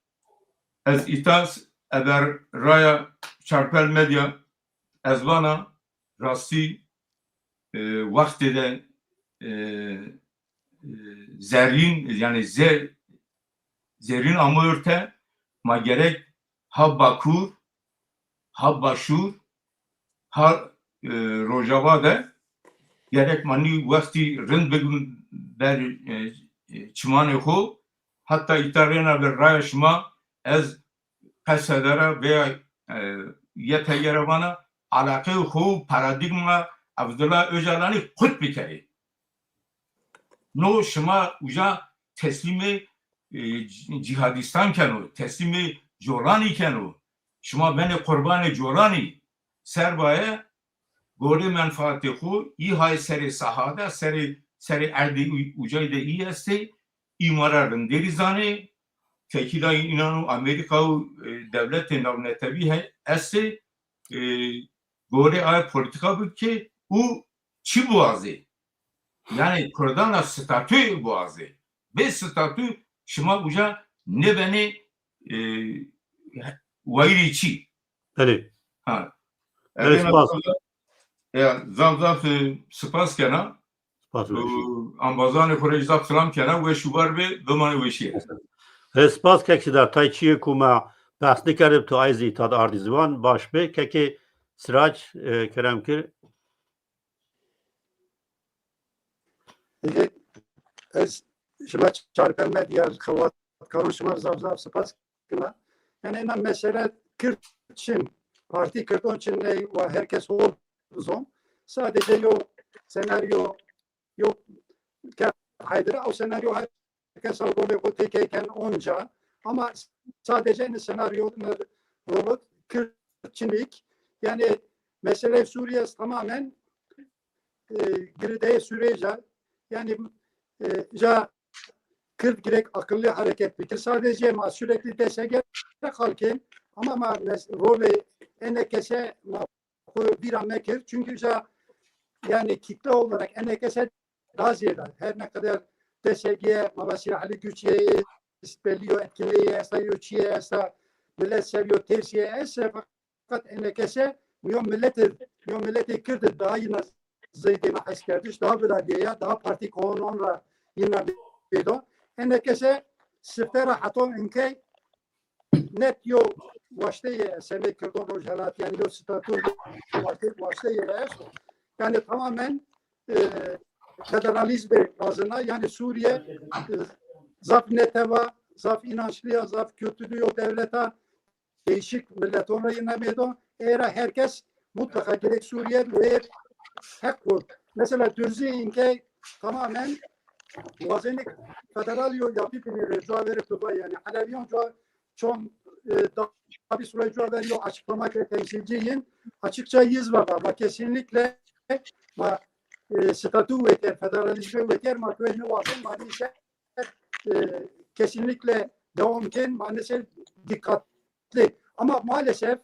ez îta s-, eber raya Çarpel Medya ez vana rastî, e, wextê de, e, e, zerrîn, yanî ze-, zerrîn amo orte, ma gerek ha Bakur, ha Başûr, ha, e, Rojava de gerek ma nî wextî rind bigrin ber, e, e, çimanê xo. Heta îta rêna bi raya şima ez qesede ra veya, e, Y P G ra vana eleqeyê xo û paradîgma Abdullah Ocalanî qut bikerê. No şima uca teslîmê, e, cî-, cîhadîstan keno, teslîmê colanî keno. Şima benê qurbanê colanî. Serbaye gorê menfaatê xo, î hay serê saha de, serê, serê erdê u-, ucay de î estê, î ma ra rinderî zanê, tekîla înan û Amerîka û, e, dewletê navnetewî he-, estê, e, gorê aye polîtîka bikê û çi biwazê? Yanî Kurdan ra statûyê biwazê. Bê statû şima uca nêbenê, e, wayîrê çî. Belê. Ha. Belê, spas. Ya, zaf zaf, e, spas kena. Spas. Û embazanê xo rê zaf selam kena. Weş û war bê, bimanê weşîye. Rê spas kek Sidar. Tay çîyê ku ma behs nikerib, tu ay zî îta de ardî ziwan, baş bê. Kekê Sirac, e, kerem kir. Ez şima Çarpel Medya, xebatkaran şima zaf zaf spas kena. Yanî ena mesele Kird çin, partî Kirdon çin ney wa her kes hol bizon. Sadece yo senaryo, yo ke Hayder, o senaryo her kes rolê xo têkey ken onca. Ama sadece ne senaryo, ne rolo Kird çinik. Yanî mesele Suriye tamamen, e, girdeyê sürece, yanî, e, ja Kird gerek akıllı hareket bikir. Sadece ma sürekli D S G qal kên, ama ma mes-, rolê E N K S ma xo vîra mekir. Çünkü ja, yani kitle olarak E N K S daha ziyade, her ne kadar D S G, Mabasî Elî Güç ye, belli yo etkili ye, esta yo çiye, esta millet seviyor, tepsiye, esta Fakat E N K S yo milletê, yo milletê Kird daha yine zêdê ma heskerdiş, daha vila bîye ya, daha partî konon ra yine bêdo. E N K S sifte ra heto inkey net yo waşteyê semê Kirdon Rojhelat, yani yo statü waşteyê, waşteyê ra esto. Yani tamamen, e, federalizmê wazena, yani Suriye, e, zaf netewa, zaf inançlı ya, zaf kültürlü yo dewleta, değişik milleton ra yine mêdo. Era herkes mutlaka gerek Suriye ve hak bu. Mesela Dürzü inke tamamen wazenik federal yo yapı bini re cua verip duva, yani Aleviyon cua çon, e, da bir süre cua veriyor açıklama ke temsilciyin açıkça yüz var ama kesinlikle ma, e, statü veker, federalizmi veker, ma köyünü wazen, ma ise e, kesinlikle devam ken, maalesef dikkatli. Ama maalesef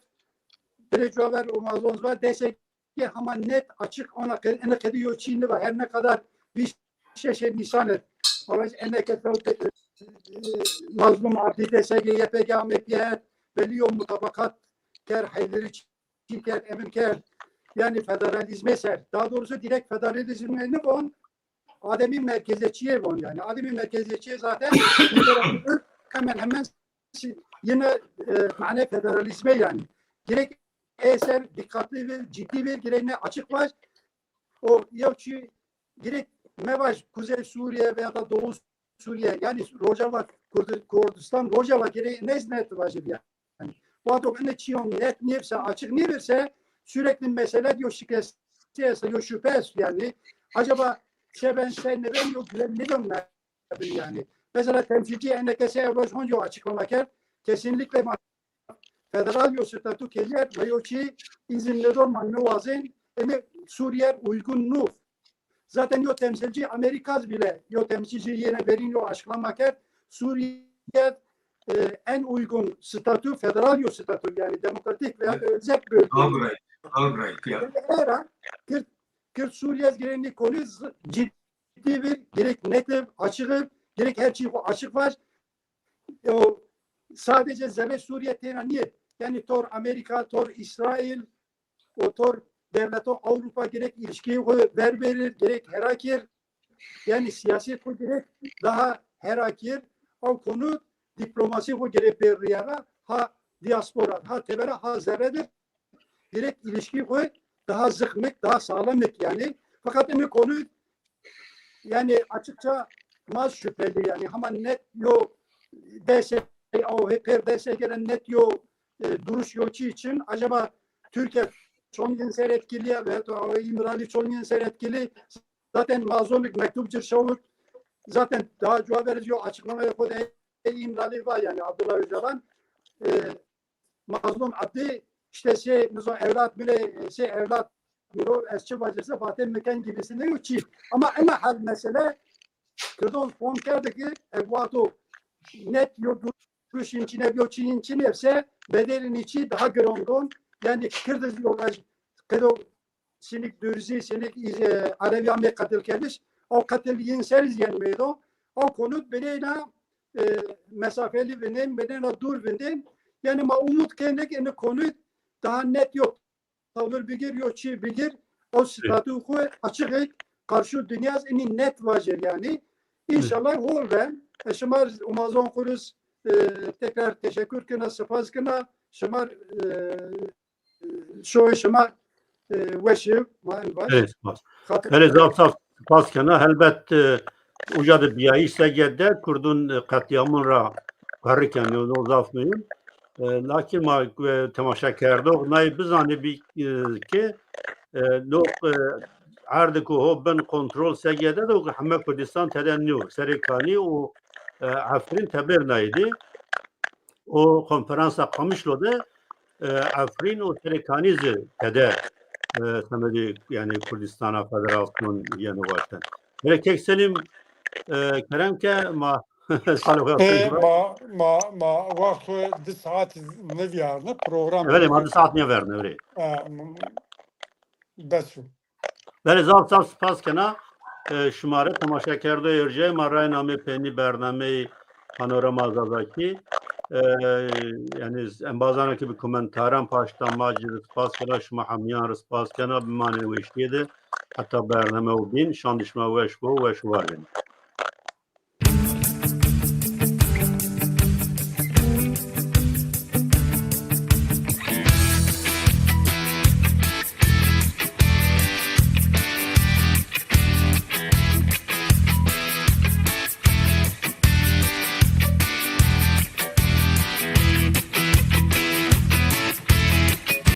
bir cua ver o mazlum var, D S G ama net açık ona ke-, ene kedi yo çî niva, her ne kadar bir şey, şey nisan et. Ama ene kedi, e, mazlum Abdî D S G, Y P G, M P H, belli yo mutabakat ker, Hayleri çî ker, emin ker. Yani federalizme ser. Daha doğrusu direkt federalizme ne on? ademî merkeziyetçîye von yanî. Ademî merkeziyetçîye zaten hemen hemen si-, yine e, mane federalizme yanî. Gerek eser dikkatli ve ciddi ve gerek ne açık var. O yew çî gerek mevaj Kuzey Suriye veya da Doğu Suriye, yanî Rojava Kurdi-, Kurdistan, Rojava gerek ne net vajir yanî. Vato ene çîyon net nêbse, açık nêbirse, sürekli mesele yo şikesti esta, yo şüphe est yanî. Acaba se ben se ne ben yo güven ne dönme yanî. Mesela temsilci enekesi Evroş Honco açıklama kerd. Kesinlikle ma-, federal yo statü keliyet ve yo ki izin ne dön ma ne wazin. Ene Suriye uygun nu. Zaten yo temsilci Amerikaz bile, yo temsilci yine verin yo açıklama kerd. Suriye e, en uygun statü, federal yo statü, yanî demokratik veya özel bölge. Alright, alright, ya. Era, Kürt, Kürt Suriye gerek ene konu z-, ciddi bir, gerek netiv, açık, gerek her şey açık var. O sadece zerre Suriye tena niye? Yanî tor Amerika, tor İsrail, o tor devleto Avrupa gerek ilişkî xo ver verir, gerek herakir. Yanî siyaset xo gerek daha herakir. O konu diplomasi xo gerek berriyara ha diaspora, ha tebera, ha zerredir. Gerek ilişkî xo daha zıxmik, daha sağlamik yanî. Fakat ene konu yanî açıkça ma şüpheli yanî. Ama net yo dese, o hep her dese gelen net yo e, duruş yo çi için. Acaba Türkiye çon yıl ser etkili ya ve o İmrali çon yıl ser etkili. Zaten mazlumluk mektup cırşavuk. Zaten daha cevap verici yo açıklama yok. O da İmrali var yanî Abdullah Öcalan. E, Mazlum Abdi işte şey, mizo evlat bile şey evlat miro ez çi vacirse Fatih Meken gibisi ne yok ki. Ama ena hal mesele Kırdon fon kerdi ki ev vato net yo duruş inçine yo çi inçine ise bedelin içi daha grondon. Yanî Kırdı yolaj Kırdo sinik Dürzî, sinik e, Alevi ame qetil kerdiş. O qetil yin seriz yen meydo. O konut bineyna e, mesafeli vindên, bineyna dûr vindên. Yanî ma umut kenek ene konut daha net yok. Tavır bigir, yok çi bigir. O statü xo açık ek, karşı dünya ini net vajer yanî. İnşallah hol ben. E, şima umazon kuruz. E, tekrar teşekkür kena, spas kena. Şima e, şoyê şima e, weş ib, ma en baş. Belê, spas. Belê, zaf zaf spas kena. Helbet e, uca de biyayîş sege de Kurdun e, qetlîyamun ra qerrî kenê, no zaf muhîm. E, lakin ma e, temaşekerdox nayê bizanê bî e, ke e, no e, erdê ku ho bin kontrol sege de do heme Kurdistan tede nîyo. Serê Kanî û e, Efrîn teber nayê dî. O konferansa Qamişlo de e, Efrîn û Serê Kanî zî tede e, semedê yanî Kurdistana Federasyon yeno waşten. Belê kek Selîm e, kerem ke ma salê xo ya E, pênc ma, ma, ma wexto di saet nivîyarne program. Belê, ma di saet nivîyarne, belê. E, m- Bes o. Belê, zaf zaf spas kena. E, şima rê temaşekerdoyê erjayê ma rayên amê peynî bernameyê Panorama Zazakî. E, yanî embazana ke bi komentaran paşta ma ci rê spas kena, şima hemîyan rê spas kena, bimanê weşîye de. Heta bernameyo bîn, şandê şima weş bo, weş war bêne.